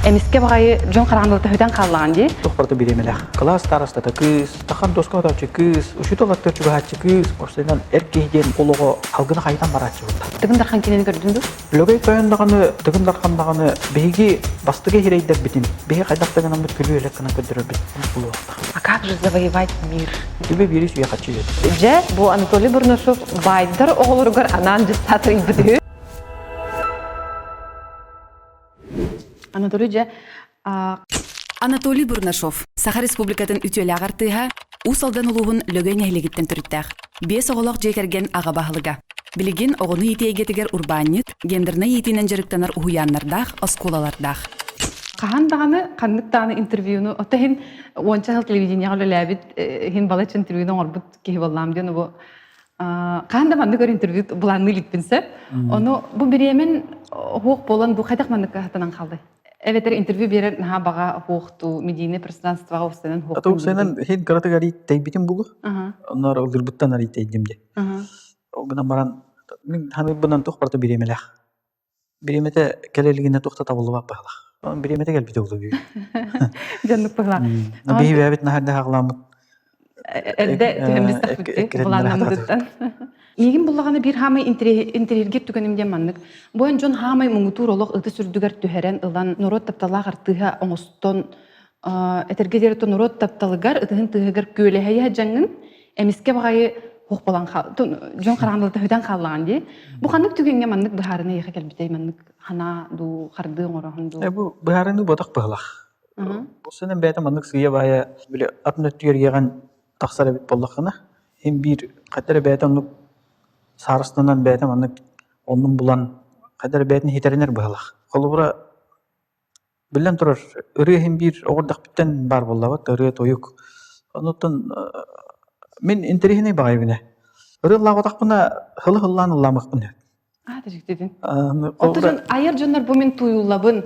Эмискэ баҕайы дьон хараҥалыта сүтэн хааллаҕын дии. Туох барыта бириэмэлээх. Кылаас старостата кыыс, тахан доска отооччу кыыс, учуутал аттыгар чугаһааччы кыыс, уопсайынан эр киһи диэн олоҕо алгына хайытан барааччы буолла. Тыгын Дархан кинини көрдүн дуу? Лөгөй тойон даҕаны, Тыгын Дархан даҕаны биһиги бастакы сирэйдэрбитин, биһи хайдах да гынаммыт күлүү-элэк гынан көрдөрөрбүт булуохтаах. А как же завоевать мир? Түбэ биири сүүйэ хаччы үөт. Дьэ, бу Анатолий Бурнашов баайдар оҕолоругар анаан дьыссаат ыйбыт үһү. Анатолий дьэ Анатолий Бурнашов, Саха Республикатын үтүөлээх артыыһа, Уус Алдан улууһун Лөгөй нэһилиэгиттэн төрүттээх. Биэс оҕолоох дьиэ кэргэн аҕа баһылыга. Билигин оҕону иитии эйгэтигэр урбаанньыт, гендернай иитиинэн дьарыктанар уһуйааннардаах, оскуолалардаах. Хаһан даҕаны ханнык даҕаны интервьюну, оттон иһин уонча сыл телевидениеҕа үлэлээбит иһин балачча интервьюну оҥорбут киһи буоллаам диэн бу хаһан да маннык өр интервью былаанныы иликпин сөп. Ону бу бириэмэн хуох буолан бу хайдах маннык хатанан хаалдай? Эбэтэр интервью биэрэр наһаа баҕа хуохтуу медийное пространствоҕа устанан хуох. Ата устанан хин кыратык арий тэйбитим булу. Оннор ылдырбыттан арий тэйдим де. Ол гынан баран мин ханыйбынан туох барыта бириэмэлээх. Бириэмэтэ кэлэ илигинэ туох да табыллыбат быһалаах. Бириэмэтэ кэлбитэ буолуо бүгүн. Дьоннук быһалаах. Биһи бэйэбит наһаа эрдэ хаҕыламмыт. Эрдэ түһэммит былааннаммытыттан. Миигин буллаҕына биир хаамай интэриэһиргиир түгэним диэн маннык. Бу эн дьон хаамай муҥутуур олох ытыс үрдүгэр түһэрэн ылан норуот тапталлаах артыыһа оҥостон этэргэ диэри норуот тапталыгар ытыһын тыаһыгар күөлэһэйэ сылдьаҥҥын эмискэ баҕайы хуох буолан дьон хараҥалата сүтэн хааллаҕын дии. Бу ханнык түгэҥҥэ маннык быһаарыныы эйиэхэ кэлбитэй маннык ханаа дуу хардыы оҥороһун дуу? Бу быһаарыныы ботох быһылах. Бу сэнэн бэйэтэ маннык сыыйа-баайа били атын өттүгэр иэҕэн тахсар эбит буоллаххына, иһин биир хайда эрэ бэйэтэ оннук саарыстанан бэйэтэ маннык оннун булан хайда эрэ бэйэтин иһитэринэр быһылах. Холобура Биллэн турар, ырыа иһин биир оҕо эрдэхпиттэн баар буоллаҕыт, ырыа-тойук. Онуттан мин интэриэһинэй баҕайыбын ээ. Ырыа ыллаабатахпына, һылы-һыллаан ыллаамыахпын сөп. Аа, дьиктитин. Оттон айар дьоннор бу мин тууйуллабын,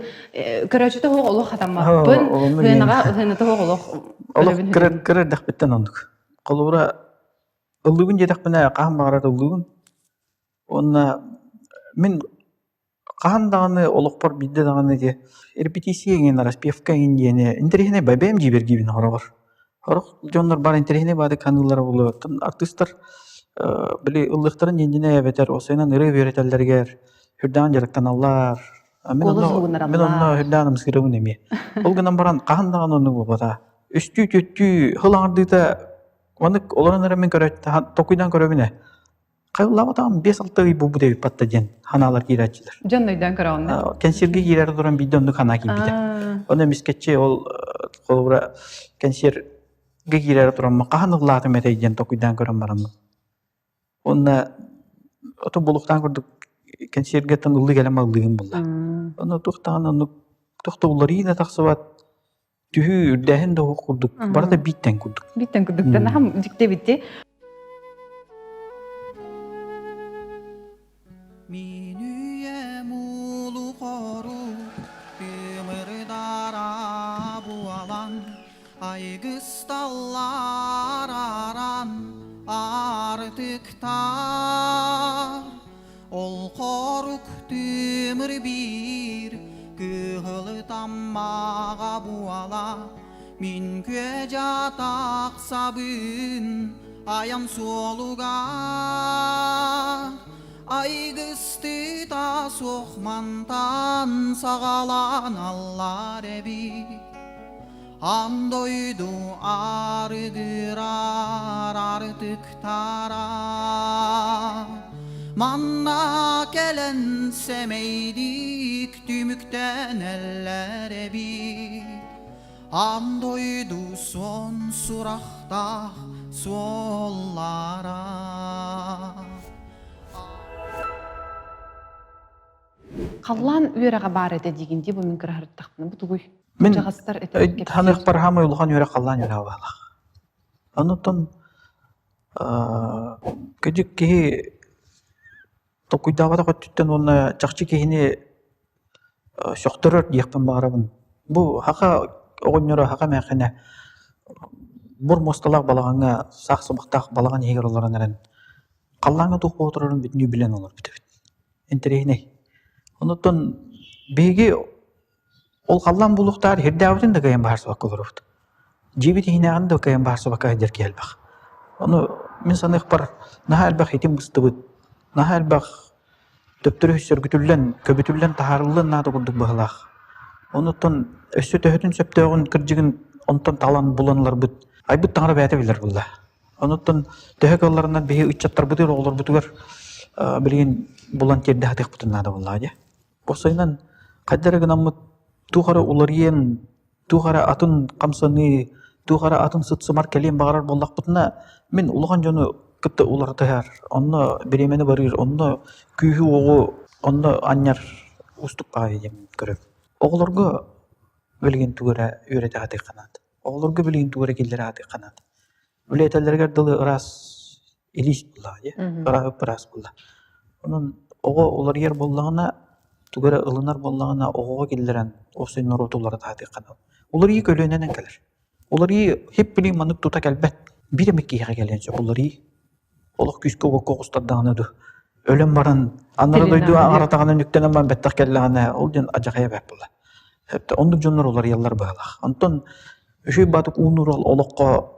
көрөөччүтэ суох олох хатаммаппын, сыанаҕа сыаната суох олох Олох кыра эрдэхпиттэн оннук. Холобура, ыллыыбын диэтэхпинэ, хаһан баҕарар ыллыыбын. Уонна мин Хаһан даҕаны олохпор биирдэ даҕаны ити репетиция эҥин, распевка эҥин диэни интэриэһинэй бэйэм дьиибэргиибин хороҕор. Сорох дьоннор баар интэриэһинэй баадык саныыллара буолуо. Оттон артыыстар били ыллыахтарын иннинэ эбэтэр уопсайынан ырыа үөрэтэллэригэр сүрдээҕин дьарыктаналлар. Мин онно мин онно сүрдээҕин ымсыырабын эмиэ. Ол гынан баран хаһан даҕаны оннук буолбатаҕа. Үстүү, түөртүү сыл аҥардыыта маннык олорон эрэ мин көрө толкуйдаан көрөбүн ээ. Хайыллаабатаҕым 5-6 ый буолбут эбит батта диэн ханаалар киирээччилэр. Дьон өйдөөн көрөҕүн да? Кэнсиэргэ киирэр туран биирдэ оннук ханаа киирбитэ. Ону эмискэччи ол холобура кэнсиэргэ киирэр тураммын хаһан ыллаатым этэй диэн толкуйдаан көрөн бараммын. Уонна ото булуктаан курдук кэнсиэргэттэн ыллыы кэлэн ыллыыгын булла. Ону туох даҕаны оннук туох да уларыйыы да тахсыбат түһүү үрдээһин да оһох курдук барыта бииттэн курдук бииттэн курдук наһаа дьикти эбит Мин үйэм улукору тымырдара буолан айгысталлар аран артыктар Ол хорук тымыр биир кыһыл таммаҕа буола мин күө-дьаа тахсабын айан суолугар айгыстыта суох мантан саҕаланаллар эбит Аан дойду арыгырар артыктара Манна кэлэн сэмэйдик түмүктэнэллэр эбит Аан дойду суон сурахтаах суоллара Халлаан үөрэҕэ баар этэ диигин дии бу мин кыраһырыттахпына бу тугуй? Мин Дьаҕастар этэ ханыахпар хаамай улахан үөрэх халлаан үөрэҕэ баалаах. Онуттан кыдьык киһи толкуйдаабатах өттүттэн уонна чахчы киһини сөхтөрөр диэхпин баҕарабын. Бу саха оҕонньоро, саха эмээххинэ бур муосталаах балаҕаҥҥа саах сыбахтаах балаҕан иһигэр олорон эрэн халлааҥҥа туох буола турарын бүтүннүү билэн олорбут эбит. Интэриэһинэй. Онуттан биһиги Ол халлаан буолуохтааҕар сирдээҕибитин да кыайан быһаарсыбакка олоробут. Дьиэбит иһинээҕин да кыайан быһаарсыбакка сылдьар киһи элбэх. Ону мин саныахпар наһаа элбэх итим быстыбыт, наһаа элбэх төптөрү сөргүтүллэн, көбүтүллэн таһаарыллыан наада курдук быһыылаах. Онуттан өссө төһөтүн сөптөөҕүн, кырдьыгын онтон талан булан ыларбыт айбыт таҥара бэйэтэ билэр буолла. Онуттан төһө кыалларынан биһи ыччаттарбытыгар, оҕолорбутугар билигин булан тиэрдэ сатыахпытын наада буоллаҕа дии. Уопсайынан, хайдах эрэ гынаммыт туох эрэ уларыйан, туох эрэ атын хамсаныы, туох эрэ атын сыт-сымар кэлиэн баҕарар буоллахпытына, мин улахан дьону кытта уларытыһар, онно бириэмэни барыыр, онно күүһү-уоҕу онно анньар уустук баҕайы диэн көрөбүн. Оҕолорго билигин тугу эрэ үөрэтэ сатыахха наада. Оҕолорго билигин тугу эрэ киллэрэ сатыахха наада. Үлэ этэллэригэр дылы ыраас илиис буоллаҕа дии, ырааһы ыраас буолла. Онон оҕо уларыйар буоллаҕына, тугу эрэ ылынар буоллаҕына, оҕоҕо киллэрэн уопсай норуоту уларыта сатыахха наада. Уларыйыы көлүөнэнэн кэлэр. Уларыйыы хип-билим маннык тута кэлбэт. Биир эмит киһиэхэ кэлиэн сөп уларыйыы. Олох күүскэ уокка оҕустардаҕына дуу, өлөн баран аннара дойду аҥаратаҕынан үктэнэн баран бэттэх кэллэҕинэ, ол диэн адьахайа бэрт буолла. Оннук дьоннор уларыйаллар быһыылаах. Онтон үчүгэй баатык ууннуур олоххо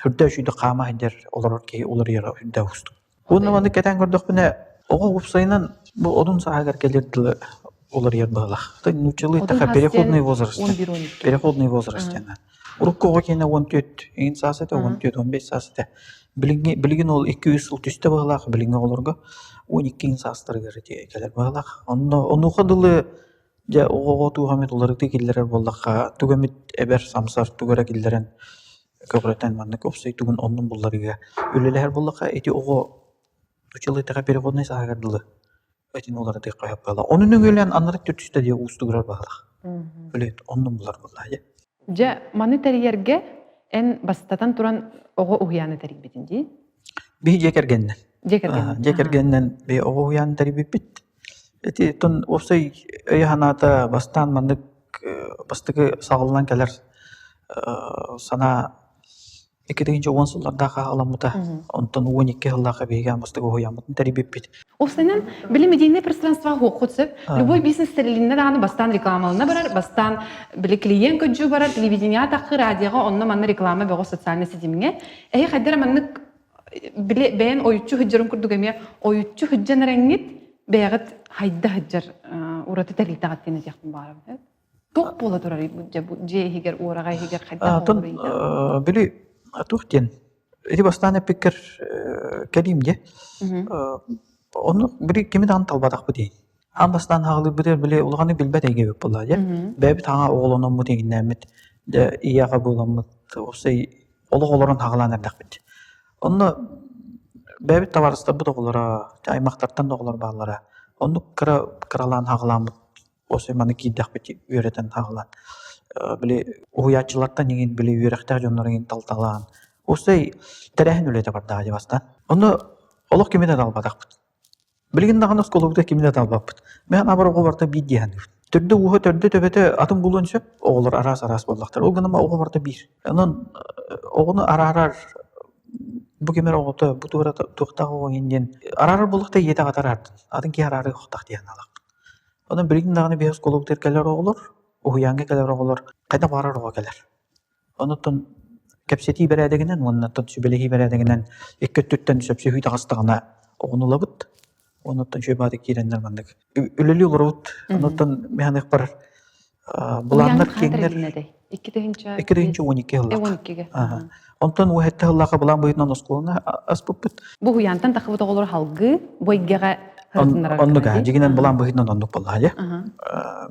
Үрдэ үчүйдүк хаама сылдьар олорор киһи уларыйара үрдэ уустук. Уонна маннык кэтээн көрдөхпүнэ, оҕо уопсайынан бу одун сааһыгар кэлэр дылы уларыйар быһыылаах. Нууччалыы эттэххэ переходный возраст. Переходный возраст диэн. Урукку оҕо киэнэ 14 иҥин саас этэ, 14-15 саас этэ. Билиҥҥи билигин ол 2-3 сыл түстэ быһыылаах билиҥҥи оҕолорго 12 иҥин саастарыгар ити кэлэр быһыылаах. Онно онуоха дылы дьэ оҕоҕо туох эмит уларытыы киллэрэр буоллахха, тугу эмит эбэр, самсар, тугу эрэ киллэрэн көҕүрэтэн маннык уопсай тугун оннун булларыыга үлэлэһэр буоллахха ити оҕо училитэҕэ переходнай сааһыгар дылы этин уларытыахха сөп буолла. Ону нөҥүөлээн аннары түстэ диye уустугурар баҕалаах. Үлэт оннун булар буолла дьэ. Дьэ, маны тэрийэргэ эн бастатан туран оҕо уһуйааны тэрийбитин дии? Биһи дьиэ кэргэнинэн. Дьиэ кэргэнинэн. Дьиэ кэргэнинэн биһи оҕо уһуйааны тэрийбиппит. Ити оттон уопсай өйө-санаата бастаан маннык бастакы саҕаланан кэлэр санаа 2010 сыллардаах аҕаламмыта. Онтон 12 сыллаахха биһиги аан бастакы уһуйааммытын тэрийбиппит. Уопсайынан, били медийный пространство хуоххут сөп. Любой бизнес тэрилиннэ даҕаны бастаан рекламалана барар, бастаан били клиент көдьүү барар, телевидение таххы, радиоҕа онно манна реклама бөҕө социальный ситимҥэ. Эһи хайдара маннык били бэйэн ойуччу сылдьарын курдук эмиэ ойуччу сылдьан эрэҥҥит бэйэҕит хайда сылдьар ураты тэрилтэҕит диэн этиэхпин баҕарабын. Туох буола турарый бу дьиэ иһигэр, уораҕай иһигэр хайдах Оттон били туох диэн ити бастаан эппиккэр кэлиим дьэ. Ону били кими даҕаны талбатахпыт дии. Аан бастаан хаалыырбытыгар били улаханнык билбэт эйгэбит буоллаҕа дьэ. Бэйэбит хаҥа оҕолономмут иҥиннээммит дьэ ийэҕэ буоламмыт уопсай олох олорон хаҕылаан эрдэхпит. Онно бэйэбит табаарыстарбыт оҕолоро, аймахтартан да оҕолор бааллара. Оннук кыра кыралаан хаҕылааммыт уопсай маны киирдэхпит үөрэтэн хаҕылаан. Били уһуйааччылартан иҥин били үөрэхтээх дьоннор иҥин талталаан уопсай тэрээһин үлэтэ бардаҕа дии бастаан. Онно олох кими да талбатахпыт. Билигин даҕаны оскуолабытыгар кими да талбаппыт. Мин абар оҕо барыта биир дии саныыбын. Төрдө ууһа, төрдө төбөтө атын буолуон сөп, оҕолор араас-араас буоллахтар. Ол гынан оҕо барыта биир. Онон оҕону араарар бу ким эрэ оҕото, бу туора туохтаах оҕо иһин диэн араарар буоллахта ийэтэ аҕата араардын. Атын киһи араарыа суохтаах дии санаалаахпын. Онон билигин даҕаны биһи оскуолабытыгар кэлэр оҕолор, уһуйааҥҥа кэлэр оҕолор хайдах баҕарар оҕо кэлэр. Онуттан кэпсэтии бэрээдэгинэн уонна оттон сүбэлэһии бэрээдэгинэн икки өттүттэн сөпсөһүү таҕыстаҕына оҕону ылабыт. Онуттан үчүгэй баҕайытык киирэннэр маннык үлэлии олоробут. Онуттан мин саныахпар былааннар киэҥнэр 2012 сыллаах. Онтон 17 сыллаахха былаан быһыытынан оскуоланы аспыппыт. Бу уһуйаантан тахсыбыт оҕолор халгыы бу эйгэҕэ Оннук аа, дьиҥинэн былаан быһыытынан оннук буоллаҕа дьэ.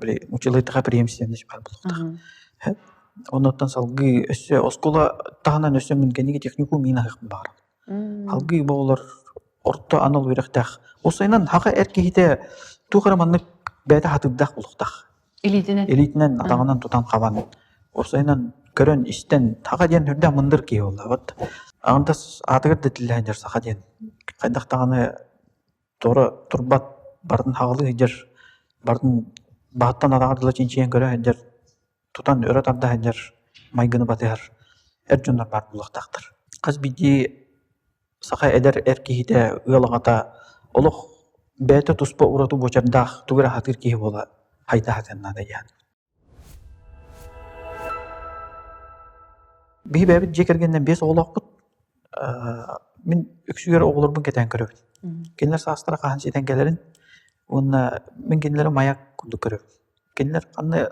Били училыйтаха преемственность баар буолуохтаах. Оннуттан салгыы өссө оскуола таһынан өссө мин кэнники техникум миин аһыахпын баҕарабын. Салгыы бу оҕолор орто анал үөрэхтээх. Уопсайынан саха эр киһитэ туох эрэ маннык бэйэтэ хатыырдаах буолуохтаах. Илиитинэн. Илиитинэн, атаҕынан тутан хабан, уопсайынан көрөн, истэн, саха диэн үрдээх мындыр киһи буоллаабыт. Аҕантас аатыгар да этиллэһэн дьэр саха диэн. Хайдах даҕаны туора турбат, барытын хаҕылыы сылдьар, барытын баһыттан атаҕар дылы чинчийэн көрө сылдьар тутан өрө тарда сылдьар майгыны батыһар эр дьоннор баар буолуохтаахтар. Хас биирдии саха эдэр эр киһитэ, ыал аҕата олох бэйэтэ туспа ураты буочардаах тугу эрэ сатыыр киһи буола хайда сатыан наада диэн. Биһи бэйэбит дьиэ кэргэнинэн биэс оҕолоохпут. Мин үксүгэр оҕолорбун кэтээн көрөбүн. Кинилэр саастара хаһан ситэн кэлэрин уонна мин кинилэри маяк курдук көрөбүн. Кинилэр ханна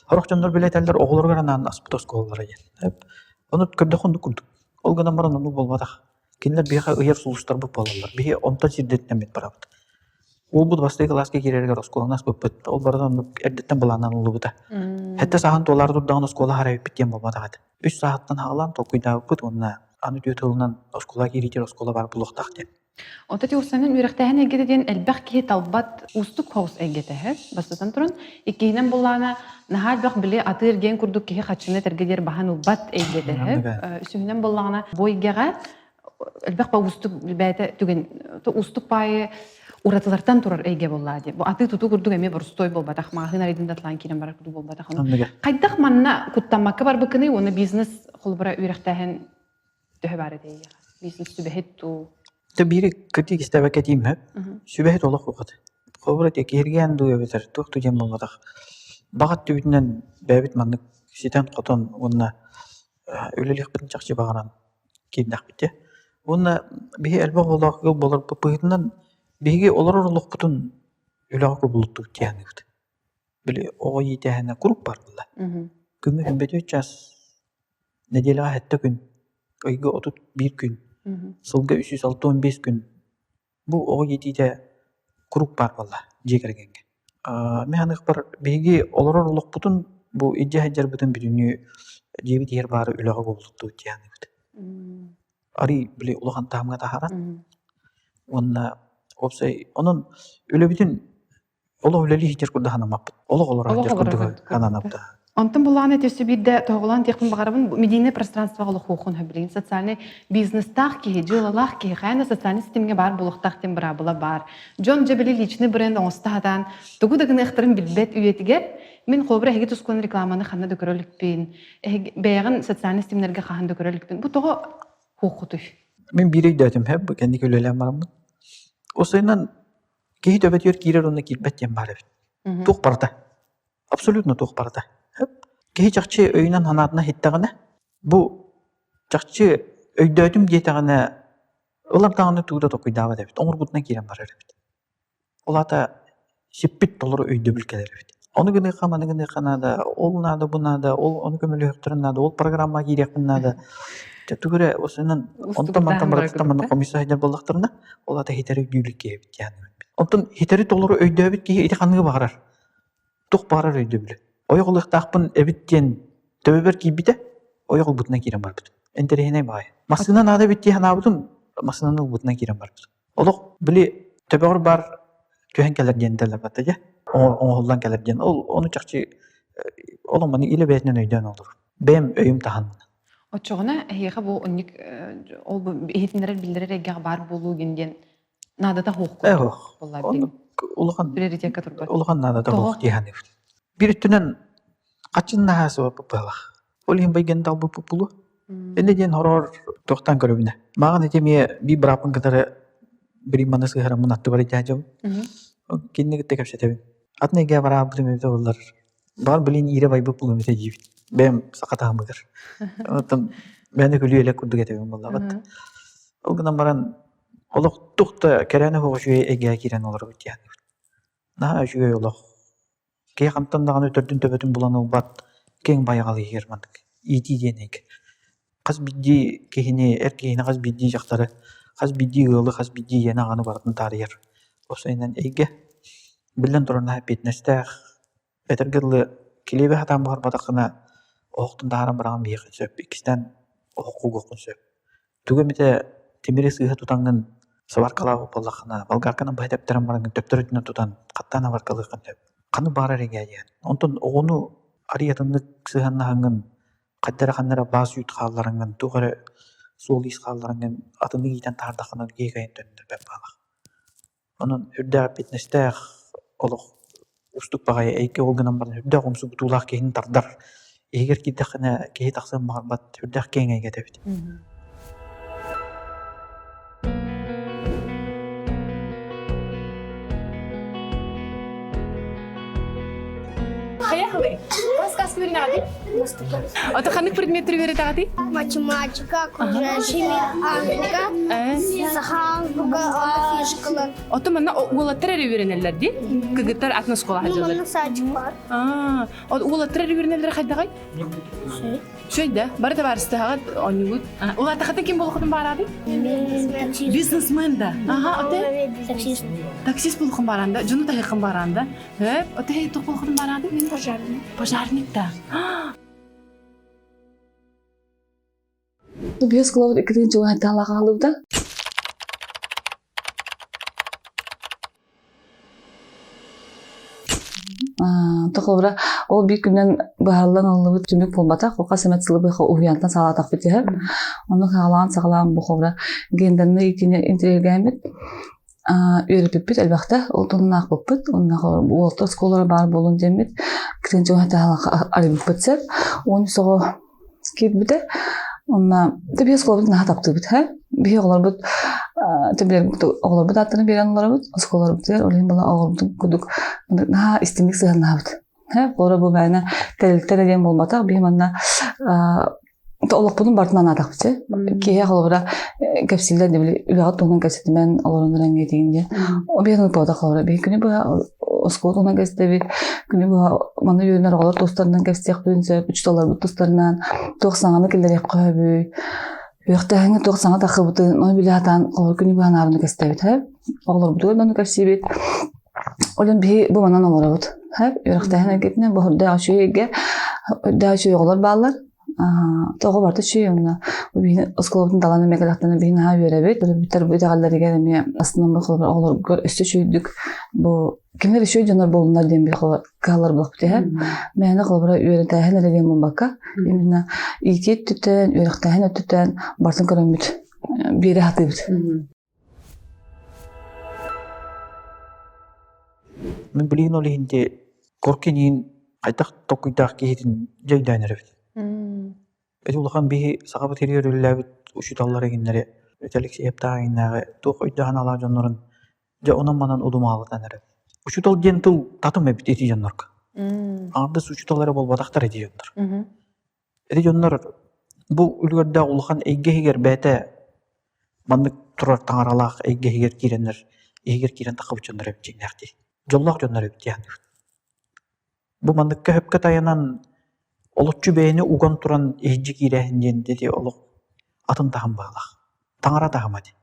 сорох дьоннор билэ этэллэр оҕолоругар анаан аспыт оскуолалара диэн. Ону көрдөххө оннук курдук. Ол гынан баран оннук буолбатах. Кинилэр биһиэхэ ыйар сулустарбыт буолаллар. Биһи онтон сирдэтинэммит барабыт. Уолбут бастакы кылааска киирэригэр оскуоланы аспыппыт. Ол барыта оннук эрдэттэн былааннан ыллыбыта. Сэттэ сааһын туолаары турдаҕына оскуола аһара эбиппит диэн буолбатах этэ. Үс сааһыттан аҕалаан толкуйдаабыппыт уонна аны түөрт сылынан оскуола киириитигэр оскуола баар буолуохтаах диэн. Онто Тиурсанын үөрэхтээһин эйгэтэ диэн элбэх киһи талбат уустук соҕус эйгэтэ эһэ. Бастатан туран, иккиһинэн буллаана наһаа элбэх били атыыр диэн курдук киһи хаччыны этэргэ диэр баһан ылбат эйгэтэ эһэ. Үсүһүнэн буллаҕына бу эйгэҕэ элбэх ба уустук бэйэтэ түгэн уустук паайы уратылартан турар эйгэ буоллаа дии. Бу атыы-тутуу курдук эмиэ боростуой буолбатах, маҕаһыын арыйдын да атлаан киирэн барар курдук буолбатах. Хайдах манна куттаммакка барбыккыный уонна бизнес холобура үөрэхтээһин төһө баар этэ эйиэхэ? Бизнес сүбэһит дуу? Тэ биири кырдьык истээбэккэ этиим сөп. Сүбэһит олох ухат. Холобура этэ киһиргээн дуу эбэтэр туох дуу диэн буолбатах. Баҕа өттүбүтүнэн бэйэбит маннык ситэн-хотон уонна үлэлиэхпитин чахчы баҕаран киирдэхпит дии. Уонна биһи элбэх оҕолоох ыал буоларбыт быһыытынан биһиги олорор олохпутун үлэҕэ кубулуттубут дии саныыбыт. Били оҕо иитээһинэ куруук баар буолла. Күҥҥэ сүүрбэтиэт чаас, нэдиэлэҕэ сэттэ күн, ыйга 31 күн, сылга 365 күн. Бу оҕо иитиитэ куруук баар буолла дьиэ кэргэҥҥэ. Мин саныахпар биһиги олорор олохпутун бу илдьэ сылдьарбытын бүтүннүү дьиэбит иһэр баары үлэҕэ кубулуттубут дии саныыбыт. Арыый били улахан таһымҥа таһааран уонна уопсай онон үлэбитин Олох үлэлии сылдьар курдук санаммаппыт. Олох олоро сылдьар курдук сананабыт. Онтон булаан өссө биирдэ тоһоҕолоон диэхпин баҕарабын медийное пространствоҕа олохуохун билигин социальный бизнестаах киһи, дьыалалаах киһи хайа да социальный ситимҥэ баар буолуохтаах диэн быраабыла баар. Дьон дьэ били личный бренд оҥосто сатаан тугу да гыныахтарын билбэт үйэтигэр мин холобура эһиги тускунан рекламаны ханна да көрө иликпин, эһиги бэйэҕин социальный ситимнэргэ хаһан да көрө иликпин. Бу тоҕо хуоххутуй? Мин биир өйдөөтүм һэ бу кэнники үлэлээн бараммын. Осойунан Киһи төбөтүгэр киирэр уонна киирбэт диэн баар эбит. Туох барыта. Абсолютно туох барыта. Киһи чахчы өйүнэн санаатынан иһиттэҕинэ, бу чахчы өйдөөтүм диэтэҕинэ, ылар даҕаны тугу да толкуйдаабат эбит, оҥорбутунан киирэн барар эбит. Ол аата сиппит толору өйдөбүл кэлэр эбит. Ону гыныахха, маны гыныахха наада, ол наада, бу наада, ол ону көмөлөһүөхтэрин наада, ол программаҕа киириэхпин наада. Дьэ тугу эрэ осунан онтон мантан барытыттан манна хомуйса сылдьар буоллахтарына, ол аата хитэри өйдүүлүк киһи эбит диэн. Онтон хитэри толору өйдөөбүт киһи ити ханныгы баҕарар, туох баҕарар өйдөбүлү. Ойох ылыахтаахпын эбит диэн төбөбөр киирбитэ, ойох ылбытынан киирэн барбыт. Интэриэһинэй баҕайы. Массыына наада эбит дии санаабытым, массыынаны ылбытынан киирэн барбыт. Олох били төбөҕөр баар түһэн кэлэр диэн этэллэр батта дьэ. Оҥоһуллан кэлэр диэн. Ол ону чахчы ол оманы илэ бэйэтинэн өйдөөн олорор. Бэйэм өйүм таһан. Оччоҕуна эһиэхэ бу оннук ол бу иһитиннэрэр биллэрэр эйгэҕэ баар буолуу гин диэн наадата суох курдук Оннук улахан приоритекка турбат. Улахан наадата суох дии саныыбын. Биир өттүнэн хаччын наһаа суоппалах. Ол иһин байган талбыппыт булу. Иннэ диэн хороор туохтаан көрөбүнэ. Мааҕын ити эмиэ биир бырааппын кытары биримманы сыһараммын аттыбар дьаадьабын. Кинини кытта кэпсэтэбин. Атын эйгэ бараабытым эбитэ буоллар. Баар билин иирэ байбыт булуом этэ диибит. Бэйэм саха таһымыгар. Оттон бэйэни күлүү элек курдук этэбин буоллаҕыт. Ол гынан баран олох туох да кэрээнэ суох үчүгэй эйгэҕэ киирэн олоробут диэн. Наһаа үчүгэй олох. Киһи хантан даҕаны төрдүн төбөтүн булан ылбат киэҥ байҕал иһигэр маннык иитии диэн эйгэ. Хас биирдии киһини, эр киһини, хас биирдии дьахтары, хас биирдии ыалы, хас биирдии ийэни-аҕаны барытын таарыйар уопсайынан эйгэ. Биллэн турар, наһаа эппиэтинэстээх, этэргэ дылы, килиэби сатаан буһарбатаххына, оһохтон таһааран быраҕан биһиэххин сөп, иккистээн оһоххо угуоххун сөп. Тугу эмитэ тимири сыыһа тутаҥҥын сыбааркалаабыт буоллаххына, болгарканан быһа тэптэрэн бараҥҥын төптөрү өттүнэн тутан хаттаан абаркалыаххын сөп. Ханнык баҕарар эйгэ диэн. Онтон оҕону арыый атыннык сыһыаннаһаҥҥын, хайда эрэ ханна эрэ баас үүт хааллараҥҥын, туох эрэ суол-иис хааллараҥҥын атыннык иитэн таһаардаххына киһи кыайан төннөрбөт баҕалаах. Онон үрдээх эппиэтинэстээх олох уустук баҕайы эйгэ ол гынан баран үрдээх умсугутуулаах киһини тардар. Иһигэр киирдэххинэ киһи тахсыан баҕарбат үрдээх киэҥ эйгэтэ эбит. Хайа? Поехали. Рассказ үөрэнэҕитий? Ото ханнык предметтери үөрэтэҕитий? Математика, окружающий мир, азбука, саха азбука, фишкалар. Ото манна уолаттар эрэ үөрэнэллэр дии? Кыргыттар атын оскуолаҕа Ну, дьыллар. манна садик бар. Аа, уолаттар эрэ үөрэнэллэрэ хайдаҕай? Үчүгэй да, бары табаарыстаһаҕыт, оонньуугут. Улаатахатын ким буолуоххутун баараабый? Бизнесмен да. Аха, оте? Таксист. Таксист буолуоххун бааран да, дьону таһыаххын бааран да. Хөп, оте туох буолуоххутун баараабый? Мен пожарник. Пожарник да. Биэс кылабыт иккитин чугаһайтаалаах хаалыбыта. Тохобура ол биир күнүнэн быһаллан ыллыбыт түмүк буолбатах. Хас эмэ сылы быха уһуйаантан саҕалаатахпыт түһэр. Ону саҕалаан саҕалаан бу хобура гендерный итини интириэргээммит үөрэппиппит элбэхтэ. Ол туһуннаахпыппыт. Онно уолта оскуолалар баар буолун диэммит китин арыйбыппыт сөп. Уон соҕо киирбитэ. Онно биһи оскуолабытын наһаа таптыыбыт һэ. Биһи оҕолорбут оҕолорбут ааттарын биэрэн олоробут, оскуолаларбытыгар ол иһин була оҕолорбутун курдук наһаа истиҥник сыһыаннаһабыт. Һэ, оҕолоро бу мээнэ тэрилтэ эрэ диэн буолбатах, биһи манна олохпутун барытын анаатахпыт чэ. Киһи холобура кэпсииллэр били үлэҕэ туһунан кэпсэтимэн олорон эрэн диэтигин диэн. Биһи буолбатах холобура биһи күнү быһа оскуола туһунан кэпсэтэбит, күнү быһа манна үөрэнэр оҕолор тустарынан кэпсиэхпитин сөп, учууталларбыт тустарынан туох саҥаны киллэриэххэ сөбүй, үөхтээһиҥҥэ туох саҥа таххыбытын, ону билэ сатаан оҕолор күнү быһа наарыны кэпсэтэбит, һэ? Оҕолорбутугар да ону кэпсиибит. Олен биһи бу манан олоробут. Һэ? Үөрэхтээһин эйгэтинэн бу үрдээх үчүгэй эйгэ, үрдээх үчүгэй оҕолор бааллар. Тоҕо барыта үчүгэй онно. Биһини оскуолабытын талан эмиэ кэлэхтэнэ биһини наһаа үөрэбит. Төрөппүттэр бу итэҕэллэригэр эмиэ астынан бу оҕолоргор өссө үчүгэйдик бу кинилэр үчүгэй дьоннор буоллунар диэн бир кыһаллар буолбут иһэ. Мээнэ холобура үөрэтээһин эрэ диэн буолбакка, именно иитии өттүттэн, үөрэхтээһин өттүттэн барытын көрөммүт биэрэ сатыыбыт. Мин билигин ол иһин дии Коркин иһин хайдах толкуйдаах киһитин дьэ өйдөөн эрэбит. Ити улахан биһи сахабыт сиригэр үлэлээбит учууталлар иҥиннэри Алексеевтаах иҥиннээҕи туох өйдөөх-санаалаах дьоннорун дьэ онон-манан удумаалатан эрэр. Учуутал диэн тыл татым эбит ити дьоннорго. Аҥардас учуутал эрэ буолбатахтар ити дьоннор. Ити дьоннор бу үлүгэрдээх улахан эйгэ иһигэр бэйэтэ маннык турар таҥаралаах эйгэ иһигэр киирэннэр иһигэр киирэн таххыбыт дьоннор эбит дьиҥнээхтии. Дьоллоох дьоннор эбит дии саныыбын. Бу манныкка сөпкө тайанан олоччу бэйэни уган туран иһирдьэ киирээһин диэн ити олох атын таһым баалаах. Таҥара таһыма дии.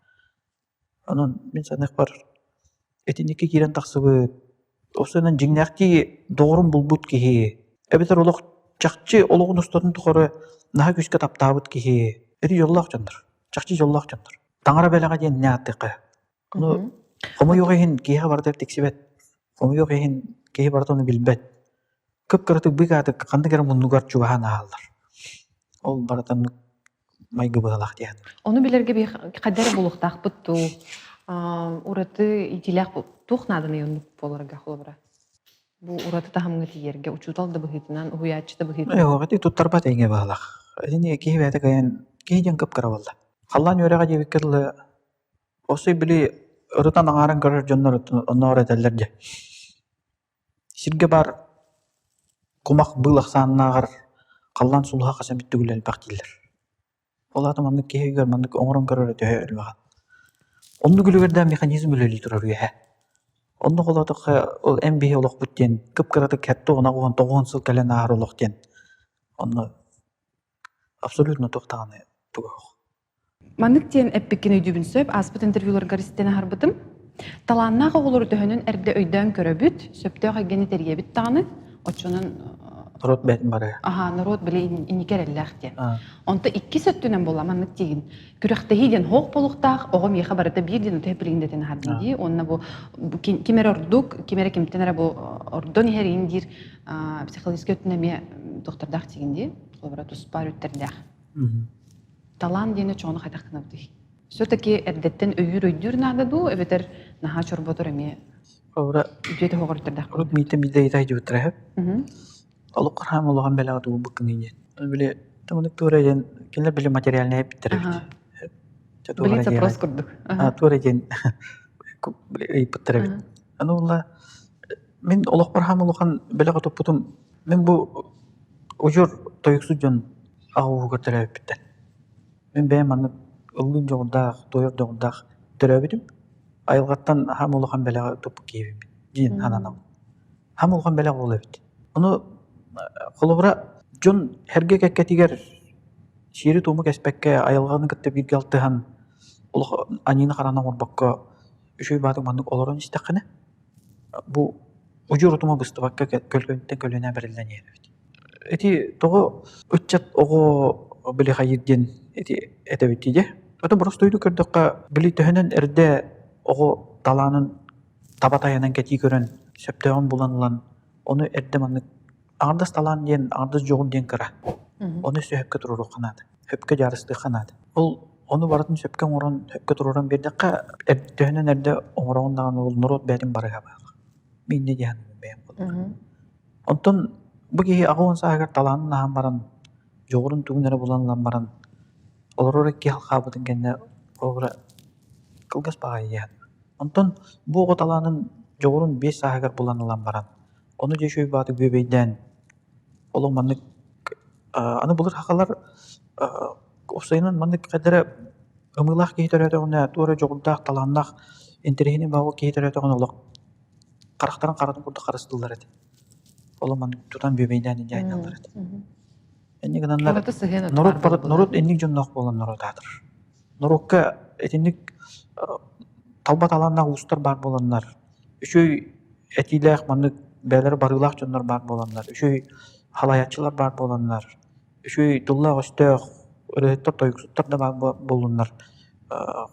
Онон мин саныахпар итинниккэ киирэн тахсыбыт, уопсайынан дьиҥнээхтии доҕорун булбут киһи, эбэтэр олох чахчы олоҕун устатын тухары наһаа күүскэ таптаабыт киһи, ити дьоллоох дьоннор, чахчы дьоллоох дьоннор. Таҥара бэлэҕэ диэн не ааттыахха. Ону хомойуох иһин киһиэхэ барыта тиксибэт, хомойуох иһин киһи барыта ону билбэт. Кып-кыратык быыкаатык ханнык эрэ муннугар чугаһаан ааһаллар. Ол барыта оннук майгы быһалаах диэн. Ону билэргэ би хайда эрэ булуохтаахпыт дуу, ураты иитиилээх туох нааданый оннук буоларга холобура? Бу ураты таһымҥа тиийэргэ учуутал да быһыытынан, уһуйааччы да быһыытынан. Ээ, ити туттарбат эйгэ баалаах. Итини киһи бэйэтэ кыайан киһи диэн кып-кыра буолла. Халлаан үөрэҕэ диэбиккэ дылы, осуй били ырытан аҥааран көрөр дьоннор оннооҕор этэллэр дии. Сиргэ баар кумах быыл ахсааннааҕар халлаан сулуһа хас эмит төгүл элбэх дииллэр. Ол аата маннык киһи өйүгэр маннык оҥорон көрөрө төһө элбэҕин. Оннук үлүгэрдээх механизм үлэлии турар үөһэ. Оннук олоотоххо ол эн биһи олохпут диэн кып-кыратык сэттэ уон сыл кэлэн ааһар олох диэн онно абсолютно туох даҕаны туга суох. Маннык диэн эппиккин өйдүүбүн сөп, ааспыт интервьюларгар истэн аһарбытым. Талааннаах оҕолору төһөнөн эрдэ өйдөөн көрөбүт, сөптөөх эйгэни тэрийэбит даҕаны, оччонон Норуот бэйэтин барыа. Аха, норуот били инники эрэллээх диэн. Онто иккис өттүнэн буолла маннык диигин. Күрэхтэһии диэн хоох буолуохтаах, оҕо миэхэ барыта биир диэн утуйа билигин дэтин аһардым дии. Уонна бу ким эрэ ордук, ким эрэ кимтэн эрэ бу ордон иһэр иин диир психологическай өттүнэн эмиэ доктордаах диигин дии. Холобура туспа өрүттэрдээх. Талаан диэни чоҕуну хайдах гынабытый? Все-таки эрдэттэн өйүүр-өйдүүр наада дуу, эбэтэр наһаа чорботор эмиэ Холобура, үтүө тоһоҕор үттэрдээх урут миитэ миитэ ыйыта сылдьыбыттара үһү. Олох хараам улахан бэлэҕи тугу буккуный диэн. Били тымнык туора диэн кинилэр били материальнай эппиттэр эбит. Чэ туох Били эрэ запрос диэҕэй. курдук. Туора диэн ыйыппыттар эбит. Аны ула мин олохпор хаам улахан бэлэх отоппутум. Мин бу удьуор тойуксут дьон аҕа ууһугар төрөөбүппүттэн. Мин бэйэм маннык ыллыыр дьоҕурдаах, туойар дьоҕурдаах төрөөбүтүм. Айылҕаттан аһаам улахан бэлэҕи туппут киһибин диэн сананабын. Аһаам улахан бэлэх ол эбит. Ону холобура дьон эргэ кэккэтигэр сиэри-туому кэспэккэ айылҕаны кытта бииргэ алтыһан олох аньыыны-хараны оҥорбокко үчүгэй баатык маннык олорон истэххинэ бу удьуор утума быстыбакка көлүөнтэн көлүөнэ бэриллэн иһэр эбит. Ити тоҕо ыччат оҕо били хайыыр диэн ити этэбит дии. Ото боростуойдук көрдөххө били төһөнөн эрдэ оҕо талаанын таба тайанан кэтии көрөн сөптөөҕүн булан ылан ону эрдэ маннык аҥардас талаан диэн аҥардас дьоҕур диэн кыра. Ону өссө сөпкө туруоруохха наада. Сөпкө дьаарыстыахха наада. Ол ону барытын сөпкө оҥорон, сөпкө туруоран биэрдэххэ, төһөнөн эрдэ оҥороҕун даҕаны ол норуот бэйэтин барыһа баалах. Мин инньэ дии саныыбын бэйэм курдук. Онтон бу киһи 80 сааһыгар талаанын ааһан баран, дьоҕурун тугун эрэ булан ылан баран, олорор икки халҕаабытын кэннэ холобура кылгас баҕайы дии саныыбын. Онтон бу оҕо талаанын дьоҕурун 5 сааһыгар булан ылан баран, ону дьэ үчүгэй баҕатык бүөбэйдээн, олох маннык аны былыр сахалар уопсайынан маннык хайдах эрэ ымыылаах киһи төрөөтөҕүнэ, туох эрэ дьоҕурдаах, талааннаах, интэриэһинэй баҕа киһи төрөөтөҕүнэ олох харахтарын харатын курдук харыстыыллар этэ. Ол маннык тутан бүөбэйдээн илдьэ айналлар этэ. Инник гынаннар норуот норуот инник дьонноох буолан норуот аатырар. Норуокка итинник талба талааннаах уустар баар буоланнар, үчүгэй этиилээх маннык бэйэлэрэ барыылаах дьоннор баар буоланнар, үчүгэй халайааччылар баар буоланнар, үчүгэй тыллаах-өстөөх ырыаһыттар, тойуксуттар да баар буоллуннар,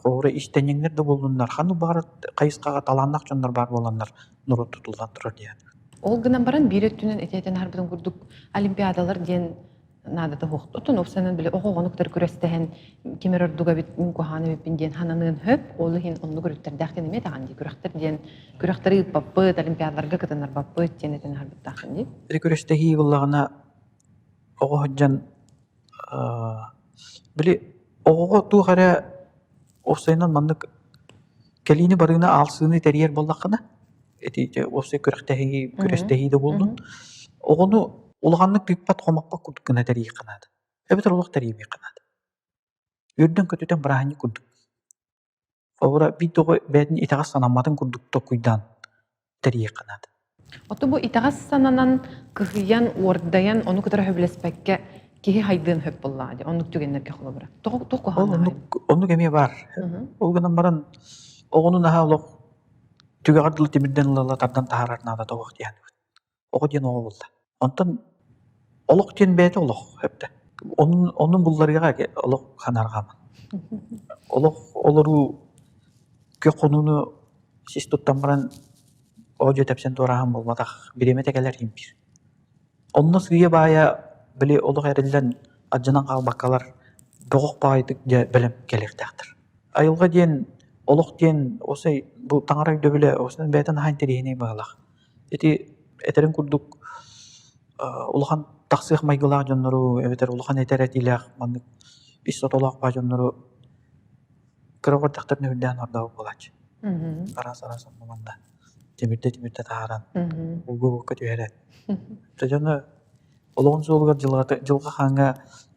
холобура иистэнньэҥнэр да буоллуннар, ханнык баҕарар хайысхаҕа талааннаах дьоннор баар буоланнар норуот тутуллан турар диэн. Ол гынан баран биир өттүнэн ити этэн аһарбытым курдук олимпиадалар диэн наадата суох. Оттон уопсайынан били оҕо-оҕону кытары күрэстэһэн ким эрэ ордуга эбит, мин куһаҕан эбиппин диэн хананыан сөп. Ол иһин оннук өрүттэрдээх диэн эмиэ даҕаны дии. Күрэхтэр диэн күрэхтэри ыыппаппыт, олимпиадаларга кытыннарбаппыт диэн этэн аһарбыттааххын дии. Күрэстэһии буоллаҕына оҕо сылдьан били оҕоҕо туох эрэ уопсайынан маннык кэлиини барыыны аалсыыны тэрийэр буоллаххына ити уопсай күрэхтэһии күрэстэһии да буоллун оҕону улаханнык тыыппат хомоппот курдук гына тэрийиэххэ наада эбэтэр олох тэрийимиэххэ наада үрдүн көтүтэн бырааһынньык курдук Холобура биир да оҕо бэйэтин итэҕэс санамматын курдук толкуйдаан тэрийиэххэ наада Ото бу итэҕэс сананан, кыһыйан, уордайан, ону кытары сөбүлэспэккэ киһи хайдыан сөп буоллаҕа дии. Оннук түгэннэргэ холобура. Тоҕо туох Ол куһаҕаннааҕый? оннук оннук эмиэ баар. Ол гынан баран оҕону наһаа олох түгэҕэр дылы тимирдэн ыла-ыла тардан таһаарар наада тоҕо диэн. Оҕо диэн оҕо буолла. Онтон олох диэн бэйэтэ олох эптэ. Онун онун булларыаҕа олох ханарҕаман. Олох олоруу күөх хонууну сис туттан баран оо дьэ тэпсэн туорааһын буолбатах, бириэмэтэ кэлэр иһин биир. Онно сыыйа-баайа били олох эриллэн алдьанан хаалбаккалар бөҕөх баҕайытык дьэ бэлэм кэлиэхтээхтэр. Айылҕа диэн, олох диэн осой бу таҥара өйдөбүлэ осунан бэйэтэ наһаа интэриэһинэй быһыылаах. Ити этэрин курдук улахан тахсыах майгылаах дьоннору эбэтэр улахан этэр этиилээх маннык ис сотолоох баа дьоннору кыра оҕо үрдээн ордообут буолааччы. Араас-араас онно-манна тимирдэ-тимирдэ таһааран, ууга-уокка түһэрэн. Дьэ дьоно олоҕун суолугар дьылҕата дьылҕа хааҥҥа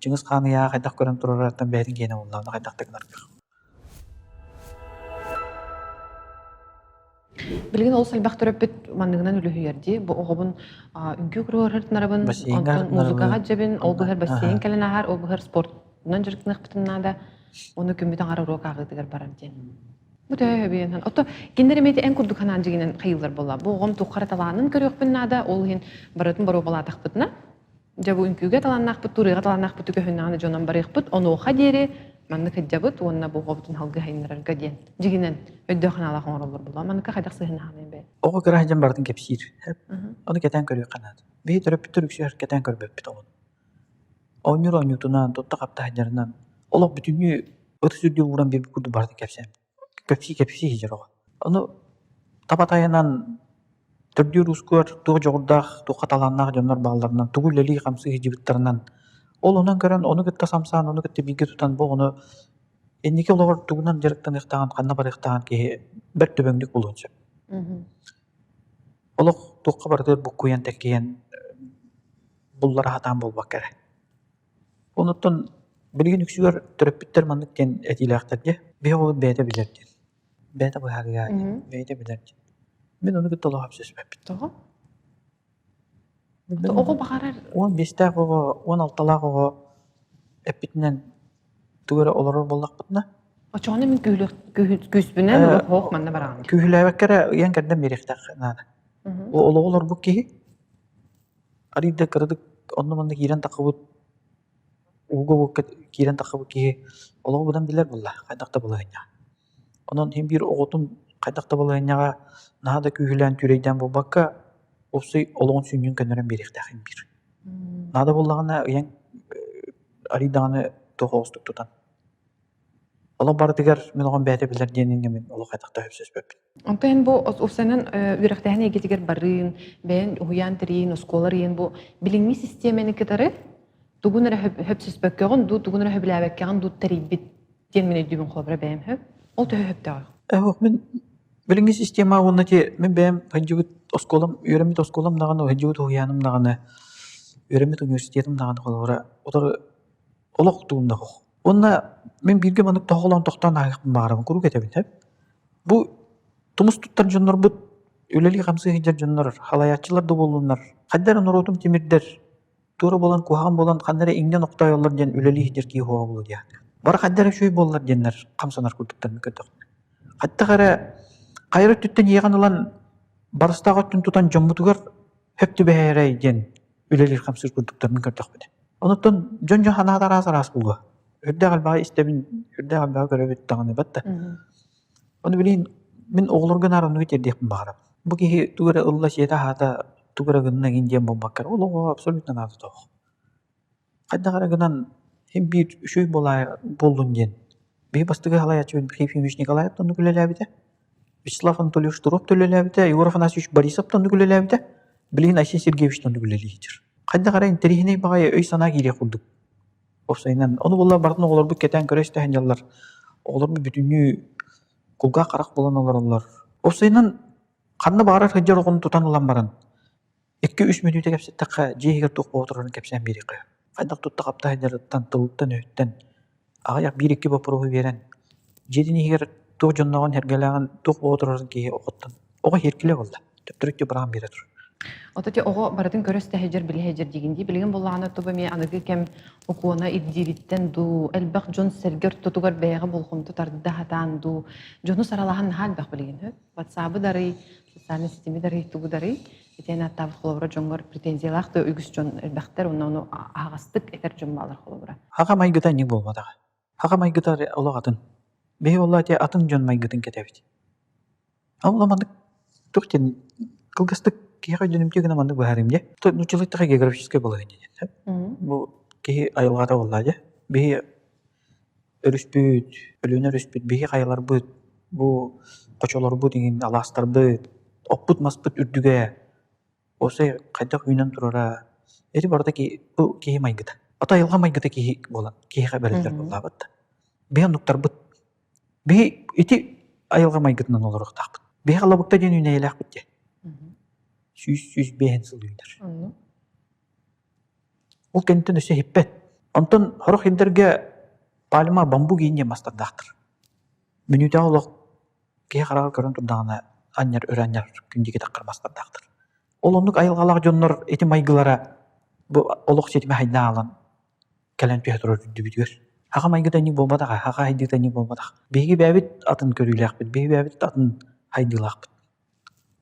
Чыҥыс Хаан ыйааҕа хайдах көрөн турарыттан бэйэтин киэнэ буоллаҕына хайдах да гынарга. Билигин олус элбэх төрөппүт манныгынан үлүһүйэр дии. Бу оҕобун үҥкүү куруһарытынарабын, Бассейҥҥа онтон музыкаҕа дьэбин, ол быһар бассейн Аха. кэлэн ааһар, ол быһар спортунан дьарыктаныахпытын наада. Ону күммүт аҥара уруок ааҕыытыгар барар диэн. Бу төһө өбүйэн Ото кинилэр эмиэ эн курдук ханаан дьигинэн хайыыллар буолла. Бу оҕом туохха эрэ талаанын көрүөхпүн наада, ол иһин барытын боруобалаатахпытына, дьэ бу үҥкүүгэ талааннаахпыт, туруйга талааннаахпыт көһүннэҕинэ дьонон барыахпыт. Онуоха диэри маннык сылдьабыт уонна бу оҕобутун салгыы сайыннарарга диэн дьигинэн өйдөөх санаалаах оҥороллор буолла. Манныка хайдах сыһыаннаһаный бэйэ? Оҕо кыра сылдьан барытын кэпсиир. Ону кэтээн көрүөххэ наада. Биһи төрөппүттэр үксүгэр кэтээн көрбөппүт оҕону. Оонньуур оонньуутунан, тутта-хапта сылдьарынан олох бүтүннүү ытыс үрдүгэр ууран биэрбит курдук барытын кэпсээн кэпсии-кэпсии сылдьар оҕо. Ону таба тайанан төрдүөр уускугар туох дьоҕурдаах, туохха талааннаах дьоннор баалларынан, тугу үлэлии-хамсыы сылдьыбыттарынан ол онон көрөн, ону кытта самсаан, ону кытта бииргэ тутан бу оҕону инники олоҕор тугунан дьарыктаныахтааҕын, ханна барыахтааҕын киһи бэрт дөбөҥнүк булуон сөп. Олох туохха барытыгар буккуйан, тэккийэн. буллара сатаан буолбакка эрэ. Онуттан билигин үксүгэр төрөппүттэр маннык диэн этиилээхтэр дии. Биһи оҕобут бэйэтэ билэр диэн. Бэйэтэ быһаарыа диэн, бэйэтэ билэр диэн. Мин ону кытта олох сөпсөспөппүн. Тоҕо? Оҕо баҕарар 15-тээх оҕо, 16-лаах оҕо эппитинэн тугу эрэ олорор буоллахпытына Очоҕуна мин күүспүнэн оһох манна бараҕын. Күүһүлээбэккэ эрэ ыйан-кэрдэн биэриэхтээх наада. Олоҕу олорбут киһи арыый да кыратык онно-манна киирэн таххыбыт ууга-уокка киирэн таххыбыт киһи олоҕу быдан билэр буолла, хайдах да балаһыанньаҕа. Онон иһин биир оҕотун хайдах да балаһыанньаҕа наһаа да күүһүлээн түүрэйдээн буолбакка, уопсай олоҕун сүнньүн көннөрөн биэриэхтээх иһин биир. Наада буоллаҕына ыйан арыый даҕаны туох оҕустук тутан. Олох барытыгар мин оҕом бэйэтэ билэр диэн инньэ мин олох хайдах да сөпсөспөппүн. Онтон эн бу уопсайынан үөрэхтээһин эйгэтигэр барыын, бэйэн уһуйаан тэрийин, оскуола арыйын бу билиҥҥи систиэмэни кытары тугун эрэ хөпсөспөккөҕүн дуу, тугун эрэ сөбүлээбэккэҕин дуу тэрийбит диэн мин өйдүүбүн холобура бэйэм хөп. Ол төһө сөптөөҕүй? Эһох мин билиҥҥи система уонна ти мин бэйэм сылдьыбыт оскуолам, үөрэммит оскуолам даҕаны, сылдьыбыт уһуйааным даҕаны, үөрэммит университетым даҕаны холобура утары олох тугум да суох. Уонна мин бииргэ маннык тоһоҕолоон тохтоон ааһыахпын баҕарабын куруук этэбин сөп. Бу тумус туттар дьоннорбут, үлэлии-хамсыы сылдьар дьоннор, халайааччылар да буоллуннар, хайда эрэ норуотум тимирдэр, туора буолан, куһаҕан буолан ханна эрэ иҥнэн охтоойоллор диэн үлэлии сылдьар киһи суоҕа буолуо диэн. Бары хайда эрэ үчүгэй буоллар диэннэр хамсанар курдуктарын көрдөхпүнэ. Хайдах эрэ хайа эрэ өттүттэн иэҕэн ылан барыстаах өттүн тутан дьоммутугар сөп түбэһээрэй диэн үлэлиир-хамсыыр курдуктарын көрдөхпүнэ. Онуттан дьон-дьон санаата араас-араас буолуо. Үрдээх элбэҕи истэбин, үрдээх элбэҕи көрөбүт даҕаны бат да. Ону билигин мин оҕолорго наар оннугу тиэрдиэхпин баҕарабын. Бу киһи тугу эрэ ылла, сиэтэ-аһаата, тугу эрэ гынна игин диэн буолбакка, ол оҕоҕо абсолютно наада суох. Хайдах эрэ гынан син биир үчүгэй буоллун диэн. Биһи бастакы салайааччыбыт Михаил Ефимович Николаев оннук үлэлээбитэ. Вячеслав Анатольевич Штыров да үлэлээбитэ, Егор Афанасьевич Борисов да оннук үлэлээбитэ. Билигин Айсен Сергеевич да оннук үлэлии сылдьар. Хайдах эрэ интэриэһинэй баҕайы өй-санаа киириэх курдук. Уопсайынан, ону буолла барытын оҕолорбут кэтээн көрө-истэ сылдьаллар. Оҕолорбут бүтүннүү кулгаах-харах буолан олороллор. Уопсайынан, ханна баҕарар сылдьар оҕону тутан ылан баран, икки-үс мүнүүтэ кэпсэттэххэ, дьиэ иһигэр туох буола турарын кэпсээн биэриэххэ сөп. Хайдах тутта-хапта сылдьарыттан, тылыттан-өһүттэн аҕыйах биир-икки боппуруоһу биэрэн, дьиэтин иһигэр туох дьоннооҕун-сэргэлээҕин, туох буола турарын киһи оҕоттон оҕо иһиркилэ буолла, төптөрү быраҕан биэрэ турар. Ото ти оҕо барытын көрө истэ билэ сылдьар диигин дии. Билигин буоллаҕына тобо эмиэ аныгы кэм окуона ирдиириттэн дуу, элбэх дьон сэргэ ортотугар бэйэҕэ болҕомто тарда сатаан дуу, дьону саралаһан наһаа элбэх билигин сөп. Ватсабы дарый, социальный ситими дарый, тугу дарый. Итиэн ааттаабыт холобура дьоҥҥор претензиялаах да үгүс дьон элбэхтэр, онно ону аһаҕастык этэр дьон баалар холобура. Хаха майгыта инник буолбатаҕа. Хаха майгыта олох атын. Биһи буолла ити атын дьон майгытын кэтэбит. Ол маннык туох диэн кылгастык киһиэхэ өйдөнүмтүө гына маннык быһаарыым дьэ. Нууччалыы эттэххэ географическай балаһыанньа диэн. Бу киһи айылҕата буоллаа дьэ. Биһи өрүспүт, Өлүөнэ өрүспүт, биһи хайаларбыт, бу хочолорбут иҥин алаастарбыт, оппут-маспыт үрдүгэ уопсай хайдах үүнэн турара ити барыта ки бу киһи майгыта. Ото айылҕа майгыта киһи буолан киһиэхэ бэриллэр буоллаабыт да. Биһи оннуктарбыт. Биһи ити айылҕа майгытынан олоруохтаахпыт. Биһи халабыкта диэн үүнээйилээхпит диэ. 100-105 сыл үүнэр. Ол кэнниттэн өссө иһиппэт. Онтон сорох сирдэргэ пальма, бамбук иин диэн мастардаахтар. Мүнүүтэҕэ олох киһи хараҕар көрөн турдаҕына анньар, өрө анньар күн диэки таххар мастардаахтар. Ол оннук айылҕалаах дьоннор ити майгылара бу олох ситимэ хайдаан кэлэн түһэ турар үрдүбүтүгэр. Хаха майгыта инник буолбатах, хаха хайдыыта инник буолбатах. Биһиги бэйэбит атын көрүүлээхпит, биһиги бэйэбит атын хайдыылаахпыт.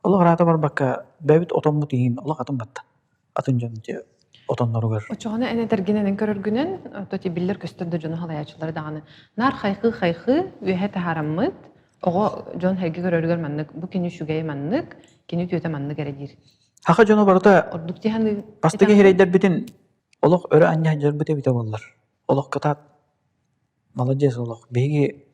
Олох ыраата барбакка, бэйэбит отоммут иһин олох атын батта. Атын дьон ити отонноругар. Оччоҕуна эн этэргинэн көрөргүнэн, то биллэр-көстөр да дьону халайааччылары даҕаны наар хайхыы-хайхыы үөһэ таһаараммыт, оҕо дьон сэргэ көрөрүгэр маннык, бу кини үчүгэй маннык, кини үтүөтэ маннык эрэ диир. Саха дьоно барыта Ордук тиһаны бастакы сирэйдэрбитин олох өрө анньа сылдьарбыт эбитэ буоллар. Олох кытаат маладьыас олох. Биһиги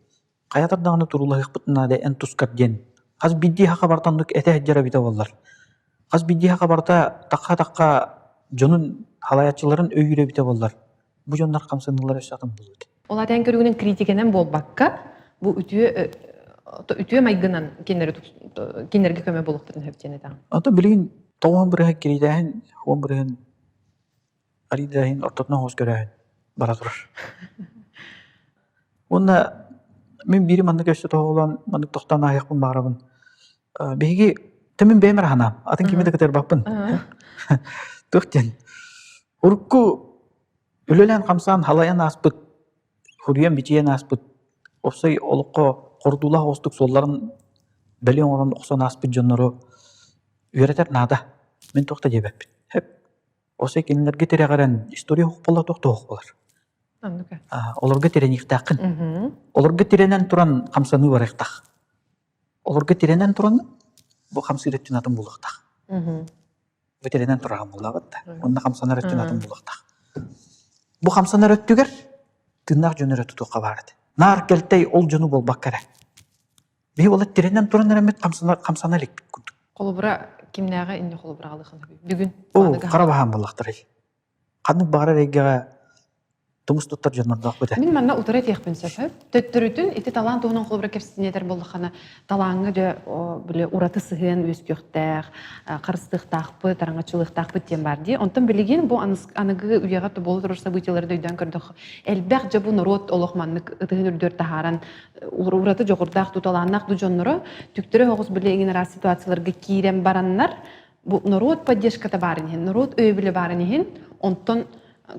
хайатар даҕаны туруулаһыахпытын наада эн тускар диэн хас биирдии саха барыта оннук этэ сылдьар эбитэ буоллар. Хас биирдии саха барыта тахха-тахха дьонун халайааччыларын өйүүр эбитэ буоллар. Бу дьоннор хамсаныылара өссө атын буолуо этэ. Ол аата эн көрүгүнэн критикэнэн буолбакка, бу үтүө үтүө майгынан кинилэри кинилэргэ көмө буолуохтарын сөп диэн этэҕин. Ото билигин 90 бырыһан киритээһин, 10 бырыһан. Арыйда иһин ортотунан оҕус көрөөһүн бара турар. Уонна мин биири маннык өссө тоһоҕолоон маннык тохтоон ааһыахпын баҕарабын. Биһиги мин бэйэм эрэ санаам, атын кими да кытарбаппын. Туох диэн урукку үлэлээн-хамсаан халайан ааспыт, хуруйан-бичийэн ааспыт, уопсай олоххо хордуулаах оҕустук суолларын бэлиэ оҥорон охсон ааспыт дьоннору үөрэтэр наада. Мин туох да диэбэппин. Осы кинилэргэ тирэҕирэн история оһох буолла туох да оһох буолар. Олорго тирэниэхтээххин. Олорго тирэнэн туран хамсаныы барыахтаах. Олорго тирэнэн туран бу хамсыыр өттүн атын булуохтаах. Бу тирэнэн тураҕын буллаҕыт да. Онно хамсанар өттүн атын булуохтаах. Бу хамсанар өттүгэр тыыннаах дьону эрэ тутуохха баар этэ. Наар кэлтэй ол дьону буолбакка эрэ. Биһи ол тирэнэн туран эрэммит хамсана, хамсана иликпит курдук. Холобура, кимнээҕи инни холобураалыахын бүгүн? Оо, хара баһаам буоллахтарай. Ханнык баҕарар эйгэҕэ тумус туттар дьоннордоох бытэ. Мин манна утары этиэхпин сөп. Төттөрүтүн ити талаан туһунан холобура кэпсэтинэтэр буоллаххына, талааҥҥа дьэ били ураты сыһыан үөскүөхтээх, харыстыахтаахпыт, араҥаччылыахтаахпыт диэн баар дии. Онтон билигин бу аныгы үйэҕэ буола турар событиелары да өйдөөн көрдөххө, элбэх дьэ бу норуот олох маннык ытыһын үрдүгэр таһааран ураты дьоҕурдаах дуу, талааннаах дуу дьонноро түктэри оҕус били эҥин араас ситуацияларга киирэн бараннар бу норуот поддержката баарын иһин, норуот өйөбүлэ баарын иһин, онтон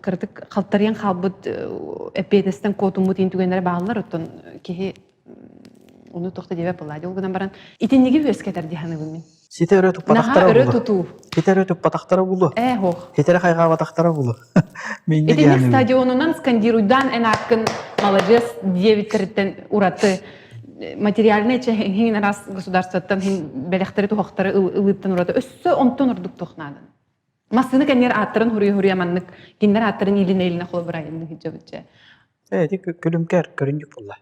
кыратык халтарыйан хаалбыт эппиэтинэстэн куотуммут иин түгэннэрэ бааллар, оттон киһи ону туох да диэбэт буоллаа. Ол гынан баран итинниги үөскэтэр дии саныыбын мин. Ситэ өрө туппатахтара өрө тутуу. Ситэ өрө туппатахтара булу. Ээ, хоох. Ситэри хайҕаабатахтара булу. Итинник стадионунан скандируйдаан эн ааккын маладьыас диэбиттэриттэн ураты материальнай чэһиҥ араас государствоттан хин бэлэхтэри туһахтары ылыыттан ураты өссө онтон ордук туох наада. Массыына кэннигэр ааттарын хуруйа-хуруйа маннык кинилэр ааттарын иилинэ-иилинэ холобурайынны сылдьабыт Ээ, ити күлүмкэр көрүнньүк буолла.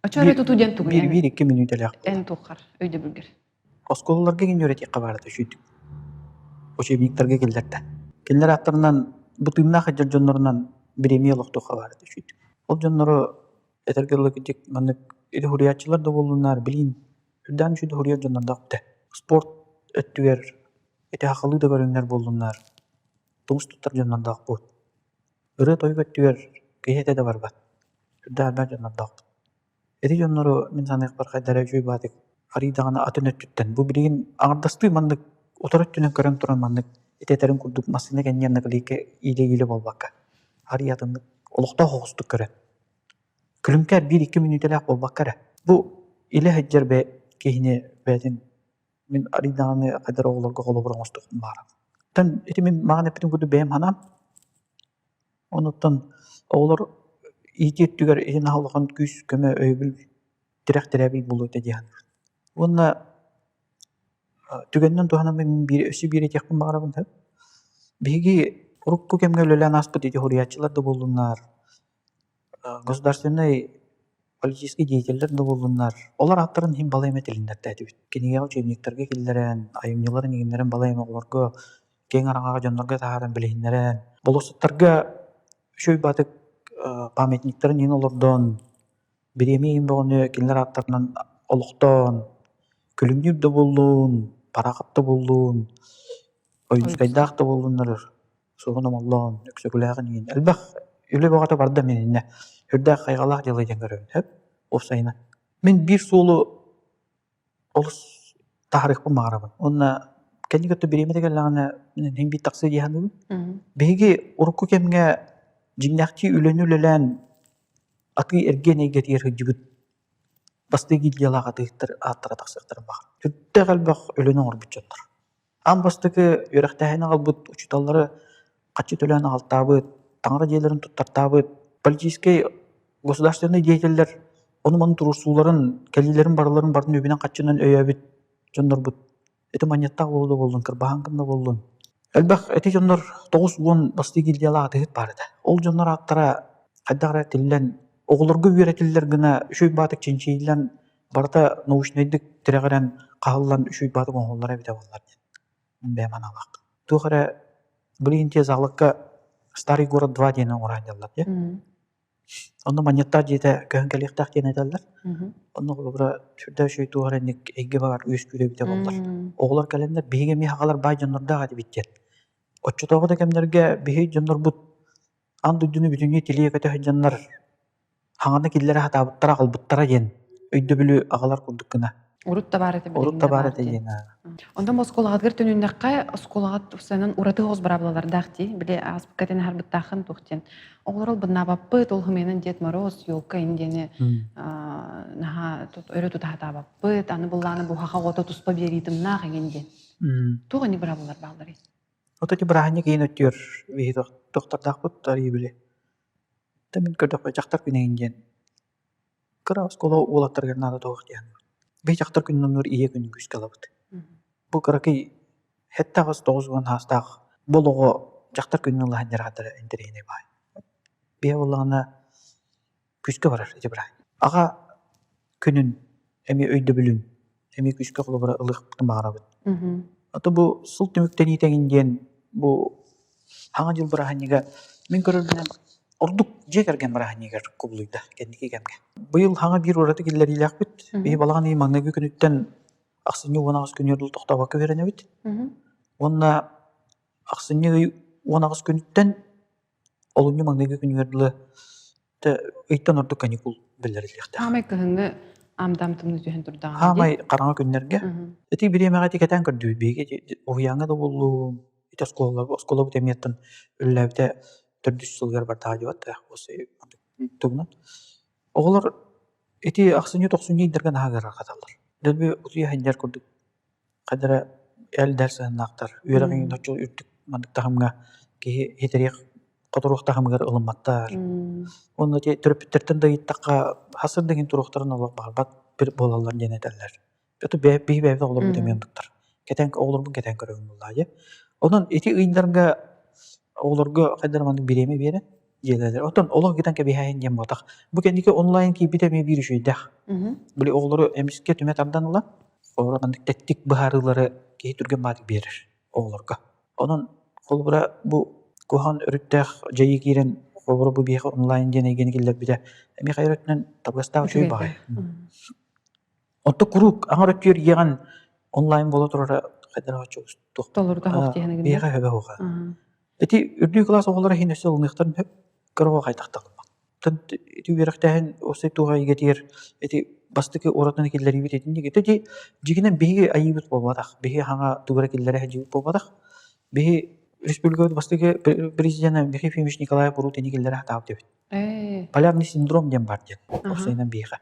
Очо өрө тутуу диэн тугуй? Биир биир икки мүнүүтэлээх. Эн туоххар өйдөбүлгэр. Оскуолаларга кини үөрэтиэххэ баарата үчүгэй. Учебниктарга киллэрдэ. Кинилэр ааттарынан бу тыыннаах сылдьар дьоннорунан бириэмийэ олохтуохха баарата үчүгэй. Ол дьоннору этэргэ дылы кырдьык маннык или суруйааччылар да буоллуннар, билин үрдээн үчүгэй суруйар дьоннордоох этэ. Спорт өттүгэр ити сахалыы да көрүҥнэр буоллуннар, тумус туттар дьоннордоохпут. Ырыа-тойук өттүгэр киһи этэ да барбат. Үрдээх элбэх дьоннордоохпут. Ити дьоннору мин саныахпар хайдах эрэ үчүгэй баҕайытык арыый даҕаны атын өттүттэн бу билигин аҥардастыы маннык утары өттүнэн көрөн туран маннык ити этэрин курдук массыына кэннигэр наклейка иилэ-иилэ буолбакка арыый атыннык олохтоох оҕустук көрөн күлүмкэр биир-икки мүнүүтэлээх буолбакка эрэ бу илэ сылдьар бэйэ киһини бэйэтин мин арыый даҕаны хайдах эрэ оҕолорго холобур оҥостуохпун баҕарабын. Оттон ити мин маҕан эппитим курдук бэйэм санаам Онуттан оҕолор иитии өттүгэр ити наһаа улахан күүс-көмө, өйөбүл, тирэх-тирээбил буолуо этэ дии саныыбын. Уонна түгэнинэн туһанан мин биир өссө биир этиэхпин баҕарабын сөп. Биһиги урукку кэмҥэ үлэлээн ааспыт ити суруйааччылар да буоллуннар, государственнай политическай деятеллэр да буоллуннар, олор ааттарын иһин балай эмэ тилиннэртээтибит. Кинигэҕэ, учебниктарга киллэрэн, айымньыларын иҥиннэрэн балай эмэ оҕолорго киэҥ араҥаҕа дьоннорго таһааран билиһиннэрэн, болуоссаттарга үчүгэй баатык памятниктарын иһин олордон, бириэмийэ иһин бөҕөнү кинилэр ааттарынан олохтоон, күлүмнүүр да буоллун, параахап да буоллун, Ойуунскайдаах да буоллуннар суоһун омоллоон, өксөкүлээҕин иһин элбэх үлэ бөҕөтө барда мин иннэ. Сүрдээх хайҕалаах дьыала диэн көрөбүн сөп уопсайынан. Мин биир суолу олус таһаарыахпын баҕарабын. Уонна кэнники өттө бириэмэтэ кэллэҕинэ мин биир тахсыа дии саныыбын. Биһиги урукку кэмҥэ дьиҥнээхтии үлэни үлэлээн атыы-эргиэн эйгэтигэр сылдьыбыт бастыҥ гильдиялаах атыыһыттар ааттара тахсыахтарын баҕарабын. Сүрдээх элбэх үлэни оҥорбут дьоннор. Аан бастакы үөрэхтээһини аҕалбыт учууталлары хаччы төлөөн аҕалтаабыт, таҥара дьиэлэрин туттартаабыт, политическай государственнай деятеллэр ону-маны туруорсууларын, кэлиилэрин барыларын барын үбүнэн-хаччынан өйөөбүт дьоннорбут ити манньыттаах буолуу да буоллун, кырбаһааҥкын да буоллун. Элбэх ити дьоннор 90 бастыы гильдиялаах атыыһыт баар этэ. Ол дьоннор ааттара хайдах эрэ тиллэн, оҕолорго үөрэтиллэр гына үчүгэй баатык чинчийиллэн барыта научнайдык тирэҕирэн хаһыллан үчүгэй баатык оҥоһуллара эбитэ буоллар диэн мин бэйэм аналаахпын. Туох эрэ билигин те заалыкка Старый город 2 диэн оҥорон дьаллар дии. Онно манньыттаах дьиэтэ көһөн кэлиэхтээх диэн этэллэр. Онно холобура сүрдээх үчүгэй туох эрэ инник эйгэ баар үөскүүр эбитэ буоллар. Оҕолор кэлэннэр биһиги эмиэ сахалар баай дьоннордоох этибит диэн. Оччотооҕу да кэмнэргэ биһи дьоннорбут аан дойдуну бүтүннүү тилийэ көтө сылдьаннар хаҥаны киллэрэ сатаабыттара аҕалбыттара диэн өйдөбүлү аҕалар курдук гына. Урут да баар этэ, Урут билигин да да баар баар этэ диэн. диэн. Онтон оскуолаҕытыгар төнүннэххэ, оскуолаҕа тупсанан ураты оҕус быраабылалардаах дии. Били ааспыкка этэн аһарбыттааххын туох диэн. Оҕолор албыннаабаппыт, ол хымыйанан Дед Мороз, елка ин диэни наһаа өрө тута сатаабаппыт, аны быллааны буһаха оҕото туспа биэриитимнаах эҥин диэн. Туох ини быраабылалар баалларый? Вот эти бырааһынньык иһин өттүгэр биһи тохтордаахпыт арыйы били. Та мин көрдөхпө дьахтар күнэйин диэн кыра оскуола уолаттарыгар наада туох диэн. Биһи дьахтар күнүн оннугар ийэ күнүн күүскэ ылабыт. Бу кыракый 7-8-90 саастаах бу олоҕо дьахтар күнүн ылаһан дьараатара интэриэһинэй баай. Биһи буоллаҕына күүскэ барар ити бырааһынньык. Аҕа күнүн эмиэ өйдөбүлүн эмиэ күүскэ холобура ылыахпытын баҕарабыт. Ото бу сыл түмүктэниитэ эҥин диэн бу Саҥа дьыл бырааһынньыга мин көрөрбүнэн ордук дьиэ кэргэн бырааһынньыгар кубулуйда кэнники кэмҥэ. Быйыл саҥа биир ураты киллэриилээхпит. Биһи балаҕан ыйын маҥнайгы күнүттэн ахсынньы 18 күнүгэр дылы тохтообокко үөрэнэбит. Уонна ахсынньы ый 18 күнүттэн олунньу маҥнайгы күнүгэр дылы ыйтан ордук каникул биллэриллиэхтээх. Хаамай кыһыҥҥы аам-даам тымныы түһэн турдаҕына Хаамай хараҥа күннэргэ. Ити бириэмэҕэ ити кэтээн көрдүбүт биһиги уһуйааҥҥа да буоллун, ити оскуола оскуолабыт эмиэттэн үлэлээбитэ төрдүс сылыгар бардаҕа диэбэт тугунан. Оҕолор ити ахсынньы тохсунньу ыйдарга наһаа ыарырҕаталлар. Дэлби утуйа сылдьар курдук Хайдара эл-дэл сыһыаннаахтар, үөрэх эҥин оччо үрдүк маннык таһымҥа киһи иһитэриэх хоторуох таһымыгар ылымматтар. Уонна ити төрөппүттэртэн да ыйыттахха, хас да иҥин туруохтарын олох баҕарбат буолаллар диэн этэллэр. Это биһи бэйэбит оҕолорбут эмиэ оннуктар. Кэтээн оҕолорбун кэтээн көрөбүн буоллаа дии. Онон ити ыйдарга оҕолорго хайдах маннык бириэмэ биэрэн дьиэлэлэр. Оттон олох гитан кэбиһээһин диэн буотах. Бу кэнники онлайн киирбитэ эмиэ биир үчүгэйдээх. Били оҕолору эмискэ түмэ тардан ыла, оҕолор маннык тэттик быһаарыылары киһи түргэн баатык биэрэр оҕолорго. Онон холобура бу куһаҕан өрүттээх дьайыы киирэн холобура бу биһиэхэ онлайн диэн эйгэни киллэрбитэ эмиэ хайа өрүтүнэн табыгастаах үчүгэй баҕайы. Онто куруук аҥар өттүгэр иэҕэн онлайн буола турара хайдах туох Толору таһох диэһэн биһиэхэ хөбө хуха. Ити үрдүк кылаас оҕолоро иһин өссө ылыныахтарын сөп, кыра оҕо хайдахтаах Ити үөрэхтээһин уопсай туох эйгэтигэр ити бастакы уратыны киллэриибит итинник. Ити ити дьиҥинэн биһиги айыыбыт буолбатах. Биһиги хаҥа тугу эрэ киллэрэ сылдьыбыт буолбатах. Биһи республикабыт бастакы президенэ Михаил Ефимович Николаев урут ини киллэрэ сатаабыт эбит. Полярный синдром диэн баар диэн уопсайынан биһиэхэ.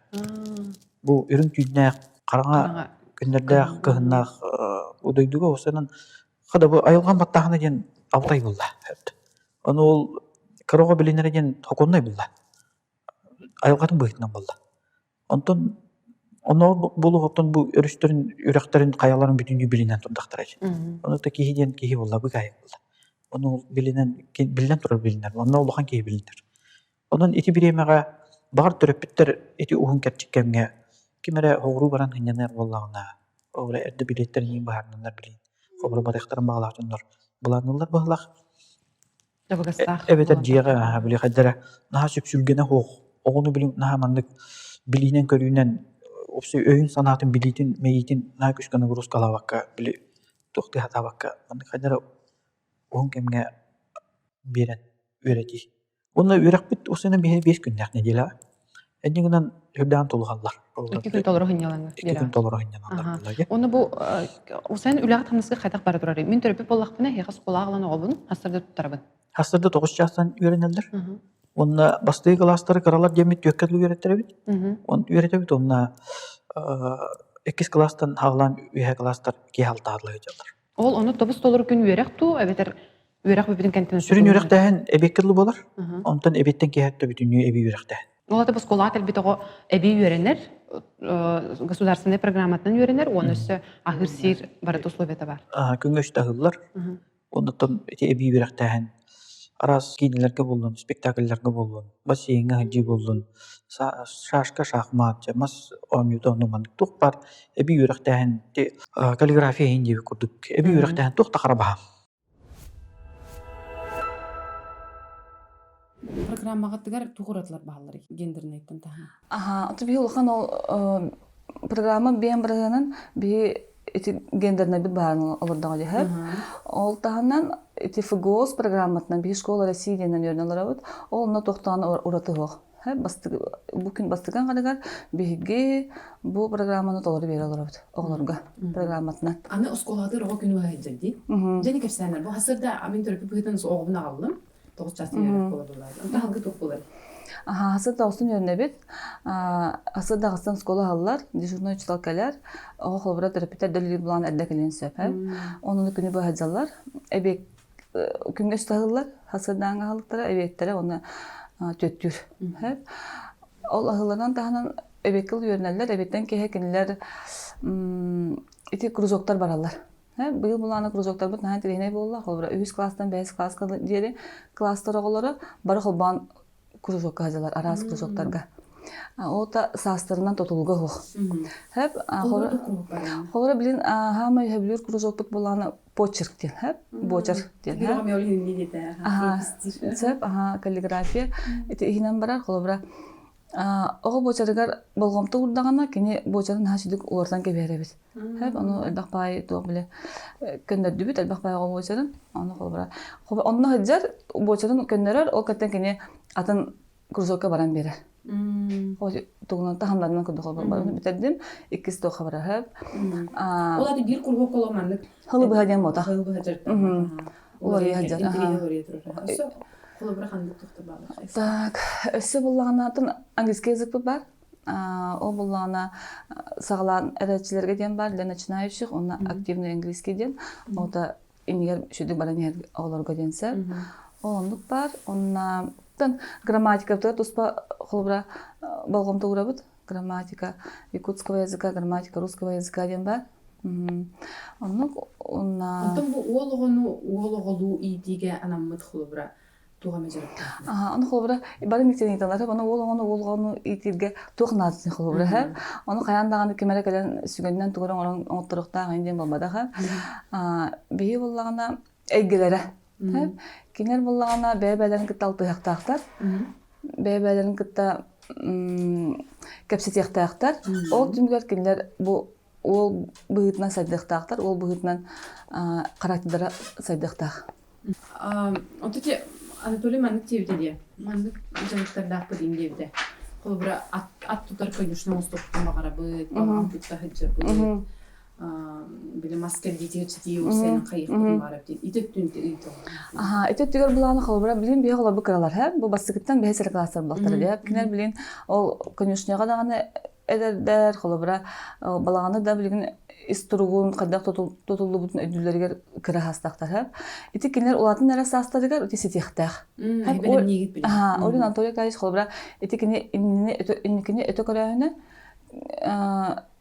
Бу үрүҥ түүннээх, хараҥа күннэрдээх, кыһыннаах дойдуга уопсайынан Хата бу айылҕам баттааһына диэн алтай булла. Ону ол кыра оҕо билинэрэ диэн сокуоннай булла. Айылҕатын быһыытынан булла. Онтон оннооҕор буолуоҕуттан бу өрүстэрин, үрэхтэрин, хайаларын бүтүннүү билинэн турдахтара дии. Ону да киһи диэн киһи буолла, быыкаайык буолла. Ону билинэн, биллэн турар билинэр. Онно улахан киһи билинэр. Онон ити бириэмэҕэ баҕар төрөппүттэр ити уһун кэрчик кэмҥэ ким эрэ оҕуруу баран сынньаныар буоллаҕына, ол эрэ эрдэ билиэттэрин быһаарынаннар билин холобура барыахтарын баҕалаах дьоннор былаанныыллар быһыылаах. Табыгастаах Эбэтэр дьиэҕэ били хайдара наһаа сүпсүлгэнэ суох оҕону билин наһаа маннык билиинэн-көрүүнэн уопсай өйүн-санаатын билиитин, мэйиитин наһаа күүскэ нагрузкалаабакка били туох да сатаабакка маннык хайдара уһун кэмҥэ биэрэн үөрэтии. Уонна үөрэхпит усунан биһиги 5 күннээх нэдиэлэҕэ. Инньэ гынан үрдээн тулуһаллар. Икки күн толору сынньалаҥҥа. Икки күн толору сынньаналлар. Уонна бу усен үлэҕэ хамнаска хайдах бара турарый? Мин төрөппүт буоллахпына, эһиэхэ оскуолаҕа ылан оҕобун хастарда туттарабын. Хастарда 9 чаастан үөрэнэллэр. Уонна бастакы кылаастары кыралар диэммит түөккэ дылы үөрэттэрэбит. Үөрэтэбит уонна иккис кылаастан хаалаан үөһэ кылаастар киэһэ алтаһалла сылдьаллар. Ол ону тобус толору күн үөрэх дуу, эбэтэр үөрэх бүппүтүн кэнниттэн Сүрүн үөрэхтээһин эбиэккэ дылы буолар. Онтон эбиэттэн киэһэ бүтүннүү эбии үөрэхтээһин. Ол ата оскуолаҕа кэлбит оҕо эбии үөрэнэр, государственнай программатынан үөрэнэр, уонна өссө аһыыр-сиир барыта условията бар. Күҥҥэ үстэ аһыыллар. Оннуттан ити эбии үөрэхтээһин араас киинэлэргэ буоллун, спектакльларга буоллун, бассейҥҥа сылдьыы буоллун, шашка, шахмат, мас оонньуута оннук маннык туох баар эбии үөрэхтээһин каллиграфия иһин диэбит курдук эбии үөрэхтээһин туох да хара баһаам. Программаҕытыгар туох уратылар баалларый гендернэйтэн таһынан? Аха, оту биһи улахан ол программа биэн бырыһыанан биһи ити гендернайбыт баарын олордоҕо дьэһэр. Ол таһынан ити ФГОС программатынан биһи школа России диэнэн үөрэнэ олоробут. Ол онно туохтаан ураты суох. Бу күн бастакы аҥарыгар биһиги бу программаны толору биэрэ олоробут оҕолорго программатынан. Аны оскуолаҕытыгар оҕо күнү быһа сылдьар дии. Дьэни кэпсээннэр. Бу хасырда мин төрөппүт быһыытынан оҕобун аҕаллым. Тоҕус чаастан үөрэх буолар буолар. Онто аһылгы туох буолар? Хасыр тоҕустун үөрэнэбит. Хасыр даҕастан оскуола аһыллар, дежурный учуутал кэлэр. Оҕо холобура төрөппүттэр дэлиир булаан эрдэ кэлиэн сөп. Онуну күнү быһа сылдьаллар. Эбиэт күҥҥэ үстэ аһыллар. Хасырдааҥҥы аһылыктара, эбиэттэрэ уонна түөттүүр. Ол аһылларынан таһынан эбиэккэ үөрэнэллэр. Эбиэттэн киэһэ кинилэр ити кружоктар бараллар. Быйыл булааны кружоктарбыт наһаа интэриэһинэй буолла. Холобура, үһүс класстан бэһис класска диэри класстар оҕолоро бары холбоон кружокка сылдьаллар, араас кружоктарга. Ол да саастарынан тутулуга суох. Холобура, билин хаамай өһөбүлүүр кружокпут булааны почерк диэн, хэп, бочерк диэн. Сөп, аха, каллиграфия. Ити иһинэн барар, холобура, Оҕо буочарыгар болҕомто уурдаҕына, кини буочарын наһаа сүдүк уларытан кэбиһэр эбит. Хэп, ону элбэх баай туох бile көннөрдүбүт, элбэх баай оҕо буочарын. Ону холобура, онно сылдьар, буочарын көннөрөр, ол кэттэн кини атын кружокка баран биэрэр. Тугунан таһымнарынан курдук холобура бүтэрдим, иккис туохха барар хэп. Ол аты биир курһуок олох маннык Хылы быһа диэн буотах. Хылы быһа дьарыктаах. Уларыйа сылдьар. Интригэ уларыйа турар. Холобура ханнык тохтор баалар? Так, өссө буллаҕына атын английский языкпыт бар. Ол буллаҕына саҕалаан эрээччилэргэ диэн бар для начинающих, уонна активный английский диэн. Ота иннигэр сүдүк баран иһэр оҕолорго диэн сөп. Ол оннук бар. Онна грамматикабытыгар туспа холобура болҕомто уурабыт. Грамматика якутского языка, грамматика русского языка диэн бар. Оннук уонна Онтон бу уол оҕону уол оҕолуу иитиигэ анаммыт холобура туох эмэ дьарыктаах? Аха, ону холобура бары миктенийталар ону уол оҕону уол оҕону иитииргэ туох наадатын холобура һэ. Ону хайаан даҕаны ким эрэ кэлэн сүгэннэн тугу эрэ оҥорон оҥотторуохтаах ин диэн буолбатах һэ. Биһи буоллаҕына эйгэлэрэ. Кинилэр буоллаҕына бэйэ-бэйэлэрин кытта алтыһыахтаахтар. Бэйэ-бэйэлэрин кытта кэпсэтиэхтээхтэр. Ол түмүгэр кинилэр бу уол быһыытынан сайдыахтаахтар, уол быһыытынан характердара сайдыахтаах. Онто те Анатолий маннык диэбитэ диэ. Маннык дьарыктардаахпыт иҥ диэбитэ. Холобура, ат, ат тутар конюшня оҥостуохпутун баҕарабыт, балаҕан тутта сылдьабыт, били мас кэрдиитигэр читии уопсайынан хайыахпытын баҕарабыт диэн. Ити өттүн ыйыталлар. Аха, ити өттүгэр былааны холобура билин биһи холобур кыралар һэ. Бу бастакыттан бэһис эрэ класстар буолтара диэ. Кинилэр билин ол конюшняҕа даҕаны эдэрдэр, холобура, балаҕаны да билигин ис туругун хайдах тутуллубутун өйдүүллэригэр кыра саастаахтар. Ити кинилэр улаатан эрэ саастарыгар ити ситиэхтээх. Ол Анатолий Николаевич холобура ити кини инникини өтө көрөөһүнэ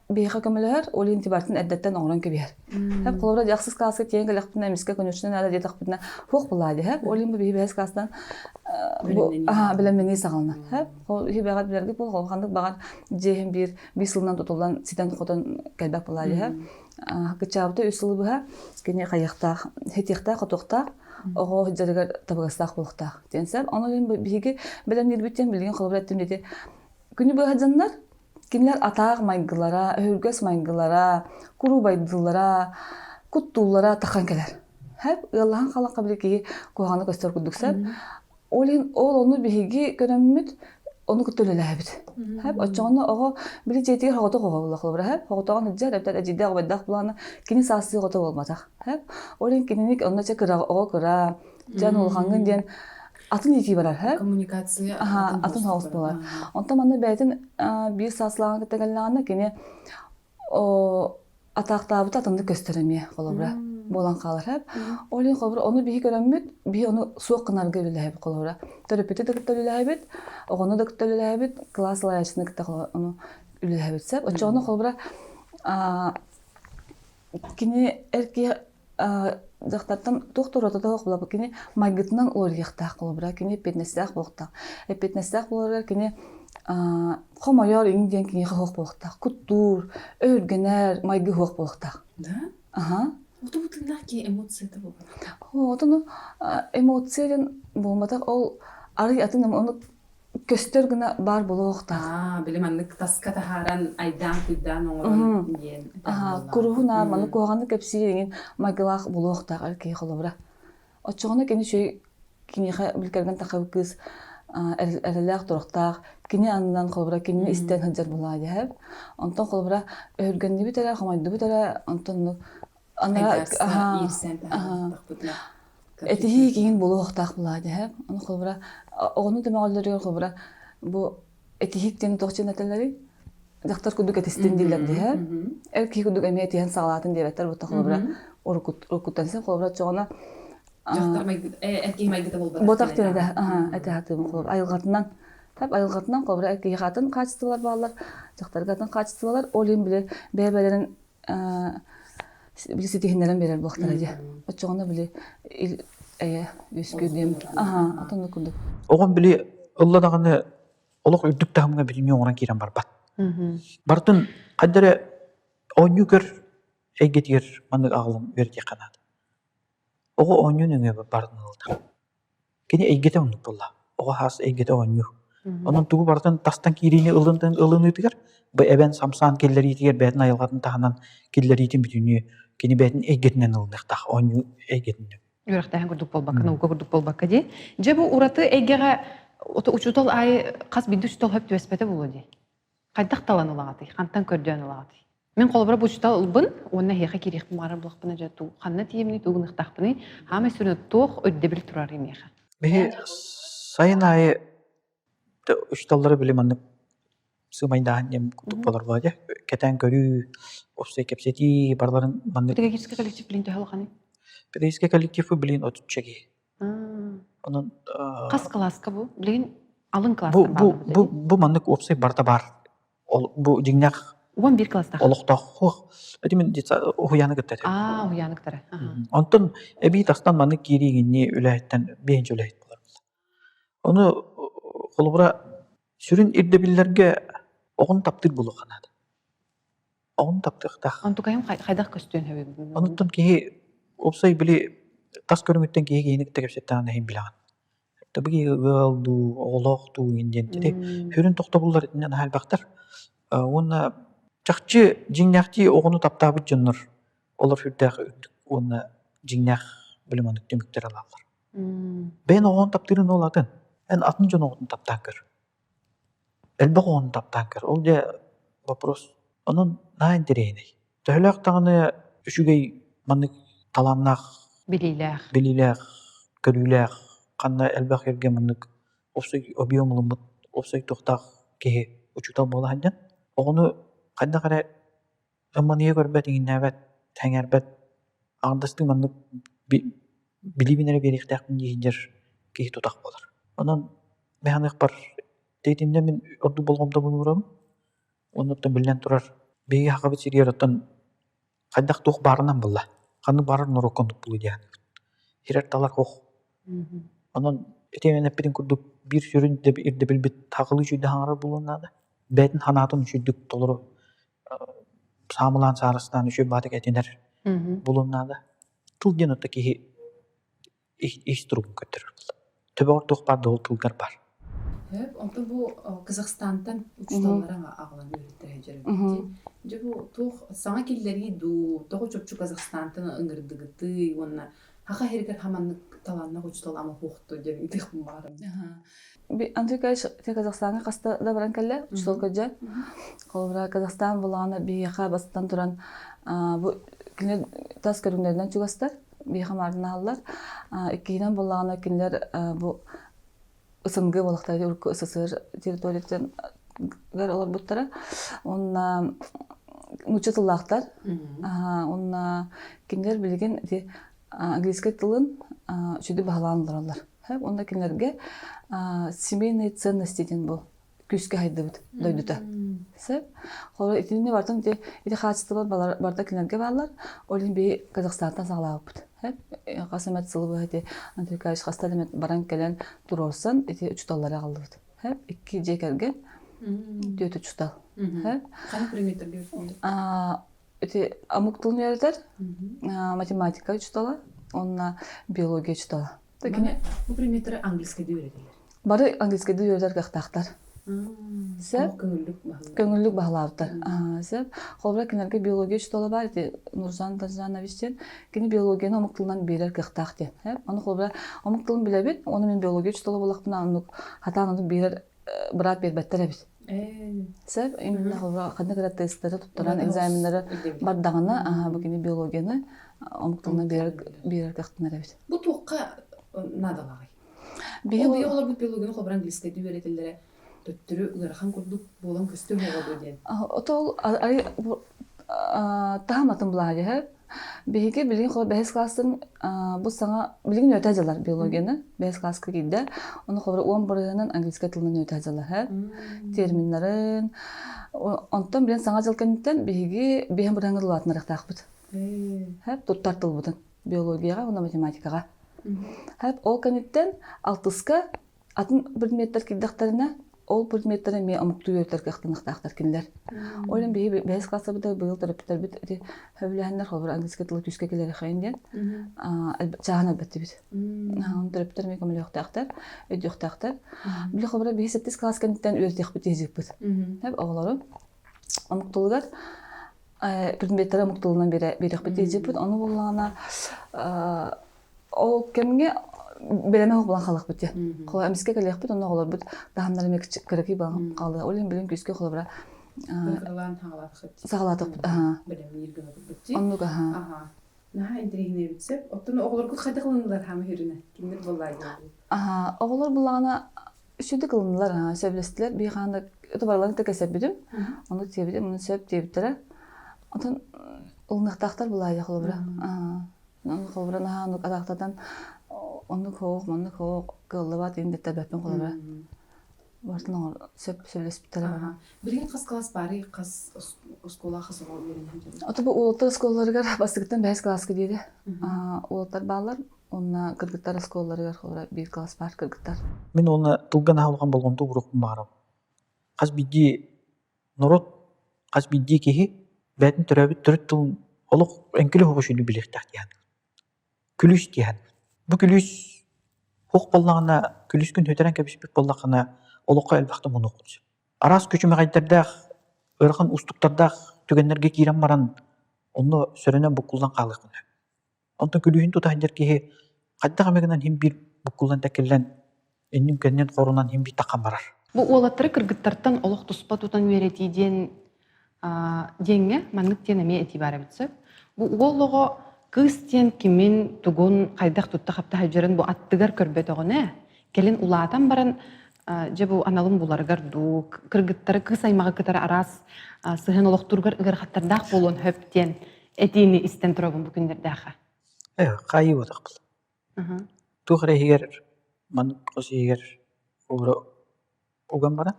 биһиэхэ көмөлөһөр, ол иһин тибартын эрдэттэн оҥорон кэбиһэр. Хэп холобура дьахсыс класска тиийэн кэлэхпинэ эмискэ конюшня наада диэтэхпинэ хуох булаа диһэ. Ол иһин бу биһи бэһис класстан бэлэмнэнии саҕаланар. Хэп иһи бэҕэр билэргит буол ханнык баҕар дьиэһин биир биир сылынан тутуллан ситэн-хотон кэлбэт буолаа диһэ. Кыччаабыта үс сылы быһа кини хайыахтаах, хитиэхтээх-хотуохтаах оҕо сылдьарыгар табыгастаах буолуохтаах диэн сөп. Ону иһин биһиги бэлэмниирбит диэн билигин холобура эттим ити күнү быһа дьоннор кинилэр атаах майгылара, өһүргэс майгылара, куруубайдыылара, куттууллара тахан кэлэр. Хэп ыаллаһан халахха били киһи куһаҕаны көстөр курдук сөп. Ол иһин ол ону биһиги көрөммүт, ону кытта үлэлээбит. Хэп оччоҕуна оҕо били дьиэтигэр хоҕотох оҕо буолла холобура хэп хоҕотоҕун илдьэр эбэтэр эдьиийдээх убайдаах булаана кини саастыы оҕото буолбатах. Хэп ол иһин кинини онно чэ кыра оҕо кыра дьон улахаҥҥын диэн атын иитии барар хэп. Коммуникация атын соҕус буолар. Онтон манна бэйэтин биир сааслааҕын кытта кэллэҕинэ кини атаахтаабыта атыннык көстөр эмиэ холобура буолан хаалар хэп. Ол иһин холобура ону биһи көрөммүт, биһи ону суох гынарга үлэлэһэбит холобура. Төрөппүтү да кытта үлэлэһэбит, оҕону да кытта үлэлэһэбит, кылаас салайааччыны кытта ону үлэлэһэбит сөп. Оччоҕуна холобура кини эр киһи дьахтартан туох да уратыта суох буолар. Кини майгытынан уларыйыахтаах холобура, кини эппиэтинэстээх буолуохтаах. Эппиэтинэстээх буоларыгар кини хомойор иҥ диэн киниэхэ суох буолуохтаах. Куттуур, өһүргэнэр майгы суох буолуохтаах. Да? Аха. Ото бутуннаах киһи эмоцията буолбатах. Отону эмоция диэн буолбатах ол арый атын ону көстөр гына баар буолуохтаах. Аа, били маннык таска таһааран айдаан-куйдаан оҥорон диэн. Куруһун аа, маны куһаҕаны кэпсиир иҥин майгылаах буолуохтаах эр киһи холобура. Оччоҕуна кини үчүгэй киниэхэ билкэргэн тахабыт кыыс эрэллээх туруктаах, кини аннынан холобура кинини истэн сылдьар буолаа диэһэп. Онтон холобура өһүргэннибит эрэ, хомойдубут эрэ, онтон Этиһии киһин буолуохтаах буолаа диэһэп. Ону холобура оҕону төмөҕөллөрүгэр холобура бу этиһик диэн туох диэн этэллэрий? Дьахтар курдук этистин дииллэр диэһэп. Эр киһи курдук эмиэ этиһэн саҕалаатын диэбэттэр бутта холобура уруккуттан син холобура оччоҕуна Дьахтар майгыта эр киһи майгыта буолбатах. Ботах диэн этэ сатыыбын холобура айылҕатынан тап айылҕатынан холобура эр киһиэхэ атын хаачыстыбалар бааллар, дьахтарга атын хаачыстыбалар. Ол иһин били бэйэ-бэйэлэрин били ситиһиннэрэн биэрэр буолуохтара дии. Оччоҕуна били эйэ үөскүүр диэн аха атын курдук. Оҕом били ылла даҕаны олох үрдүк таһымҥа бүтүннүү оҥорон киирэн барбат. Барытын хайда эрэ оонньуу көр эйгэтигэр маннык аҕалан үөрэтиэххэ наада. Оҕо оонньуу нөҥүө барытын ылар. Кини эйгэтэ оннук буолла. Оҕо хаас эйгэтэ оонньуур. Онон тугу барытын тастан киириини ылыныытыгар, бу эбэн самсаан киллэриитигэр бэйэтин айылҕатын таһынан киллэриитин бүтүннүү кини бэйэтин эйгэтинэн ылыныахтаах, оонньуу эйгэтинэн. Үөрэхтээһин курдук буолбакка, наука курдук буолбакка дии. Дьэ бу ураты эйгэҕэ учуутал аайы хас биирдии учуутал хөп түбэспэтэ буолуо дии. Хайдах талан ылаҕытый? Хантан көрдөөн ылаҕытый? Мин холобура бу учуутал ылбын уонна эһиэхэ киириэхпин баҕарар буоллахпына дьэ туу ханна тиийэмний тугу гыныахтаахпыный? Хаамай сүрүнэ туох өйдөбүл турарый миэхэ? Биһи сайын аайы учууталлары били маннык сыымайдааһын диэн курдук буолар буолла дьэ. Кэтээн көрүү, уопсай кэпсэтии барыларын маннык Педагогическай коллектив билин төһө улаханый? Педагогическай коллектив билин отучча киһи. Онон Хас кылааска бу? Билигин алын бу кылаастар бу бааллар бу бу маннык уопсай барыта баар. Ол бу дьиҥнээх 11 кылаастаах. Олохтоох хуох. Ити мин уһуйааны кытта этим. Аа, уһуйааны кытары. Онтон эбии тастан маннык киириигинни үлэһиттэн биэһинчи үлэһит буолар. Ону холобура сүрүн ирдэбиллэргэ оҕону таптыыр буолуохха наада. Оҕону таптыахтаах. Онтукайым хайдах көстүөн сөбүй? Онуттан киһи уопсай били тас көрүҥүттэн киһи киһини кытта кэпсэттэҕинэ иһин билэҕин. Табыги ыал дуу, оҕолоох дуу диэн ити сүрүн тохтобуллар итиннэ наһаа элбэхтэр. Уонна чахчы дьиҥнээхтии оҕону таптаабыт дьоннор олор сүрдээх үрдүк уонна дьиҥнээх били маннык түмүктэр ылаллар. Бэйэн оҕону таптыырын ол атын. Эн атын дьон оҕотун таптаан көр. Элбэх оҕону таптаан көр. Ол дьэ вопрос. Онон наһаа интэриэһинэй. Төһөлөөх даҕаны үчүгэй маннык талааннаах Билиилээх. билиилээх, көрүүлээх, ханна элбэх эргэ маннык уопсай объем ылыммыт, уопсай туохтаах киһи учуутал буола сылдьан, оҕону хайдах эрэ ымманыйа көрбөт, иҥиннээбэт, сэҥээрбэт, аҥардастыы маннык билиибин эрэ биэриэхтээхпин дии сылдьар киһи тутах буолар. Онон мин саныахпар, итиннэ мин ордук болҕомтобун уурабын. Оннуттан биллэн турар, биһиги Сахабыт сиригэр оттон хайдах туох баарынан буолла. Ханнык баарар норуокка оннук буолуо диэн. Сирэр-талар суох. Онон ити эн эппитин курдук биир сүрүн ирдэбилбит сахалыы үчүгэйдик саҥарар буолуон наада. Бэйэтин санаатын үчүгэйдик толору саамылаан саарыстаан үчүгэй баатык этинэр буолуон наада. Тыл диэн оттон киһи ис туругун көрдөрөр буолла. Төбөҕөр туох баар да ол тылгар баар. Хөп, онтон бу Казахстантан учууталлара аҕалан үөрэттэрэ дьэ. Дьэ бу туох саҥа киллэрии дуу, тоҕо чопчу Казахстантан ыҥырдыгытый уонна хаха иһигэр хаманнык талааннаах учуутал ама хуохту диэн ытыахпын баҕарабын. Андрей Николаевич Казахстаҥҥа хаста да баран кэллэ, учуутал көрдьө. Холобура, Казахстан булаҕына биһиэхэ бастатан туран бу кинилэр тас көрүҥнэринэн чугастар. биһиэхэ маарыннаһаллар. Иккиһинэн буоллаҕына кинилэр бу СНГ буоллахтара урукку СССР территориятыгар олорбуттара. Уонна нуучча тыллаахтар. Уонна кинилэр билигин ити английскай тылын үчүгэй баһылаан олороллор. Уонна кинилэргэ семейные ценности диэн бу күүскэ хайдыбыт дойдута. Сөп. Холобур, итинни бартын ити ити хаачыстыба барыта кинилэргэ бааллар. Ол иһин биһи Казахстантан саҕалаабыппыт. Сөп. Хас эмэ сылы быһа ити Анатолий Николаевич хаста да баран кэлэн туруорсан ити учууталлары аҕаллыбыт. Сөп. Икки дьиэ кэргэн, түөрт учуутал. Сөп. Ханнык предметтерге Ити омук тылын үөрэтэр, математика учуутала, уонна биология учуутала. Бу предметтеры английскайда үөрэтэллэр. Бары английскайда үөрэтэр кыахтаахтар. Сөп. Көҥүллүк баһылаабыттар. Сөп. Холобура кинилэргэ биология учуутала баар ити Нуржан Даржанович диэн. Кини биологияны омук тылынан биэрэр кыахтаах диэн. Ону холобура омук тылын билэбит, ону мин биология учуутала буоллахпына оннук хатаан оннук биэрэр быраап биэрбэттэр эбит. Сөп. Именно холобура ханнык эрэ тесттары туттаран экзаменнары бардаҕына, бу кини биологияны омук тылынан биэрэр кыахтанар эбит. Бу туохха наадалааҕый? Биһи Ол оҕолорбут биологияны холобура английскайдыы үөрэтэллэрэ төттөрү ыарахан курдук буолан көстөр оҕо дуо диэн. Отол ай таһым атын булаһа Биһиги билигин холобура бэһис класстан бу саҥа билигин үөрэтэ дьалар биологияны бэһис класска киирдэ. Ону холобура уон бырыһынан английскай тылынан үөрэтэ дьалар терминнарын. Онтон билин саҥа дьыл кэнниттэн биһиги биһэн бырыһыҥҥа тулаатынарыахтаахпыт. Туттар тылбытын биологияҕа уонна математикаҕа. Ол кэнниттэн алтыска атын предметтэр киирдэхтэринэ, ол предметтэр эмиэ омуктуу үөрэтэр кыахтаныахтаахтар кинилэр. Ол иһин биһиги бэһис классабытыгар быйыл төрөппүттэрбит ити сөбүлэһэннэр холобура английский тылы күүскэ кэлэриэхэйин диэн чааһын элбэттибит. Оны төрөппүттэр эмиэ көмөлөһүөхтээхтэр, өйдүөхтээхтэр. Били холобура биһи сэттис класс кэнниттэн үөрэтиэхпит тиһизиппит. Оҕолору омук тылыгар предметтэрэ омук тылынан биэриэхпит диэбиппит. Ону буоллаҕына ол кэмҥэ бэлэмэ суох буолан хаалыахпыт диэн. Холобура эмискэ кэлиэхпит, онно оҕолорбут таһымнара эмиэ кыракый буолан хаалыа. Ол иһин билигин күүскэ холобура Кыралаан саҕалаатахпыт. Саҕалаатахпыт, аһаа. Бэлэмниир гынабыт дии. Оннук, аһаа. Наһаа интэриэһинэй эбит сөп. Оттон оҕолоргут хайдах ылыннылар хаама хүрүнэ? Кинилэр буоллаа Аһаа, оҕолор буллаҕына Үчүгэйдик ылыннылар, сөбүлэстилэр. Биир хаанда барыларын да кэсэрбитим. Ону диэбитим, ону сөп диэбиттэрэ. Онтон ылыныахтаахтар былаайа холобура. Ону холобура наһаа оннук атаахтатан оннук хоох, маннык хоох кыаллыбат диэн дэттэрбэппин холобура. Барытын оҥор сөп сөбүлэспиттэрэ. Билигин хас класс баарый, хас оскуола хас оҕо үөрэнэр? Ото бу уолаттар оскуолаларыгар бастакыттан бэһис класска диэри уолаттар бааллар. Уонна кыргыттар оскуолаларыгар холобура биир класс баар кыргыттар. Мин уонна тылга наһаа улахан болҕомто ууруохпун баҕарабын. Хас биирдии норуот, хас биирдии киһи бэйэтин төрөөбүт төрүт тылын олох эҥкилэ суох үчүгэйдик билиэхтээх диэн. Күлүүс диэн. Бу күлүүс суох буоллаҕына, күлүүскүн сүтэрэн кэбиспит буоллаххына, олоххо элбэхтэ мунуоххун сөп. Араас күчүмэҕэйдэрдээх, ыарахан уустуктардаах түгэннэргэ киирэн баран, онно сөрөнөн буккуллан хаалыаххын сөп. Онтон күлүүһүн тута сылдьар киһи хайдах эмэ гынан иһин биир буккуллан тэккиллэн, иннин-кэннин хорунан иһин биир таххан барар. Бу уолаттары кыргыттартан олох туспа тутан үөрэтии диэн диэҥҥэ маннык диэн эмиэ этии баар эбит сөп. Бу уол оҕо кыыс диэн кимин, тугун, хайдах тутта-хапта сылдьарын бу аттыгар көрбөтөҕүнэ, кэлин улаатан баран дьэ бу аналын буларыгар дуу, кыргыттары кыыс аймаҕы кытары араас сыһыан олохтууругар ыарахаттардаах буолуон сөп диэн этиини истэн турабын бу күннэрдээххэ. Э, хаайыы буотахпыт. Туох эрэ иһигэр, маннык хос иһигэр уган уган баран,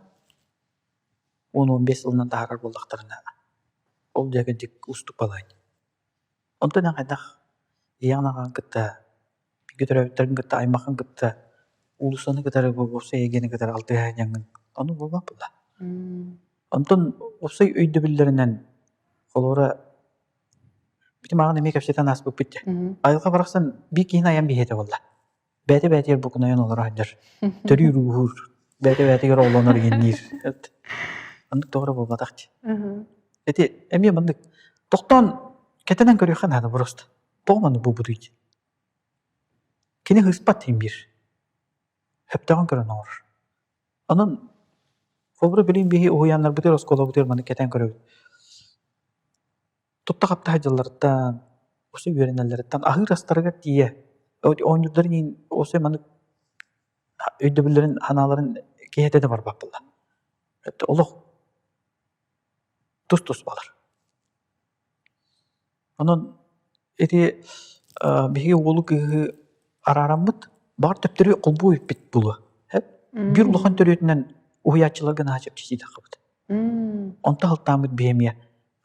10-15 сылынан таһаарар буоллахтарына, ол дьэ кырдьык уустук балаһыанньа. Онтон эн хайдах ийэҕин аҕаҕын кытта, бииргэ төрөөбүттэргин кытта, аймаххын кытта, уулуссаны кытары, уопсай эйгэни кытары алтыһа сылдьаҥҥын ону буолбат буолла. Онтон уопсай өйдөбүллэринэн холобура Ити мааҕын эмиэ кэпсэтэн ааспыппыт дии. Айылҕа барахсан биир киһини айан биһиэтэ буолла. Бэйэтэ-бэйэтигэр букунайан олоро сылдьар. Төрүүр-ууһуур, бэйэтэ-бэйэтигэр оҕолонор иҥинниир. Оннук тоҕо эрэ буолбатах дии. Ити эмиэ маннык тохтоон кэтэнэн көрүөххэ наада просто. Тоҕо маннык буолбутуй дии. Кини ыспат иһин биир. Сөптөөҕүн көрөн оҥорор. Онон холобура билигин биһи уһуйааннарбытыгар, оскуолабытыгар маннык кэтээн көрөбүт. Тутта-хапта сылдьалларыттан, усе үөрэнэллэриттэн аһыыр астарыгар тиийэ оонньуурдарын иһин усе маннык өйдөбүллэрин, санааларын киһи этэ да барбат буолла. Олох тус-туспалар. Онон ити биһиги уолу кыыһы араараммыт, баҕар төптөрү холбуу эппит буолуо. Биир улахан төрүөтүнэн уһуйааччыларга наһаа чэпчэтии таххыбыт. Онто алтааммыт биһиэмиэ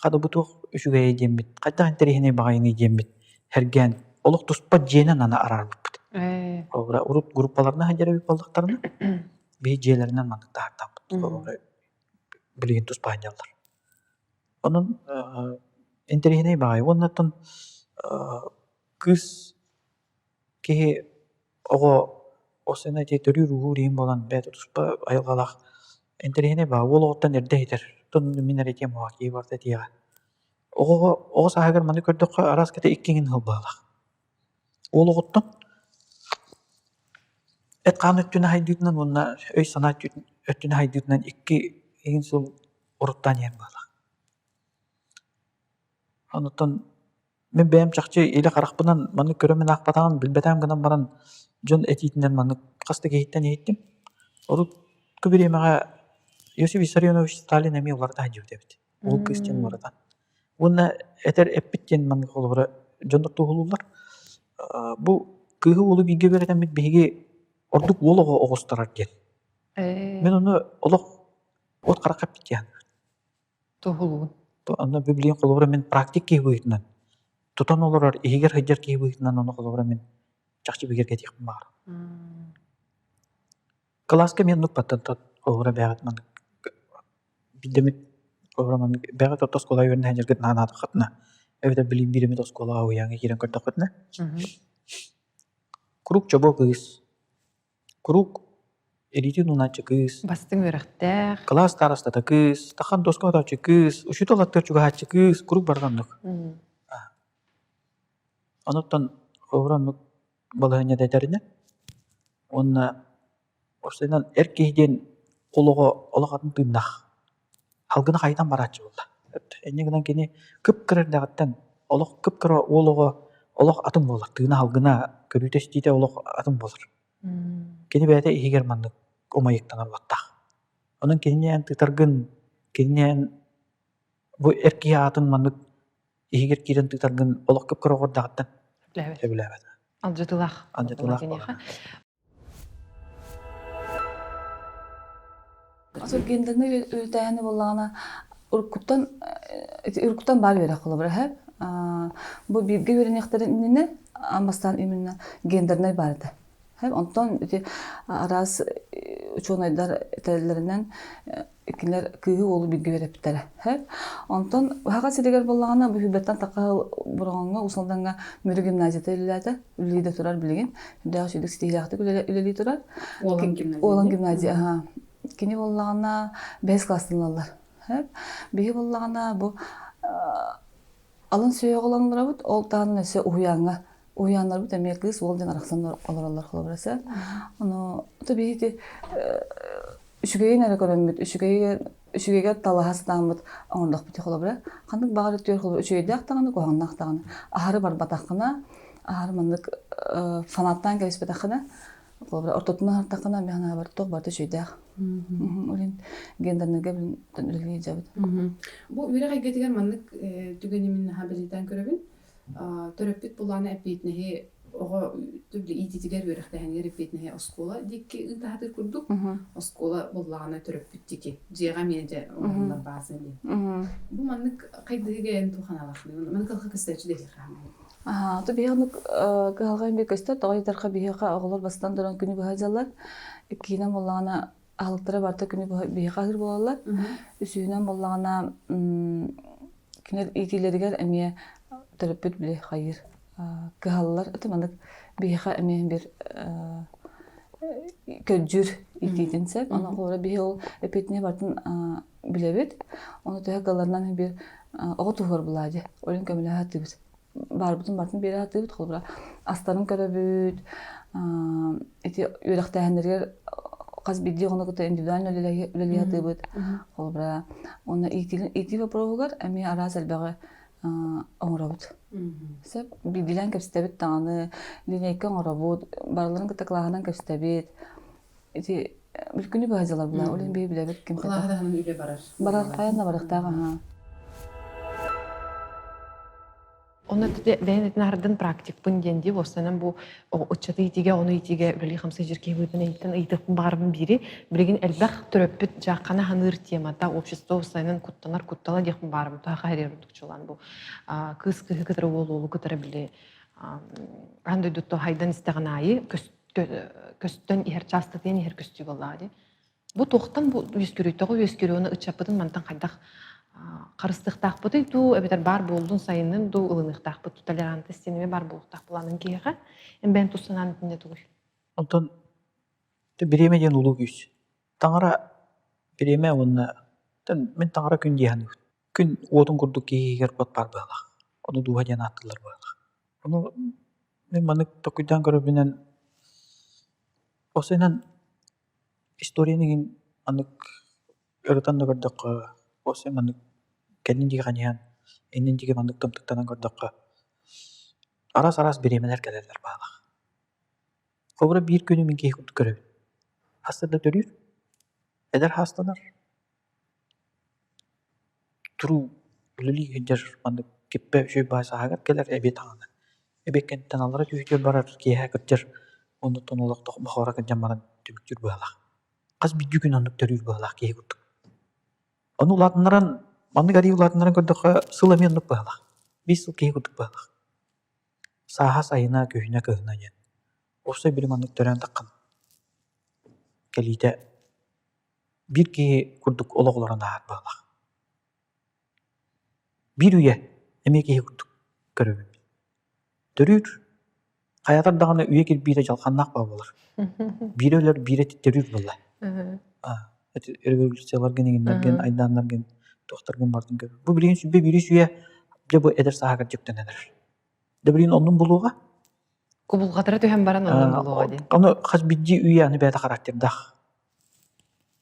хата бу туох үчүгэйэ диэммит, хайдах интэриэһинэй баҕайыный диэммит сэргээн олох туспа дьиэнэн аны араарбыппыт. Холобура, урут группаларынан сылдьар эбит буоллахтарына, биһи дьиэлэринэн маннык таһаартааммыт. Холобура, билигин туспа сылдьаллар. Онон интэриэһинэй баҕайы. Уонна оттон кыыс киһи оҕо осена ити төрүүр-ууһуур иһин буолан бэйэтэ туспа айылҕалаах. Интэриэһинэй баа, уол оҕоттон эрдэ иһитэр. Оттон мин эрэ этиэм уоҕа, киһи барыта этиэҕэ. Оҕоҕо оҕо сааһыгар маны көрдөххө араас кэтэ иккиҥин ыһылбаалах. Уол оҕоттон эт-хаан өттүнэ хайдыытынан уонна өй-санаа өттүнэ хайдыытынан икки иһин сыл уруттаан иһэр быһыылаах. Онуттан мин бэйэм чахчы илэ харахпынан маннык көрөммүн аахпатаҕым, билбэтэҕим гынан баран дьон этиитинэн маннык хас да киһиттэн иһиттим. Урукку бириэмэҕэ Иосиф Виссарионович Сталин эмиэ уларыта сылдьыбыт эбит. Уол кыыс диэн уларытан. Уонна этэр эппит диэн маннык холобура дьоннор туоһулууллар. Бу кыыһы уолу бииргэ үөрэтэммит биһиги ордук уол оҕо оҕустарар диэн. Мин ону олох от харахха эппит диэн. Туоһулуун. Онно билигин холобура мин практик киһи быһыытынан тутан олорор, иһигэр сылдьар киһи быһыытынан ону холобура мин чахчы бигэргэтиэхпин баҕарабын. Кылааска эмиэ оннук баттан холобура бэйэҕит маннык биирдэмит холобура маннык бэйэҕит орто оскуолаҕа үөрэнэ сылдьаргыт наһаа эбэтэр билигин биир эмит оскуолаҕа уһуйааҥҥа киирэн көрдөххүтүнэ куруук чобуо кыыс Куруук илиитин уунааччы кыыс, Бастыҥ үөрэхтээх. кылаас старостата кыыс, тахан доска отооччу кыыс, учуутал аттыгар чугаһааччы кыыс, куруук барыта оннук. Онуттан холобура оннук балаһыанньата этэринэ уонна уопсайынан эр киһи диэн олоҕо олох атын тыыннаах, салгына хайытан барааччы буолла. Инньэ гынан кини кып-кыра эрдэҕиттэн олох кып-кыра уол оҕо олох атын буолар, тыына салгына, көрүүтэ-истиитэ олох атын буолар. Кини бэйэтэ иһигэр маннык умайыктанар уоттаах. Онон кинини эн тыытаргын, кинини эн бу эр киһи аатын маннык иһигэр киирэн тыытаргын олох кып-кыра оҕордаҕыттан сөбүлээбэт. Алдьатылаах. Алдьатылаах. Гендерный үөтээһини буоллаҕына уруккуттан уруккуттан баар үөрэх холобура һэ бу бииргэ үөрэниэхтэрин иннинэ аан бастаан именно гендернай баар этэ. Онтон ити араас учуонайдар этэллэринэн кинилэр кыыһы уолу бииргэ үөрэппиттэрэ. Онтон Саха сиригэр буоллаҕына бу Хүбэттэн Такаһыл Бороҕоҥҥо Уус Алдаҥҥа Мүрү гимназията үлэлээтэ. Үлэлии да турар билигин. Үрдээх үчүгдүк ситиһиилээхтик үлэлии турар. Уолан гимназия. Уолан гимназия, аха. Кини буоллаҕына бэһис класстан ылаллар. Биһи буоллаҕына бу алын сүһүөх ылан олоробут, ол таһынан өссө уһуйааҥҥа уһуйааннарбыт эмиэ кыыс уол диэн арахсан олороллор холобура Ону то биһи үчүгэйин эрэ көрөммүт, үчүгэйи үчүгэйгэ талаһа сатааммыт оҥордохпут холобура. Ханнык баҕар үтүөр холобура үчүгэйдээх даҕаны, куһаҕаннаах даҕаны. Аһары барбатаххына, аһары маннык фанаттаан кэбиспэтэххинэ, холобура ортотунан аһартаххына, мин санаабар туох барыта үчүгэйдээх. Улин гендерныга билин үлэлии дьабыт. Бу үөрэх эйгэтигэр маннык түгэни мин наһаа бэлиэтээн көрөбүн. Төрөппүт былаана эппиэтинэһи оҕо иитиитигэр үөрэхтээһинигэр эппиэтинэһи оскуола диэки ыытаһатыыр курдук. Оскуола буллаҕына төрөппүт диэки дьиэҕэ эмиэ дьэ оҥоһуллар бааса диэн. Бу маннык хайдыһыга эн туох аналааххыный? Маннык кыһалҕа көстөөччү диэххэ Аа, то биһиэхэ оннук кыһалҕа эмиэ көстөр. Тоҕо диэтэххэ биһиэхэ оҕолор бастатан туран күнү быһа дьаллар. Иккиһинэн буоллаҕына аһылыктара барыта күнү быһа биһиэхэ аһыыр буолаллар. Үсүһүнэн буоллаҕына кинилэр иитиилэригэр эмиэ төрөппүт били хайыыр кыһаллар. Это маннык биһиэхэ эмиэ бир көрдүүр иитиитин сөп. Онон холобура биһи ол эппиэтинэһи барытын билэбит. Ону төһө кыалларынан бир оҕо туһугар булаа дии. Олин көмөлөһө сатыыбыт. Баарбытын барытын биэрэ сатыыбыт. Холобура астарын көрөбүт, ити үөрэхтээһиннэригэр хас биирдии оҕону кытта индивидуально үлэлии сатыыбыт. Холобура уонна иитии вопроһугар эмиэ араас элбэҕи оҥоробут. Сөп биирдиилээн кэпсэтэбит даҕаны, линейка оҥоробут, барыларын кытта кылааһынан кэпсэтэбит. Ити бүкүнү быһа дьалар була, ол иһин биһи билэбит ким Кылааһы таһынан үлэ барар. Барар, хайан да барыахтаах аһаа. Онно бэйэн этин ардын практикпын диэн дии уостанан бу ыччаты иитигэ, ону иитигэ үлэлии хамсыы дьир киһи быһыытынан эйиттэн ыйытыахпын баҕарабын биири. Билигин элбэх төрөппүт дьааххана ханыыр темата общество уостанан куттанар куттала диэхпин баарым туһаха хэрийэр ордук чулаан бу кыыс кыыһы кытары уол уолу кытары били аан дойдуттан хайдан истэҕин аайы көстөн иһэр чаастатыйан иһэр көстүү буоллаҕа дии. Бу туохтан бу үөскүрүй, тоҕо үөскүрүй уонна ыччаппытын мантан хайдах харыстыахтаахпытый дуу, эбэтэр баар буоллун, сайыннын дуу ылыныахтаахпыт дуу, толерантность диэн эмиэ баар буолуохтаах былаанын киһиэхэ. Эн бэйэҥ тус санаан итиннэ тугуй? Онтон бириэмэ диэн улуу күүс. Таҥара Бириэмэ уонна мин таҥара күн дии саныыбын. Күн уотун курдук киһи иһигэр уот баар быһыылаах. Ону дууһа диэн ааттыыллар быһыылаах. Ону мин маннык толкуйдаан көрөрбүнэн осынан историяны иһин маннык ырытан да көрдөххө, уопсай маннык кэннин диэки хайыһан, иннин диэки маннык тымтыктанан көрдөххө, араас-араас бириэмэлэр кэлэллэр баалаах. Холобура биир күнү мин киһи курдук көрөбүн. Хаста да төрүүр, эдэр хаастанар, туруу үлэлии сылдьар маннык киппэ үчүгэй баай сааһыгар кэлэр эбиэт аҕана. Эбиэт кэнниттэн аллара түһүүтүгэр барар, киэһэ кырдьар, оннуттан олох бохоро кырдьан баран түбүктүүр быһыылаах. Хас биирдии күн оннук төрүүр быһыылаах киһи курдук. Ону улаатыннаран, маннык арыый улаатыннаран көрдөххө, сыл эмиэ оннук быһыылаах. Биир сыл киһи курдук быһыылаах. Сааһа сайына, күһүнэ, кыһына диэн. Уопсай били маннык төрөөн таххан кэлиитэ биир киһи курдук олох олорон ааһар быһыылаах. Биир үйэ эмиэ киһи курдук көрөбүн. Төрүүр, хайатар даҕаны үйэ кирбиитэ дьалханнаах баа буолар. Биирэ өлөр, биирэ төрүүр буолла. Революцияларгын, иҥиннэргин, айдааннаргын, туохтаргын бардын көр. Бу билигин сүбэ биирис үйэ дьэ бу эдэр сааһыгар дьүктэнэн эрэр. Дьэ билигин оннун булуоҕа. Кубулҕатара түһэн баран оннун булуоҕа диэн. Ону хас биирдии үйэ аны бэйэтэ характердаах.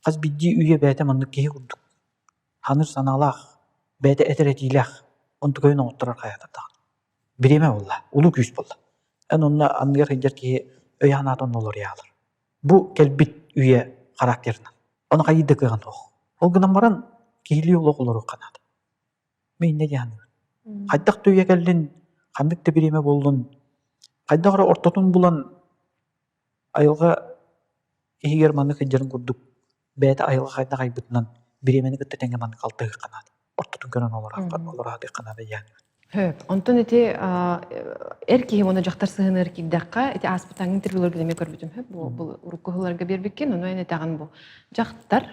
Хас биирдии үйэ бэйэтэ маннык киһи курдук ханыр санаалаах, бэйэтэ этэр этиилээх, онтукайын оҥотторор хайаатардаах. Бириэмэ буолла, улуу күүс буолла. Эн онно анныгар сылдьар киһи өйө-санаата онно олоруйаалар. Бу кэлбит үйэ характерынан. Ону хайыы да кыаҕын суох. Ол гынан баран киһилии олох олоруохха наада. Мин инньэ дии саныыбын. Хайдах да үйэ кэллин, ханнык да бириэмэ буоллун, хайдах эрэ ортотун булан айылҕа иһигэр маннык сылдьарын курдук бэйэтэ айылҕа хайдах айбытынан бириэмэни кытта тэҥҥэ маннык алтыһыахха наада. Ортотун көрөн олороохха наада диэн. Хөп. Онтон ити эр киһи уонна дьахтар сыһыаныгар киирдэххэ, ити ааспыт интервьюларга эмиэ көрбүтүм хөп. Бу, бу урукку сылларга биэрбиккин, ону эн этэҕин бу. Дьахтар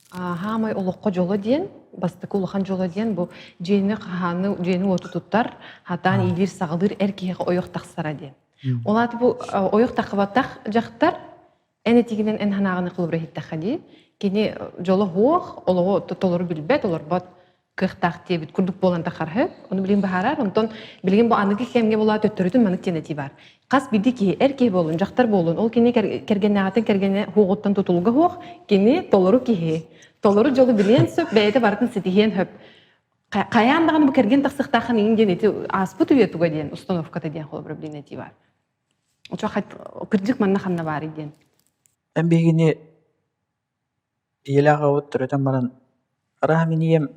хаамай олоххо дьоло диэн, бастакы улахан дьоло диэн бу дьиэни хаһааны, дьиэни уоту туттар, хатаан иилиир-саҕалыыр эр киһиэхэ ойох тахсара диэн. Ол аата бу ойох таххыбатах дьахтар эн этигинэн эн санааҕын холобура иһиттэххэ дии, кини дьоло суох, олоҕу толору билбэт, олорбот кыахтаах диэбит курдук буолан тахарһы. Ону билигин быһаарар. Онтон билигин бу аныгы кэмҥэ буолаа төттөрүтүн маннык диэн этии баар. Хас биирдии киһи эр киһи буолун, дьахтар буолун, ол кини кэргэннээҕиттэн кэргэнэ хуоҕуттан тутулуга суох, кини толору киһи, толору дьолу билиэн сөп, бэйэтэ барытын ситиһиэн сөп. Хайаан даҕаны бу кэргэн тахсыахтааххын иҥин диэн ити ааспыт үйэ туга диэн установката диэн холобура билин этии баар. Очо кырдьык манна ханна баарый диэн. Эн биһигини ийэлээх аҕабыт төрөтөн баран, арааһа мин ийэм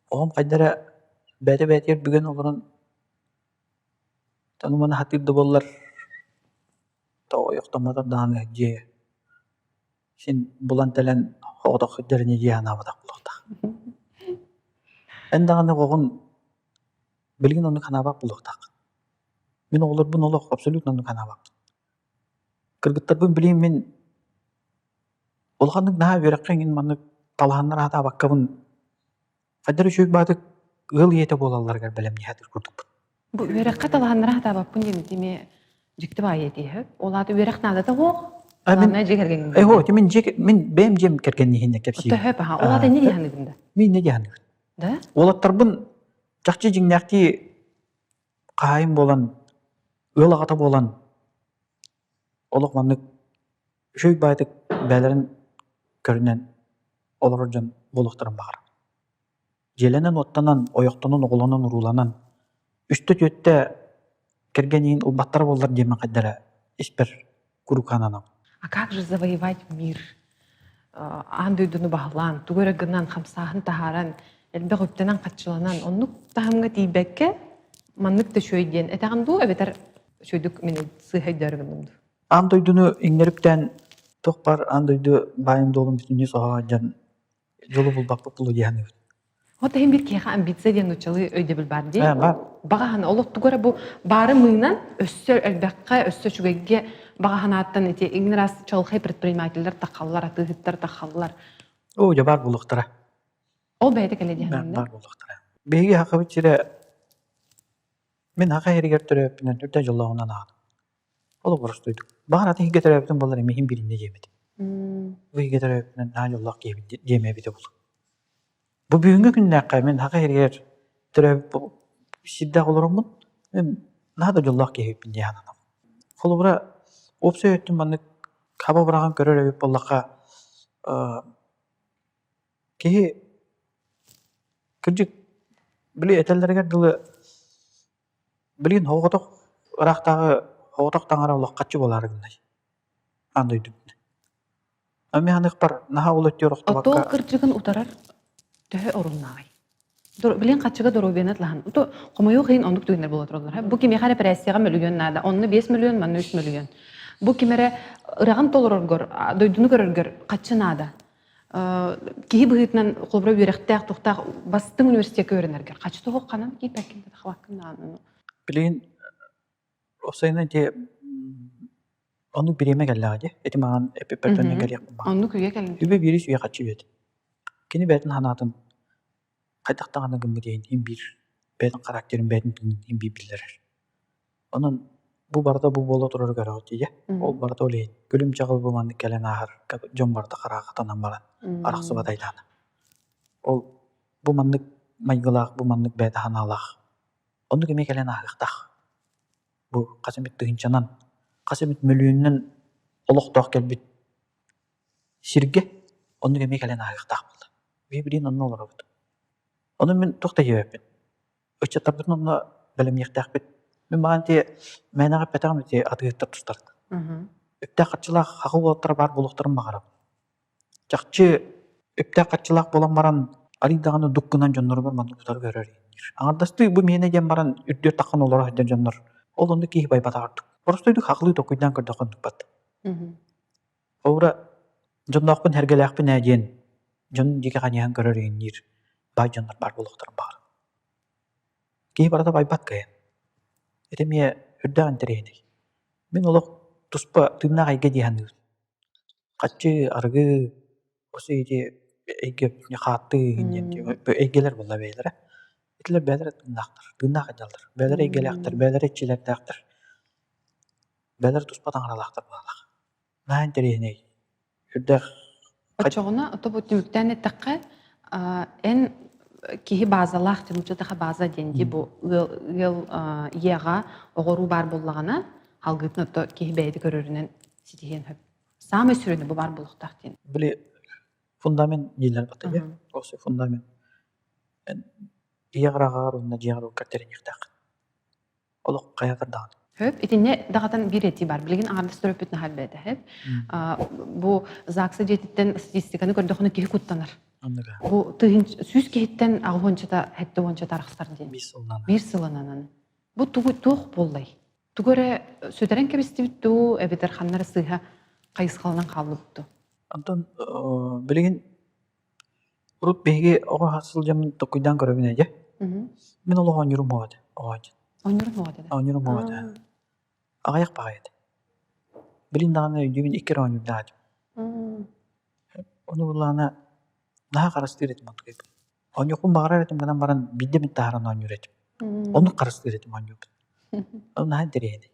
оҕом хайда эрэ бэйэтэ-бэйэтигэр бүгэн олорон ону-маны сатыыр да буоллар, тоҕо ойохтоммотор даҕаны дьиэ син булан-тэлэн соҕотох сылдьар ини дии санаабатах буолуохтаах. Эн даҕаны оҕоҕун билигин оннук санаабат буолуохтааххын. Мин оҕолорбун олох абсолютно оннук санаабаппын. Кыргыттарбын билигин мин улаханнык наһаа үөрэххэ эҥин маннык талаһаннар аатаабаккабын хайдах үчүгэй баатык ыал ийэтэ буолалларыгар бэлэмниэхэ курдукпун. Бу үөрэххэ талаһаннара сатаабаппын диэн ити эмиэ дьикти баайы этииһэ. Ол аата үөрэх наадата суох. Главное дьиэ кэргэҥҥин. Эһо, мин дьиэ мин бэйэм дьиэм кэргэнниһиннэ кэпсиибин. Төһө паха. Ол аата не диһаныгын да? Мин не диһаныгын. Да? Уолаттарбын чахчы дьиҥнээхтии хаһаайын буолан, ыал аҕата буолан олох маннык үчүгэй баайдык бэйэлэрин көрүнэн олорор дьон буолуохтарын баҕарабын. Дьиэлэнэн-уоттанан, ойохтонон, оҕолонон-урууланан, үстэ-түөртэ кэргэн иһин ылбаттара буоллар диэммин хайда эрэ испэр куруук сананабын. А как же завоевать мир? Аан дойдуну баһылаан, тугу эрэ гынан, хамсааһын таһааран, элбэх үптэнэн-хаччыланан, оннук таһымҥа тиийбэккэ, маннык да үчүгэй диэн этэҕин дуу, эбэтэр үчүгэйдик мин сыыһа өйдөөрү гынным дуу? Аан дойдуну иҥнэриптэн туох баар аан дойду баайын-дуолун бүтүннүү соһо сылдьан дьолу булбаппыт булу дии саныыбын. Вот иһин бир киһиэхэ амбиция диэн нууччалыы өйдөбүл баар дии. Баҕа олох тугу эрэ бу баары мыынан өссө элбэххэ, өссө үчүгэйгэ баҕа санааттан ити иҥин раз чалхай предпринимателлэр тахаллар, атыыһыттар тахаллар. Оо, дьэ баар буолуохтара. Ол бэйэтэ кэлэ диэн. Баар буолуохтара. Биһиги хахабыт сирэ мин хаха иһэригэр төрөөппүнэн үрдэ дьоллооҕунан ааҕым. Ол боростуйдук. Баҕар атын иһгэ төрөөбүтүм буоллар эмиэ иһин билиннэ диэбит. Бу иһигэ төрөөбүппүнэн наһаа дьоллоох киһибин диэм эбитэ буолуо. Бу бүгүҥҥү күннээххэ мин саха сиригэр төрөөбүт сирдээх олороммун мин наһаа да дьоллоох киһибин дии сананабын. Холобура, уопсай өттүн маннык хаба быраҕан көрөр эбит буоллахха, киһи кырдьык били этэллэригэр дылы билигин соҕотох ыраахтааҕы соҕотох таҥара олох хаччы буолаары гыннай аан дойду үрдүнэн. Мин ханыахпар наһаа ол өттүгэр Оттоо охтубакка кырдьыгын утарар төһө оруннааҕый? Билин хаччыга доруобуйаны атлаһан. То хомойуох иһин оннук түгэннэр буола тураллар. Бу кимиэхэ эрэ эпэрээссийэҕэ мөлүйүөн наада. Онно 5 мөлүйүөн, манна 3 мөлүйүөн. Бу ким эрэ ыраҕын толороргор, дойдуну көрөргөр хаччы наада. Киһи быһыытынан холобура үөрэхтээх, тухтаах бастыҥ университекка үөрэнэргэр хаччы тоһох ханан киирбэккин хабаккын даҕаны. Билигин уопсайынан ити оннук бириэмэ кэллэҕэ дии. Ити маҕан эппиппэр кэлиэхпин баҕар. Оннук үйэ кэлин. Үбэ биирис үйэ хаччы үйэтэ. Кини бэйэтин санаатын хайдах даҕаны гыммыт иһин иһин биир бэйэтин характерын бэйэтин тылын иһин биир биллэрэр. Онон бу барыта бу буола турары көрөҕүт дии. Ол барыта ол иһин күлүм-чаҕыл бу маннык кэлэн ааһар дьон барыта хараахатанан баран арахсыбат айдаана. Ол бу маннык майгылаах, бу маннык бэйэтэ санаалаах. Оннук эмиэ кэлэн ааһыахтаах. Бу хас эмит тыһыынчанан, хас эмит мөлүйүөнүнэн олохтоох кэлбит сиргэ оннук эмиэ кэлэн ааһыахтаах буолла. Биһи билигин онно олоробут. Ону мин туох да диэбэппин. Ыччаттарбытын онно бэлэмниэхтээхпит. Мин маҕан ити мээнэҕэ эппэтэҕим ити атыыһыттар тустарынан. Үптээх-харчылаах хаҕа уолаттара баар буолуохтарын баҕарабын. Чахчы үптээх-харчылаах буолан баран арыый даҕаны дук гынан дьонноругар маннык утары көрөр иһиннир. Аҥардастыы бу миэнэ диэн баран үрдүөр таххан олоро сылдьар дьоннор ол оннук киһи байбатах ордук. Боростуойдук хахылыы толкуйдаан көрдөххө оннукпат. Холобура, дьонноохпун сэргэлээхпин ээ диэн дьон диэки хайыһан көрөр иһинниир баай дьоннор баар буолуохтарын баҕарабын. Киһи барыта байбат кыайан. Ити эмиэ үрдээх интэриэһинэй. Мин олох туспа тыыннаах эйгэ дии саныыбын. Хаччы, арыгы, осы ити эйгэ хааттыы диэн эйгэлэр буолла бэйэлэрэ. Итилэр бэйэлэрэ тыыннаахтар, тыыннаах дьаллар. Бэйэлэрэ эйгэлээхтэр, бэйэлэрэ иччилэрдээхтэр. Бэйэлэрэ туспа таҥаралаахтар баалаах. Наһаа интэриэһинэй. Сүрдээх Оччоҕуна ото бу түмүктээн эттэххэ, эн киһи базалаах диэн учуутаха база диэн дии бу ыал ыал ийэҕэ оҕоруу баар буоллаҕына алгыытын ото киһи бэйэтэ көрөрүнэн ситиһиэн сөп. Саамай сүрүнэ бу баар буолуохтаах диэн. Били фундамент дииллэр бата Осы фундамент. Ийэҕэр аҕаҕар уонна дьиэҕэр уоккар тэриниэхтээххин. Олох хайатар даҕаны. Хөп, итиннэ даҕатан биир этии бар. Билигин аҥардас төрөппүт наһаа элбээтэ, хөп. Бу ЗАГСа дьиэтиттэн статистиканы көрдөхүнэ киһи куттанар. Оннуга. Бу тыһын сүүс киһиттэн аҕыс уончата, сэттэ уончата арахсар диэн. Биир сылынан. Биир сылынан. Бу тугу туох буоллай? Тугу эрэ сүтэрэн кэбистибит дуу, эбэтэр ханна эрэ сыыһа хайысхаланан хааллыбыт дуу? Онтон билигин Урут биһиги оҕо сылдьаммын толкуйдаан көрөбүн ээ дьэ. Мин олох оонньуурум суох этэ оҕо дьин. Оонньуурум суох этэ да? Оонньуурум суох этэ. Аҕыйах баҕайы этэ. Билин даҕаны өйдүүбүн икки эрэ оонньуурдаах этим. Ону буоллаҕына наһаа харыстыыр этим онтукайбын. Оонньуохпун баҕарар этим гынан баран биирдэ эмит таһааран оонньуур этим. Оннук харыстыыр этим оонньуурбун. Ол наһаа интэриэһинэй.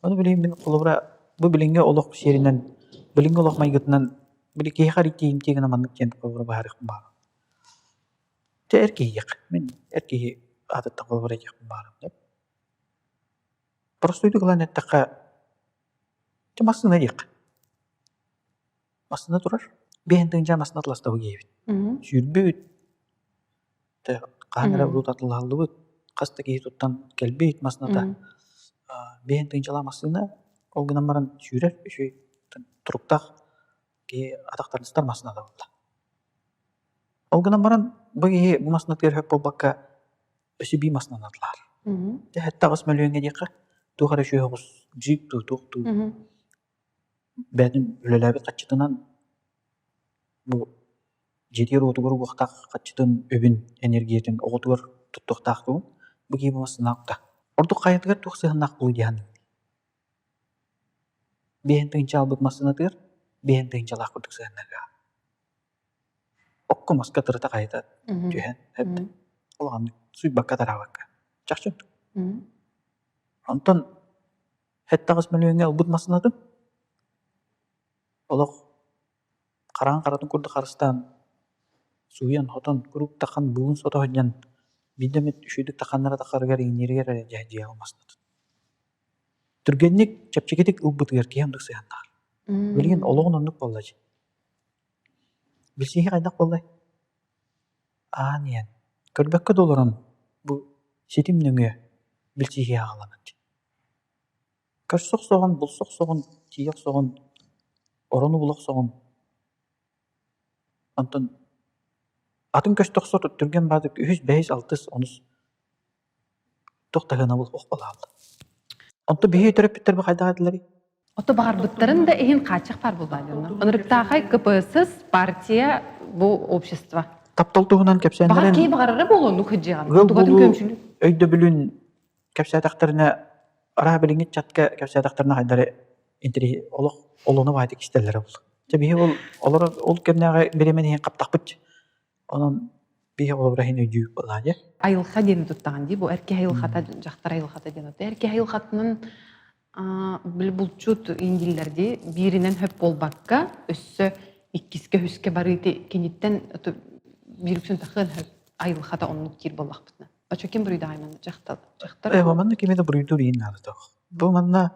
Ону билигин мин холобура бу билиҥҥи олох сиэринэн, билиҥҥи олох майгытынан били киһиэхэ эрэ тиийимтиэ гына маннык диэн холобура быһаарыахпын баҕарабын. Дьэ эр киһиэхэ, мин эр киһи аатыттан холобура этиэхпин баҕарабын. Боростуойдук ылан эттэххэ, дьэ массыына диэххэ. Массыына турар, биэһин тыһыынча массыына атыластабы киһибит. Сүүрбүт, хаһан эрэ урут атыллаһыллыбыт, хас да киһи туттан кэлбит массыыната биэһин тыһыынчалаах массыына, ол гынан баран сүүрэр үчүгэй туруктаах киһи атахтарын сытар массыыната буолла. Ол гынан баран бу киһи бу массыынатыгар сөп буолбакка өссө биир массыынаны атылаһар. Дьэ сэттэ аҕыс мөлүйүөҥҥэ диэххэ туох эрэ үчүгэй оҕус джип дуу туох дуу бэйэтин үлэлээбит хаччытынан бу дьиэтигэр-уотугар угуохтаах хаччытын, үбүн, энергиятын оҕотугар туттуохтаах дуу, бу киһи массыынаҕа кута. Ордук хайатыгар туох сыһыаннаах буолуо дии саныыгын? Биэһин тыһыынча аҕалбыт массыынатыгар биэһин тыһыынчалаах курдук сыһыаннаһыаҕа. Окко маска тырыта-хайыта түһэн улаханнык суйбакка-тараабакка чахчы оннук. Онтон сэттэ аҕыс мөлүйүөҥҥэ ылбыт массыынатын. Олох хараан харатын курдук харыстаан, сууйан-хотон, куруук тахан бугун сото сылдьан биирдэ эмит үчүгэйдик таханнара тахарыгар иҥнииригэр эрэ дьиэҕэ умастат. Түргэнник, чэпчэкитик ылбытыгар киһи оннук сыһыаннаах. Билигин олоҕун оннук буолла дии. Билсиһии хайдах буоллай? Аан иһэн, көрбөккө да олорон бу ситим нөҥүө билсиһии аҕаланар дии. Көрсө охсоҕун, булса охсоҕун, тиийэ охсоҕун, орону була охсоҕун. Онтон атын көстө охсор түргэн баҕайытык үһүс, бэһис, алтыс, онус туох да сыанабыл суох буолааллар. Онтон биһиги төрөппүттэрбит хайдах этилэрий? Ото баҕарбыттарын да иһин хааччах баар буолбаат дьонно. Ынырыктаахай КПСС, партия, бу общество. Таптал туһунан кэпсээннэрин Баҕар киһи баҕарара буолуо оннук сылдьыаҕын. ыал Тугатын буолуу көмсүлүү. өйдөбүлүн кэпсээтэхтэринэ араа билиҥҥи чатка кэпсээтэхтэринэ хайдары интэриэһи олох олону баайтык истэллэрэ буолуо. Чэ биһи ол олорор ол кэмнээҕи бириэмэни иһин хаптахпыт. Онон биһи холобура иһин өйдүү буоллаҕа дии. Айылҕа диэни туттаҕын дии бу эр киһи айылҕата дьахтар айылҕата диэн оту. Эр киһи айылҕатынан били булчут индиллэр дии бииринэн хөп буолбакка өссө иккискэ үһүскэ барыы киниттэн биир үксүн тахыан хөп айылҕата оннук диир буоллахпытына. Очо ким буруйдаҕай манна дьахтар дьахтар Э, манна кими да буруйдуур иин наадата суох. Бу манна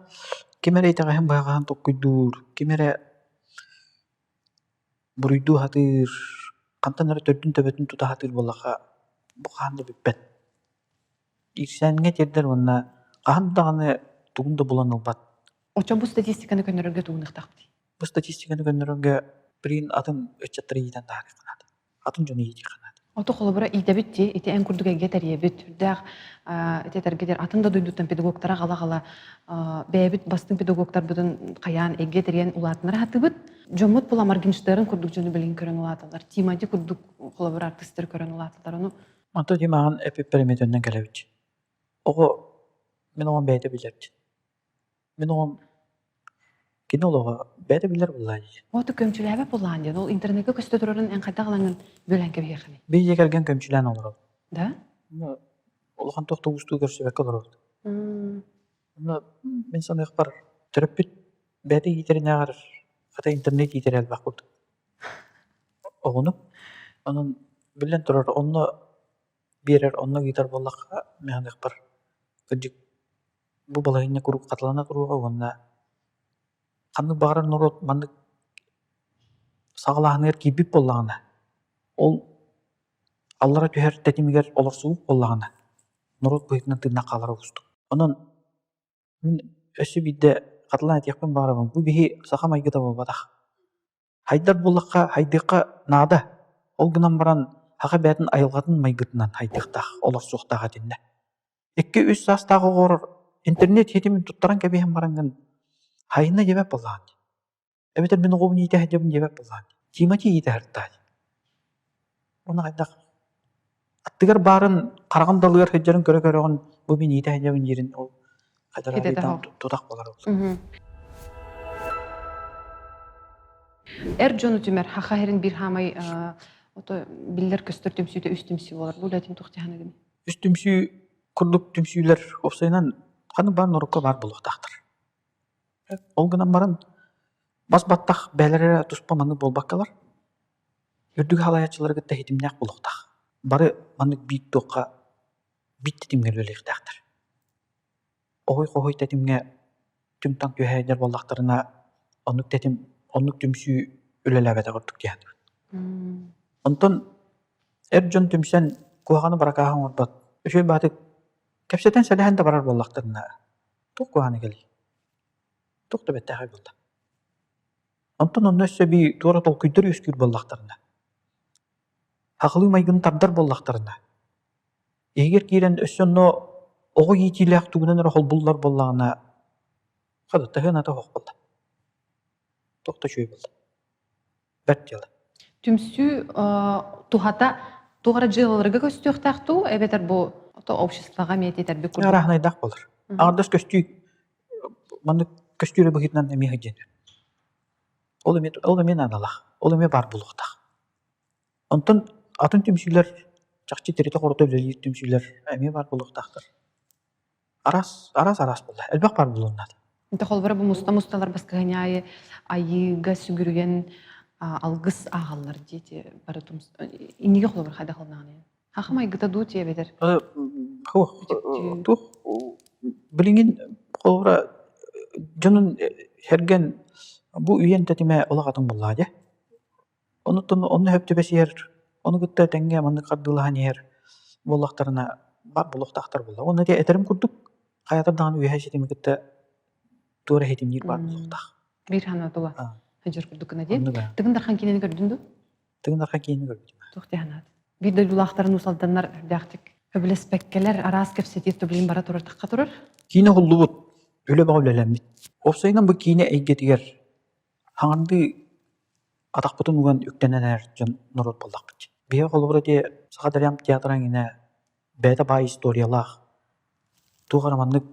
ким эрэ итэҕэһин быһаҕаһын толкуйдуур, ким эрэ буруйдуу сатыыр, хантан эрэ төрдүн-төбөтүн тута сатыыр буоллахха, бу хаһан да бүппэт. Иирсээҥҥэ тиэрдэр уонна хаһан даҕаны тугун да булан ылбат. Очо бу статистиканы көннөрөргө тугунуохтаахпытый? Бу статистиканы көннөрөргө билигин атын ыччаттары иитэн таһаарыахха наада. Атын дьону иитиэххэ наада. Ото холобура иитэбит дии, ити эн курдук эйгэ тэрийэбит, үрдээх ити этэргэ атын да дойдуттан педагогтара аҕала-аҕала бэйэбит бастыҥ педагогтарбытын хайаан эйгэ тэрийэн улаатынара сатыыбыт. Дьоммут була Моргенштерн курдук дьону билигин көрөн улааталлар. Тимати курдук холобура артыыстары көрөн улааталлар. Ону Онто Димаҕын эпиппэр эмиэ төннөн кэлэбит. Оҕо мин оҕом бэйэтэ билэр. Мин оҕом кини олоҕо бэйэтэ билэр буоллаа дии. Оту көмчүлээбэт буоллаҕын диэн. Ол интернеккэ көстө турарын эн хайдах ылаҥын бүөлээн кэбиһиэххиний? Биир дьиэ кэргэн көмчүлээн олоробут. Да? Улахан туох да уустугу көрсүбэккэ олоробут. Онно мин саныахпар төрөппүт бэйэтэ иитэринээҕэр хата интернет иитэрэ элбэх курдук. Оҕону. Онон биллэн турар онно биэрэр, онно ыытар буоллахха мин саныахпар кырдьык бу балаһыанньа куруук хатылана туруоҕа уонна ханнык баҕарар норуот маннык саҕалааһыныгар киирбит буоллаҕына, ол аллара түһэр тэтимигэр олорсубут буоллаҕына, норуот быһыытынан тыыннаах хаалара уустук. Онон мин өссө биирдэ хатылаан этиэхпин баҕарабын, бу биһи саха майгыта буолбатах. Хайдар буоллахха, хайдыахха наада. Ол гынан баран саха бэйэтин айылҕатын майгытынан хайдыахтаах, олорсуохтаах этиннэ. Икки-үс саастаах оҕолор интернет ситимин туттаран кэбиһэн бараҥҥын хайына диэбэт буоллаҕын дии. Эбэтэр мин оҕобун иитэ сылдьабын диэбэт буоллаҕын дии. Тимати иитэ сырыттаа дии. Уонна хайдах аттыгар баарын хараҕын далыгар сылдьарын көрө-көрөҕүн бу мин иитэ сылдьабын диирин ол хайдах тутах буолар ол. Эр дьону түмэр хаха иһэрин биир хаамай ото биллэр көстөр түмсүүтэ үс түмсүү буолар. Бу үлэтин туох дьаһаныгын? Үс түмсүү курдук түмсүүлэр уопсайынан ханнык баар норуокка баар буолуохтаахтар. Ол гынан баран бас баттах бэйэлэрэ эрэ туспа маннык буолбаккалар, үрдүк салайааччылары кытта ситимнээх буолуохтаах. Бары маннык биир туохха биир тэтимҥэ үлэлиэхтээхтэр. Оһой-хоһой тэтимҥэ түҥ-таҥ түһэ сылдьар буоллахтарына, оннук тэтим, оннук түмсүү үлэлээбэтэх ордук дии саныыбын. Онтон эр дьон түмсэн куһаҕаны баракааһы оҥорбот, үчүгэй баҕатык кэпсэтэн сэлэһэн да барар буоллахтарына, туох куһаҕана кэлиэй? Туох да бэртээхэй буолла. Онтон онно өссө эбии туора толкуйдар үөскүүр буоллахтарына, сахалыы майгыны тардар буоллахтарына, иһигэр киирэн өссө онно оҕо иитиилээх тугунан эрэ холбуллар буоллаҕына, хата таһыан-ата суох буолла. Туох да үчүгэй буолла. Бэрт дьыала. Түмсүү туһата туох эрэ дьыалаларга көстүөхтээх дуу, эбэтэр бу обществоҕа эмиэ этэрбит курдук? Арааһынайдаах буолар. Аҥардас көстүү маннык көстүү эрэ быһыытынан эмиэ сылдьан. Ол эмиэ ол эмиэ наадалаах. Ол эмиэ баар буолуохтаах. Онтон атын түмсүүлэр чахчы тиритэ-хорута үлэлиир түмсүүлэр эмиэ баар буолуохтаахтар. Араас араас араас буолла. Элбэх баар буолуон наада. Инте холбора бу муста-мусталар баскыһыня айыыга сүгүрүйэн алгыс ааҕаллар диэти бары тумс инниге холобур хайдах ылнаҕыный? Хахым айгыта дуу тиэбэтэр. Туох билигин холобура дьонун хэрген бу үйэн тэтимэ олох атын буоллаҕа дии. Онуттан онно сөп түбэсиһэр, ону кытта тэҥҥэ маннык хардыылаһан иһэр буоллахтарына баар буолуохтаахтар буолла. Уонна ити этэрим курдук хайатар даҕаны үөһэ ситими кытта туора иһитимниир баар буолуохтаах. Биир хана тула сылдьар курдук гына дии. Тыгын Дархан киинэни көрдүн дуу? Тыгын Дархан киинэни көрбүтүм. Туох дии санаат? Биир дойдулаахтарын уус-алданнар үрдээхтик сөбүлэспэккэлэр араас кэпсэтии билигин бара турар тахха турар. Киинэ уһуллубут, үлэ бөҕө үлэлэммит. Уопсайынан бу киинэ эйгэтигэр хаҥардыы атахпытын уган үктэнэн эрэр дьон норуот буоллахпыт. Биһиги холобура ити Саха драм театра эҥинэ бэйэтэ баай историялаах, туох эрэ маннык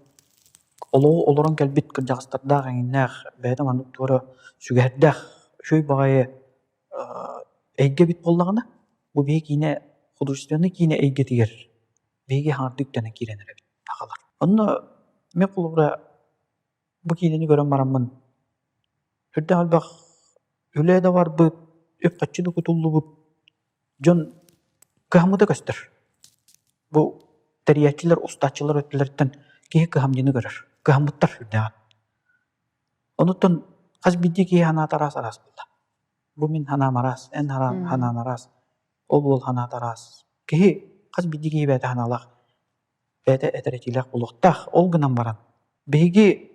олоҕу олорон кэлбит кырдьаҕастардаах эҥиннээх, бэйэтэ маннык туора сүгэһэрдээх үчүгэй баҕайы эйгэ эбит буоллаҕына, бу биһиги киинэ художественнай киинэ эйгэтигэр биһиги хаҥардыы үктэнэн киирэн эрэбит сахалар. Онно мин холобура бу киинэни көрөн бараммын сүрдээх элбэх үлэ да барбыт, үп-харчы да кутуллубут дьон кыһаммыта көстөр. Бу тэрийээччилэр, устааччылар өттүлэриттэн киһи кыһамньыны көрөр. Кыһаммыттар сүрдээҕин. Онуттан хас биирдии киһи санаата араас-араас буолла. Бу мин санаам араас, эн санаан араас, ол уол санаата араас. Киһи хас биирдии киһи бэйэтэ санаалаах, бэйэтэ этэр этиилээх буолуохтаах. Ол гынан баран биһиги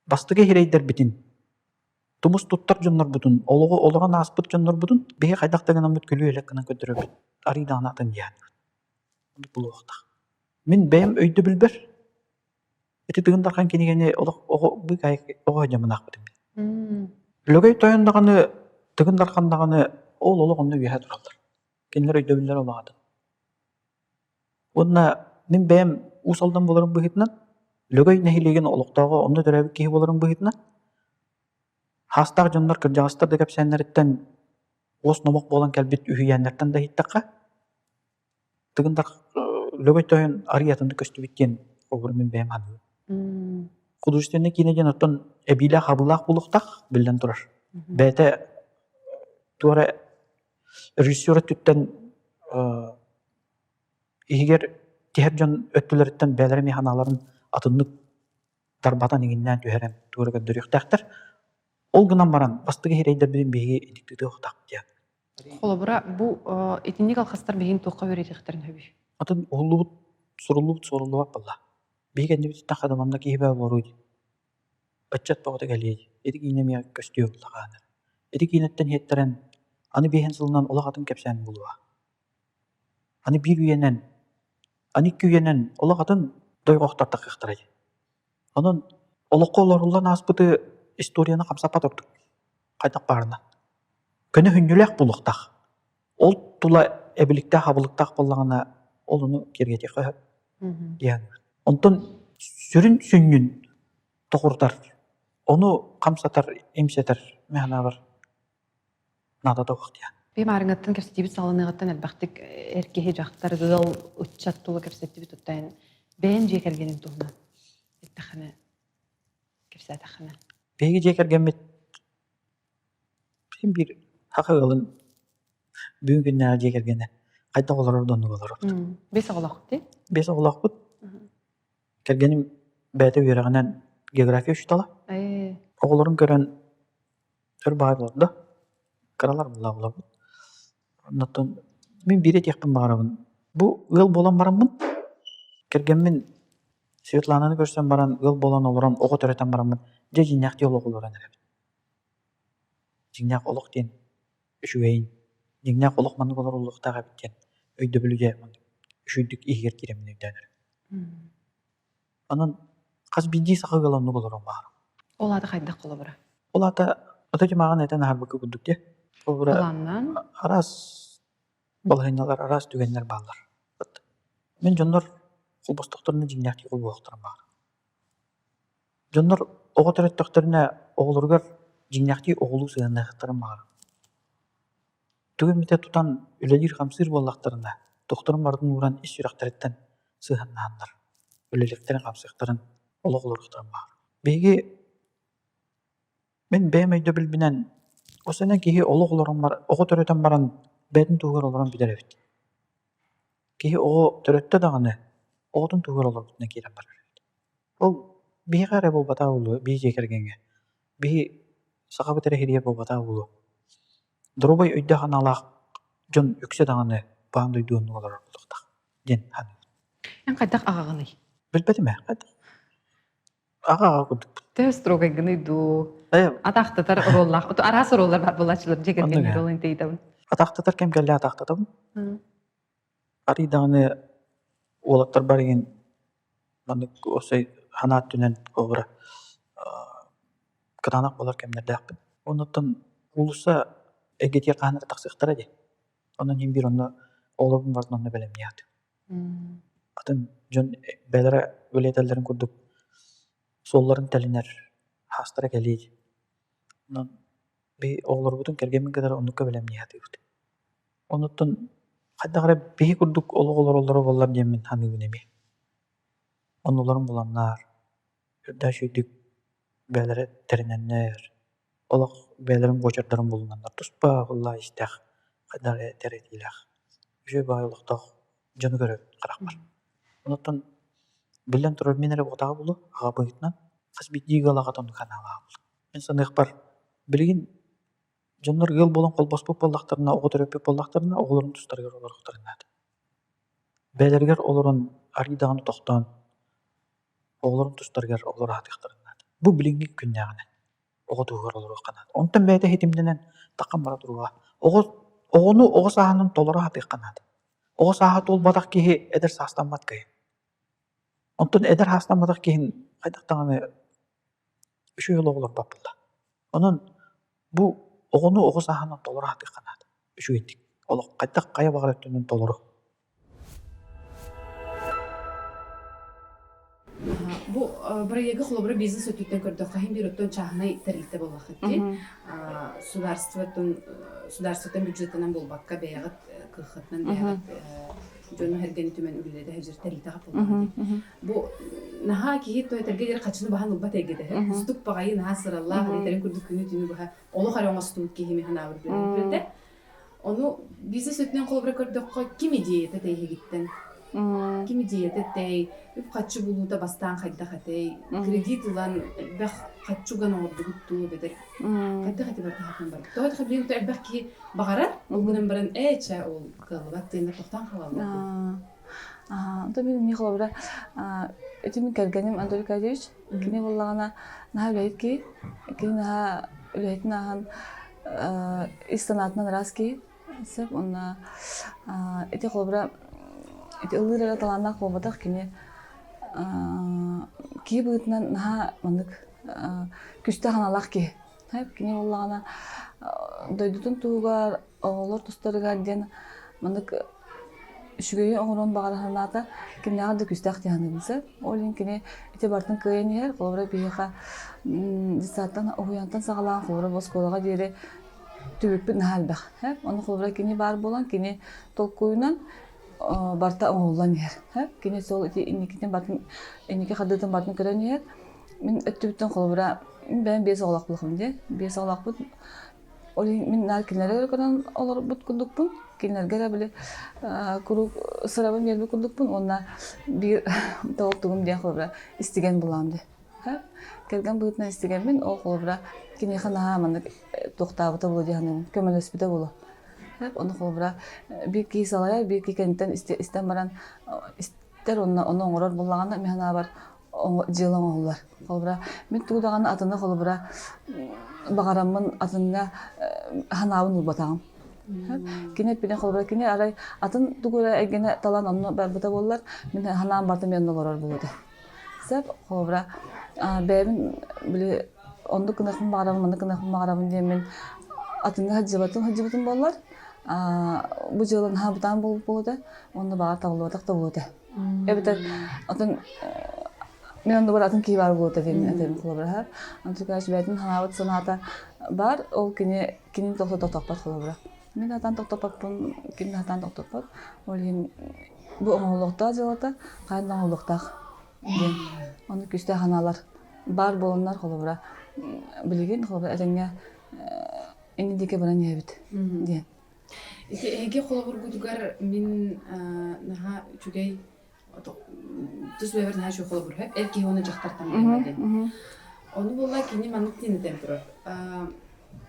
бастакы сирэйдэрбитин тумус туттар дьоннорбутун, олоҕу олорон ааспыт дьоннорбутун биһи хайдах да гынаммыт күлүү-элэк гынан көрдөрөбүт, арыый даҕаны атын диэн булуохтаах. Мин бэйэм өйдөбүлбэр ити Тыгын Дархан кинигэни олох оҕо оҕо дьоммун аахпытым. Лөгөй тойон даҕаны, Тыгын Дархан даҕаны ол олох онно үөһэ тураллар. Кинилэр өйдөбүллэрэ олох атын. Уонна мин бэйэм Уус Алдан буоларым быһыытынан, Лөгөй нэһилиэгин олохтооҕо онно төрөөбүт киһи буоларым быһыытынан, хаастаах дьоннор кырдьаҕастар да кэпсээннэриттэн уос номох буолан кэлбит үһүйээннэртэн да иһиттэххэ, Тыгын Лөгөй тойон арыый атыннык көстүбүт диэн холобур мин бэйэм саныыбын. Художественнай киинэ диэн оттон эбиилээх-абыылаах буолуохтаах, биллэн турар. Бэйэтэ туора режиссер өттүттэн иһигэр тиһэр дьон өттүлэриттэн бэйэлэрэ эмиэ санааларын атыннык тарбатан иҥиннээн түһэрэн туора көрдөрүөхтээхтэр. Ол гынан баран бастакы сирэйдэрбитин биһиги итиктитиэхтаахпыт диэн. Холобура, бу итинник алхастар биһигин туохха үөрэтиэхтэрин сөбүй? Атын уһуллубут, суруллубут суоруллубат буолла. Биһиги кэннибититтэн хадаманна киһи баа олоруй дии. Ыччат бөҕөтө кэлиэ дии. Ити киинэ эмиэ көстүө буоллаҕа. Ити киинэттэн иһиттэрэн аны биэһин сылынан олох атын кэпсээн буолуо. Аны биир үйэнэн, аны икки үйэнэн олох атын дойҕохтор таххыахтара дии. Онон олоххо олоруллан ааспыты историяны хамсаппат ордук. Хайдах баарына. Көнө хүнньүлээх буолуохтаах. Ол тула эбиликтээх-абылыктаах буоллаҕына, ол ону киэргэтиэххэ сөп диэн. Онтон сүрүн сүнньүн тоҕурдар, ону хамсатар, имсэтэр мин санаабар наадата суох диэн. Би маарыҥҥаттан кэпсэтиибит саҕаланыаҕыттан элбэхтик эр киһи, дьахтар, ыал, ыччат тула кэпсэттибит оттон бэйэм дьиэ кэргэним туһунан эттэххинэ, кэпсээтэххинэ. Биһиги дьиэ кэргэммит син биир саха ыалын бүгүн күннээҕи дьиэ кэргэнэ хайдах олорор да оннук олоробут. Биэс оҕолооххут дии? Биэс оҕолоохпут. Кэргэним бэйэтэ үөрэҕинэн география учуутала. Оҕолорун көрөн өр баҕайы олордо. Кыралар буолла оҕолорбут. Оннуттан мин биири этиэхпин баҕарабын. Бу ыал буолан бараммын, кэргэммин Светлананы көрсөн баран, ыал буолан олорон, оҕо төрөтөн бараммын, дьэ дьиҥнээхтии олох олорон эрэбин. Дьиҥнээх олох диэн үчүгэйин, дьиҥнээх олох маннык олоруллуохтаах эбит диэн өйдөбүлү дьэ маннык үчүгэйдик иһигэр киирэммин өйдөөн эрэбин. Онон хас биирдии саха ыала оннук олорон баҕарабын. Ол аата хайдах холобура? Ол аата ото дьымааҕын этэн аһарбыкка курдук дии. Холобура Былааннаан? араас балаһыанньалар, араас түгэннэр бааллар. Мин дьоннор холбостохторуна дьиҥнээхтии холбоһуохтарын баҕарабын. Дьоннор оҕо төрөттөхтөрүнэ оҕолоругар дьиҥнээхтии оҕолуу сыһыаннаһыахтарын баҕарабын. Тугу эмитэ тутан үлэлиир-хамсыыр буоллахтарына, тохторун барытын ууран ис сүрэхтэриттэн сыһыаннаһаннар, үлэлиэхтэрин-хамсыахтарын, олох олоруохтарын баҕарабын. Биһиги мин бэйэм өйдөбүлбүнэн осенен киһи олох олорон бар оҕо төрөтөн баран бэйэтин туһугар олорон бүтэр эбит. Киһи оҕо төрөттө даҕаны оҕотун туһугар олорбутунан киирэн барар эбит. Ол биһиэхэ эрэ буолбатах буолуо, биһи дьиэ кэргэҥҥэ. Биһи сахабыт эрэ иһирийэр буолбатах буолуо. Доруобай өйдөөх-санаалаах дьон үксэ даҕаны баан дойду оннук олорор буолуохтаах диэн саныыбын. Эн хайдах аҕаҕыный? Билбэтим ээ, хайдах. Аҕа-аҕа курдукпун. Төһө строгайгыный дуу? Атаахтатар оруоллаах. Араас оруоллар баар буолааччылар дьиэ кэргэҥҥэ оруолун тыйытабын. Атаахтатар кэм кэллэ атаахтатабын. Арый даҕаны уолаттар бар игин маннык уопсай санаа өттүнэн холобура кытаанах буолар кэмнэрдээхпин. Оннуттан уулусса эйгэтигэр хаһан эрэ тахсыахтара дии. Онон иһин биир онно оҕолорбун барытын онно бэлэмниэхтим. Атын дьон бэйэлэрэ үлэлэтэллэрин курдук суолларын тэлинэр хаастара кэлиий. Онон биһи оҕолорбутун кэргэммин кытары оннукка бэлэмнии сатыыбыт. Онуттан хайдах эрэ биһи курдук олох олороллоро буоллар диэммин саныыбын эмиэ. Оннуларын буланнар, үрдээх үчүгэйдик бэйэлэрэ тэринэннэр, олох бэйэлэрин буочардарын булунаннар туспа ыллаа истээх, хайдах эрэ тэрэтиилээх, үчүгэй баҕайы олохтоох дьону көрөбүн харахпар. Онуттан биллэн турар мин эрэ буотаҕа буолуо, аҕа быһыытынан хас биирдии ыал аҕата оннук санаалаах буолуо. Мин саныахпар, билигин Дьоннор ыал буолан холбоспут буоллахтарына, оҕо төрөппүт буоллахтарына, оҕолорун тустарыгар олоруохтарын наада. Бэйэлэригэр олорон арыый даҕаны тохтоон, оҕолорун тустарыгар олоро сатыахтарын наада. Бу билиҥҥи күннээҕинэн оҕо туһугар олоруохха наада. Онтон бэйэтэ ситимнэнэн таххан бара туруоҕа. Оҕо оҕону оҕо сааһынан толоро сатыахха наада. Оҕо сааһа туолбатах киһи эдэр саастаммат киһи. Онтон эдэр саастамматах киһин хайдах даҕаны үчүгэй олоҕу олорбот буолла. Онон бу оҕону оҕо сааһынан толоро сатыахха наада. Үчүгэйдик. Олох хайдах хайа баҕарар өттүнэн толору. Бу бырайыагы холобура бизнес өттүттэн көрдөххө иһин биир оттон чааһынай тэрилтэ буоллаххыт дии. Судаарствоттан судаарствоттан бюджеттанан буолбакка бэйэҕит кыаххытынан бэйэҕит дьону сэргэни түмэн үлэлэтэ сылдьар тэрилтэҕэ буоллаҕа дии. Бу наһаа киһи этэргэ диэри хачыны баһан ылбат эйгэтэ. Кустук баҕайы наһаа сыраллаах, этэрин курдук күнү-түүнү быһа олох эрэ оҥостубут киһи мин санаабар билэрдэ. Ону бизнес өттүнэн холобура көрдөххө, ким идеята тэйиһигиттэн? Ким идеята тэй, үп-харчы булуута бастаан хайдах этэй, кредит ылан элбэх харчы уган оҥордугут дуу эбэтэр хайдах эти бардаһатын бар. Тоҕо диэхэ билигин элбэх киһи баҕарар, ол гынан баран ээ чэ ол кыаллыбат диэннэр тохтоон хаалаллар. Онтон мин эмиэ холобура ити мин кэргэним Анатолий Аркадьевич кини буоллаҕына наһаа үлэһит киһи кини наһаа үлэһитин ааһан ис санаатынан ыраас киһи сөп уонна ити холобура ити ыллыыр эрэ талааннаах буолбатах кини киһи быһыытынан наһаа маннык күстээх санаалаах киһи кини буоллаҕына дойдутун туһугар оҕолор тустарыгар диэн маннык үчүгэйи оҥоруон баҕара санаата кимнээҕэр да күүстээх дии саныыбын сөп. Ол иһин кини ити барытын кыайан иһэр. Холобура биһиэхэ детсадтан, уһуйаантан саҕалаан холобура оскуолаҕа диэри түбүкпүт наһаа элбэх. Ону холобура кини баар буолан, кини толкуйунан барыта оҥоһуллан иһэр. Кини сол ити инникитин барытын инники хардыытын барытын көрөн иһэр. Мин өттүбүттэн холобура мин бэйэм биэс оҕолоох буолуохпун дии. Биэс оҕолоохпут. Ол иһин мин наар кинилэргэ эрэ көрөн олорбут курдукпун. Кинилэргэ эрэ били куруук сырабын биэрбит курдукпун уонна биир толтугум диэн холобура истигэн булаам дии. Кэргэн быһыытынан истигэммин ол холобура киниэхэ наһаа маннык туохтаабыта буолуо дии саныыбын, көмөлөспүтэ буолуо. Ону холобура биир киһи салайар, биир киһи кэнниттэн истэн баран истэр уонна ону оҥорор буоллаҕына мин санаабар дьыала оҥоһуллар. Холобура, мин тугу даҕаны атыны холобура баҕараммын атыҥҥа санаабын уурбатаҕым. Кини эппитин холобура кини арай атын тугу эрэ эйгэни талан онно барбыта буоллар, мин санаам барыта мен олорор буолуо Сөп, холобура, бэйэбин били оннук гыныахпын баҕарабын, маннык гыныахпын баҕарабын диэммин атыҥҥа сылдьыбатын сылдьыбытым буоллар, бу дьыала наһаа бытаан буолбут буолуо этэ, уонна баҕар табыллыбатах да буолуо этэ. Эбэтэр атын мин оннубар атын киһи баар буолуо диэн этэрим холобура. Антон бэйэтин санаабыт санаата баар, ол кини кинини тохтоппот холобура. Мин сатаан тохтоппоппун, кини сатаан тохтоппот. Ол иһин бу оҥоһуллуохтаах дьыалата хайаан да оҥоһуллуохтаах диэн. Ону күүстээх санаалар. баар буоланнар холобура билигин холобура этэҥҥэ инни диэки баран иһэбит диэн. Ити эһиги холобургутугар мин наһаа үчүгэй тус бэйэбэр наһаа үчүгэй холобур үһү. Эр киһи уонна дьахтар таҥнарыма диэн. Ону буолла кини маннык диэн этэн турар.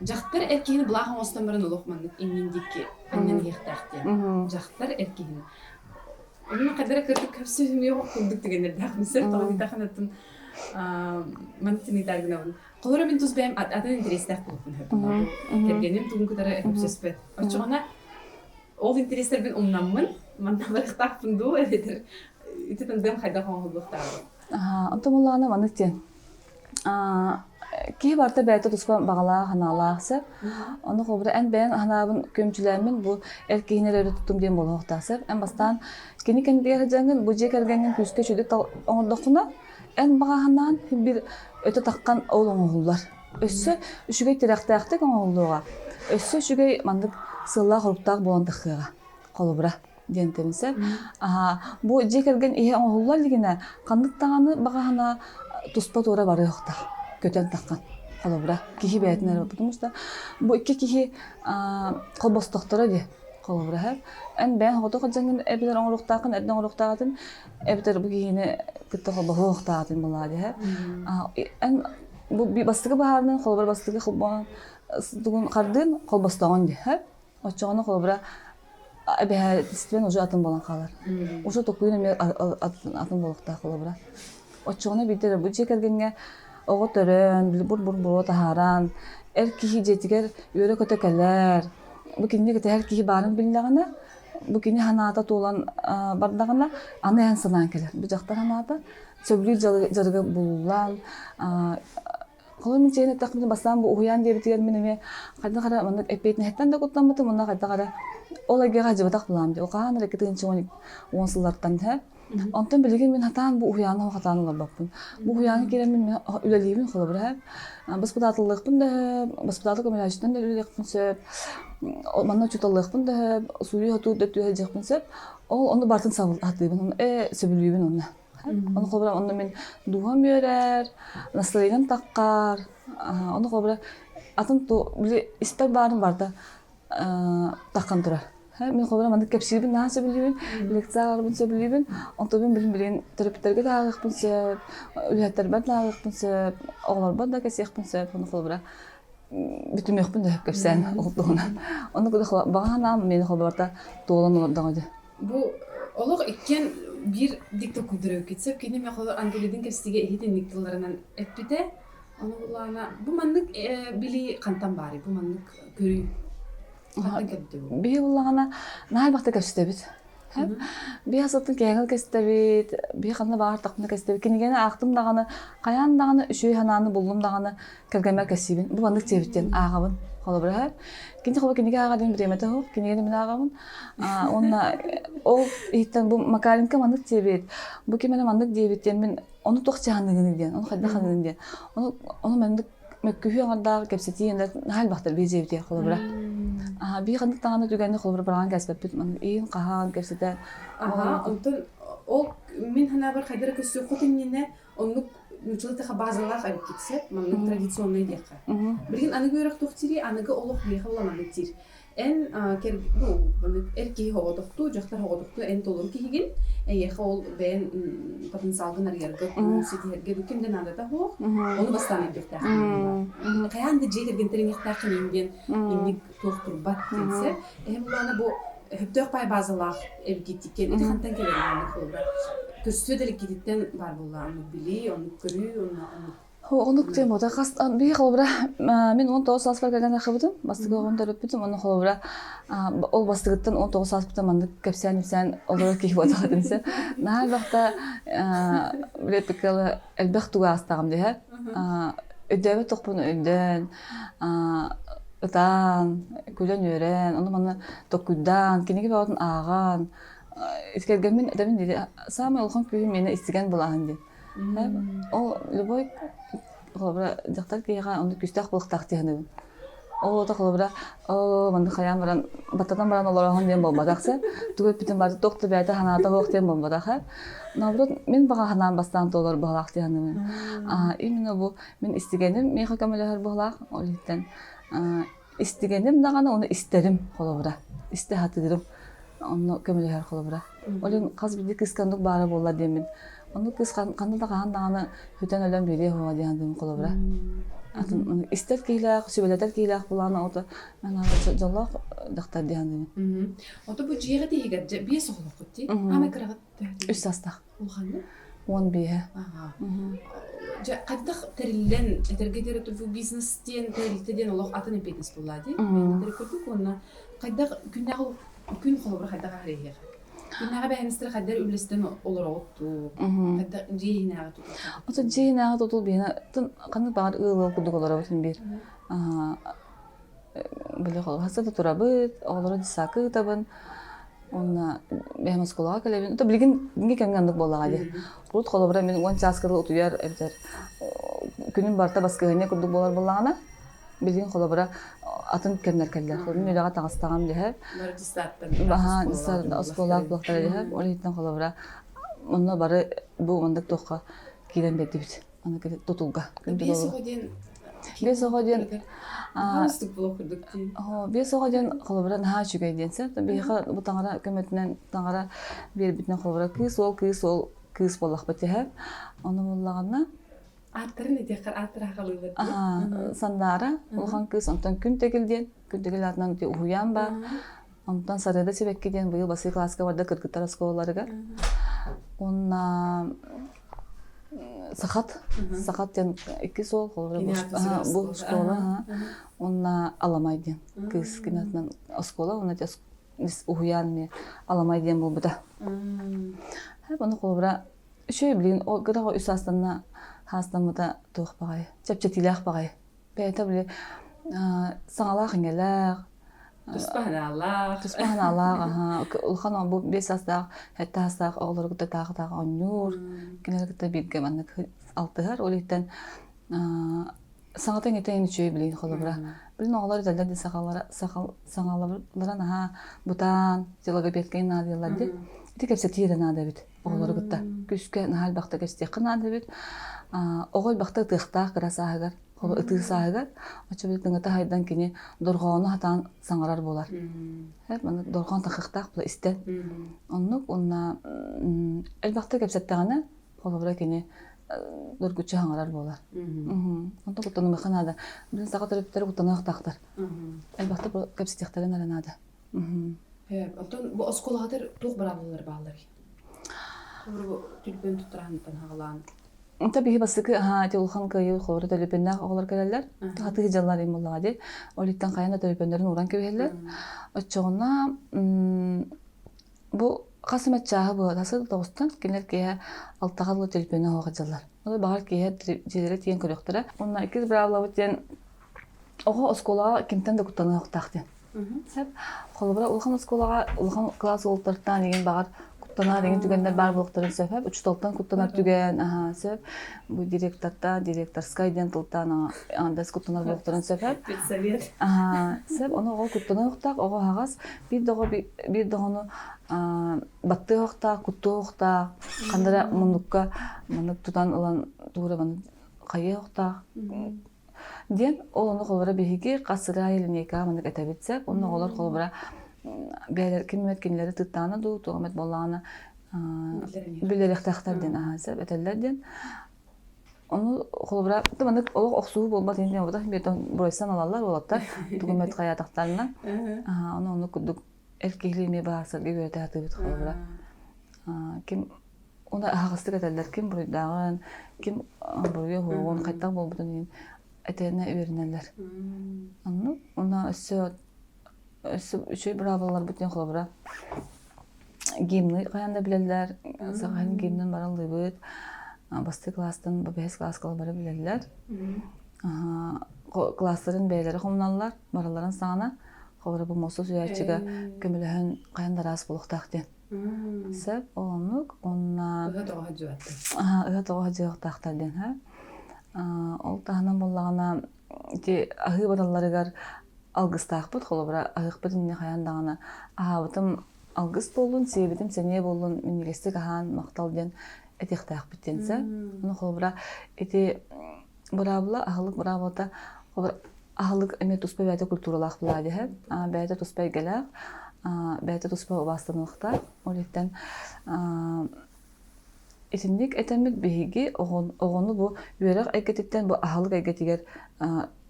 Дьахтар эр киһини былаах оҥостон баран олох маннык иннин диэки анньан иһиэхтээх диэн. Дьахтар эр киһини. Онно хайдара кырдык көпсүһүмүөх курдук түгэннэрдээх мисэр тоҕо дитэхин атын маннык тиниитаар гынабын. Холоро мин тус бэйэм атын интэриэстээх буолуппун хөп. Кэргэним тугун кытары көпсөспөт. Оччоҕуна ол интэриэстэрбин умнаммын, манна барыахтаахпын дуу эбэтэр ити тандем хайдах оҥоһуллуохтааҕый? Онтон буллаҕына маннык диэн. Киһи барыта бэйэтэ туспа баҕалаах, санаалаах сөп. Ону холобура эн бэйэҥ санаабын күөмчүлээммин бу эр киһини эрэ туттум диэн буолуохтаах сөп. Эн бастаан кини кэннигэр сылдьаҥҥын бу дьиэ кэргэҥҥин күүскэ үчүгэйдик оҥордоххуна, эн баҕа санаан бир өтө таххан ол оҥоһуллар. Өссө үчүгэй тирэхтээхтик оҥоһуллуоҕа, өссө үчүгэй маннык сыаллаах-соруктаах буолан тахсыаҕа. Холобура диэн этэмсэ. Бу дьиэ кэргэн иһэ оҥоһулла илигинэ ханнык даҕаны баҕа санаа туспа туора барыахтаах көтөн таххан. Холобура, киһи бэйэтин эрэ потому что бу икки киһи холбостохторо дии. Холобура, эн бэйэҥ хоту сылдьаҥҥын эбэтэр оҥоруохтааххын, эрдэ оҥоруохтааххын, эбэтэр бу киһини кытта холбоһуохтааххын былаа дии. Эн бу бастакы баһаарынан холобура бастакы холбоон тугун хардыын холбостоҕун дии. Оччоҕуна холобура эбэһээстибэн уже атын буолан хаалар. Уже токуйун эмиэ атын буолуохтаах холобура. Оччоҕуна биирдэ эрэ бу дьиэ кэргэҥҥэ оҕо төрөөн, бур-бур буруо таһааран, эр киһи дьиэтигэр үөрэ-көтө кэлэр, бу кинини кэтэһэр киһи баарын биллэҕинэ, бу кини санаата туолан бардаҕына, аны эн санаан кэлэр. Бу дьахтар санаата сөбүлүүр дьарыга булуллан, Холобур, мин чэйин эттэхпинэ, бастаан бу уһуйаан диэбитигэр мин эмиэ хайдах эрэ маннык эппиэтинэһиттэн да куттаммытым уонна хайдах эрэ ол эйгэҕэ сылдьыбатах былаам дии. Ол хаһан эрэ 2010 сыллартан иһэ. Онтон билигин мин хатаан бу уһуйааны хатаан олорбоппун. Бу уһуйааҥҥа киирэн мин үлэлиибин холобур иһэ. Баспытаатыллыахпын да сөп, баспытаатыл көмөлөһөөччүтүнэн да үлэлиэхпин сөп, манна учууталлыахпын да сөп, сууйуу-сотуу да түһэ сөп. Ол ону барытын сатыыбын, ээ сөбүлүүбүн онно. Ону холобура онно мин дууһам үөрэр, настроением таххар, ону холобура атын ту били испэр баарын барыта таххан турар. Мин холобура маннык кэпсиирбин наһаа сөбүлүүбүн, лекцияларбын сөбүлүүбүн, онтон билин билин төрөппүттэргэ да ааҕыахпын сөп, үлэһиттэрбэр да ааҕыахпын сөп, оҕолорбор да кэпсиэхпин сөп, ону холобура бүтүмүөхпүн да сөп кэпсээн ол туһунан. Ону баҕа санаам миэнэ холобурата туолан олордоҕо дии. Бу олох иккиэн биир дик толкуйдара сөп. Кини мехолор Ангелидин кэпсигэ иһитинник тылларынан эппитэ. Ону булаана бу маннык билии хантан баарый? Бу маннык көрүү хантан кэлбитэ бу? Биһи буллаҕына наһаа элбэхтик кэпсэтэбит. Биһи асыттын кээҥил кэстэбит, биһи ханна баҕар тахпына кэстэбит. Кинигэни аахтым даҕаны, хайаан даҕаны үчүгэй санааны буллум даҕаны кэргэммэр кэссиибин. Бу маннык диэбиттэн ааҕабын. Холобура, кини холобура кинигэ ааҕа диэн бириэмэтэ суох, кинигэни мин ааҕабын. Уонна ол иһиттэн бу Макаренко маннык диэбит, бу ким эрэ маннык диэбит диэн мин ону туох дьаһаныгыный диэн, ону хайдах ханыгын диэн. Ону ону маннык мөккүһүү аҥардаах кэпсэтии наһаа элбэхтэр биир дьиэбитигэр холобура. Биир ханнык даҕаны түгэни холобура быраҕан кэспэппит, маннык иин хаһаан кэпсэтэн. Аха, онтон ол мин санаабар хайдара көссүөххүт иннинэ оннук нууччалыы тыха базалаах эбиккит сөп, маннык традиционный диэххэ. Билигин аныгы үөрэх туох диирий, аныгы олох биһиэхэ була маннык диир. Эн ну, эр киһи оҕотохтуу, дьахтар оҕотохтуу эн толору киһигин, эйиэхэ ол бэйэн потенциалгын арыйарга, ситиһэргэ бу ким да наадата суох, ону бастаан өйдүөхтээххин. Хайаан да дьиэ кэргэн тэриниэхтээххин ин диэн инник туох турбат диэн сөп. Эһэм булаана бу хөптөөх пай базалаах эбикиттиккен ити хантан кэлэрин оннук холобура көссүө дэликкититтэн баар буолла оннук билии, оннук көрүү, оннук Оннук диэн буолта. Хас биһи холобура мин 19 сааспар кэлэн ахыбытым, бастакы оҕом төрөппүтүм, онно холобура ол бастыгыттан 19 сааспыттан маннык кэпсээн-ипсээн олорор киһи буолтах этим сэ. Наһаа элбэхтэ билэппиккэ элбэх тугу аастаҕым диһэ. Өйдөөбөт тохпун өйдөөн, ытаан, күлэн-үөрэн, ону манна токкуйдаан, кинигэ бөҕөтүн ааҕан, искэргэммин этэбин диэри саамай улахан күүһүм миэнэ истигэн булааһын диэн. Ол любой холобура дьахтар киһиэхэ оннук күүстээх буолуохтаах дии саныыбын. Ол ото холобура оо маннык хайаан баран баттатан баран олороһун диэн буолбатах сэ. Тугу эппитин барыта туох да бэйэтэ санаата суох диэн буолбатах ээ. Наоборот мин баҕа санаам бастаан туолар быһалаах дии саныыбын. Аа именно бу мин истигэним миэхэ көмөлөһөр быһалаах. Ол иһиттэн истигэним даҕаны ону истэрим холобура. Истэ сатыырым. Онно көмөлөһөр холобура. Ол иһин хас биирдии кыыска оннук баара буолла диэммин. Оннук кыыс ханна да хаһан даҕаны сүтэн өлөн биэриэ суоҕа диэн саныыбын холобура. Атын истэр киһилээх, сүбэлэтэр киһилээх булаана ото дьоллоох дьахтар дии саныыбын. Ото бу дьиэҕит иһигэр дьэ биэс оҕолооххут дии. Аамай кыраҕыт төһөтүй? Үс саастаах. Улаханнык? 15-э. Дьэ хайдах тэриллэн этэргэ диэри бу бизнес диэн тэрилтэ диэн олох атын эппиэтинэс буоллаа дии. Бэйэтэ курдук уонна хайдах күннээҕи күн холобура хайдах аһарыйыах? Күннээҕи бэһинистэр хайдах үллэстэн олороҕут дуу? Хайдах дьиэ иһинээҕи тутул? Ото дьиэ иһинээҕи тутул биһиэнэ ханнык баҕар ыал ыал курдук олоробут биир. Били холобура да турабыт, оҕолору десакка ыытабын. Уонна бэйэм оскуолаҕа кэлэбин. Ото билигин билиҥҥи кэмҥэ оннук буоллаҕа дии. Урут холобура мин уон чааска дылы утуйар эбэтэр күнүм барыта баскыһыанньа курдук буолар буоллаҕына, билигин холобура атын кэмнэр кэллэр. Мин үлэҕэ таҕыстаҕым дэһэр. Бары десаттан Баһаан оскуолаах буолуохтара дэһэр. Ол иһиттэн холобура онно бары бу маннык туохха киирэн биэрдибит. Аны тутулга. Биэс оҕо диэн Биэс оҕо диэн Хаамыстык буолуох курдук дии. Биэс оҕо диэн холобура наһаа үчүгэй диэн сөп. Биһиэхэ бу таҥара көмөтүнэн таҥара биэрбитинэн холобура кыыс уол кыыс уол кыыс буоллахпыт түһэр. Ону буоллаҕына Ааттарын этиэххэр ааттара хаалыылар дии. Сандаара улахан кыыс онтон Күн Тэгил диэн Күн Тэгил аатынан уһуйаан баар. Онтон Сарыада Сибэкки диэн быйыл басыы кылааска барда кыргыттар оскуолаларыгар. Уонна Сахат, Сахат диэн иккис уол, холобура бу школа, уонна Аламай диэн кыыс кини атынан оскуола, уонна уһуйаан эмиэ Аламай диэн буолбута. Ону холобура үчүгэй билигин кыра үс саастанна хаастаммыта туох баҕайы, чэпчэтиилээх баҕайы. Бэйэтэ били саҥалаах иҥэлээх, Туспа санаалаах. Туспа санаалаах, аһа. Улахан бу биэс саастаах, сэттэ саастаах оҕолору кытта таах-таах оонньуур, кинилэри кытта бииргэ маннык алтыһар. Ол иһиттэн саҥата иҥэтэ үчүгэй билигин холобура. Билин оҕолор этэллэр дии сахалара саҥалара наһаа бытаан, логопедка наадыйаллар дии. Ити кэпсэтии эрэ наада эбит оҕолору кытта. Күүскэ наһаа элбэхтэ кэпсэтиэххэ наада эбит. Оҕо элбэхтэ ытыахтаах кыра сааһыгар. Холо ытыы сааһыгар оччо тыҥата хайдан кини дорҕоону хатаан саҥарар буолар. Маны дорҕоон тахыахтаах була истэн. Оннук уонна элбэхтик кэпсэттэҕинэ холобура кини доргуччу хаҥарар буолар. Онтон куттанымыха наада. Билин саха төрөппүттэрэ куттаныахтаахтар. Элбэхтик кэпсэтиэхтэрин эрэ наада. Онтон бу оскуолаҕытыр туох быраабылалар баалларый? Холобура түлпүөн туттараһынтан хаҕалаан. Онто биһи бастакы аһаа ити улахан кыайыы холобура төлөпүөннээх оҕолор кэлэллэр. Хатыы дьаллар им буоллаҕа дии. Ол иттэн хайан да төлөпүөннэрин ууран кэбиһэллэр. Оччоҕуна бу хас эмэ чааһы буолар. Хас тоҕустан кинилэр киэһэ алтаҕа дылы төлөпүөнү оһоҕо дьаллар. Ол баҕар киэһэ дьиэлэрэ тиийэн көрүөхтэрэ. Уонна иккис быраабылабыт диэн оҕо оскуолаҕа кимтэн да куттаныахтаах диэн. Сөп. Холобура, улахан оскуолаҕа улахан кылаас уолаттартан игин баҕар куттанар игин түгэннэр баар буолуохтарын сөп. Учууталтан куттанар түгэн, аһаа, сөп. Бу директортан, директорскай диэн тылтан аҥардас куттанар буолуохтарын сөп. Педсовет. Аһаа, сөп. Ону оҕо куттаныахтаах, оҕо аһаҕас. Биир да оҕо биир да оҕону баттыахтаах, куттуохтаах, ханна эрэ муннукка маннык тутан ылан туура маннык хайыахтаах. Диэн ол ону холобура биһиги хас сыраа линейкаҕа маннык этэбит сөп. Онно оҕолор холобура бэйэлэр ким эмит кинилэри тыттаҕына дуу, туох эмит буоллаҕына билэриэхтээхтэр диэн аһаа сөп этэллэр диэн. Ону холобура маннык олох охсуһуу буолбат иһин буолбатах бииртэн буруйсан ылаллар уолаттар тугу эмит хайаатахтарына. Ону ону курдук эр киһилии эмиэ баһаарсарга үөрэтэ сатыыбыт холобура. Ким Уна аһаҕастык этэллэр ким буруйдааҕын, ким буруйа суоҕун, хайдах буолбутун иһин этэнэ үөрэнэллэр. Оннук. Уна өссө өссө үчүгэй быраабылаларбыт диэн холобура гимны хайаан да билэллэр, саха гимнин барыллыыбыт, бастакы кылаастан бэһис кылааска бары билэллэр. Кылаастарын бэйэлэрэ хомуналлар, барылларын саҕана холобура бу муоста суйааччыга көмөлөһөн хайаан да араас буолуохтаах диэн. Сөп, оннук уонна Ыһа тоҕо сылдьыбаттар. Ыһа тоҕо сылдьыахтаахтар диэн, һэ. Ол таһынан буоллаҕына ити аһыы баралларыгар алгыстаахпыт, холобура, аһыахпыт иннинэ хайаан даҕаны аһаабытым алгыс буоллун, сиэбитим сэниэ буоллун, минньигэстик аһаан махтал диэн этиэхтээхпит диэн сэ. Ону холобура, ити быраабыла, аһылык быраабылата, холобура, аһылык эмиэ туспа бэйэтэ культуралаах былаа диэһэ, бэйэтэ туспа эйгэлээх, бэйэтэ туспа убаастаныахтаах. Ол иһиттэн Итинник этэммит биһиги оҕону бу үөрэх эйгэтиттэн бу аһылык эйгэтигэр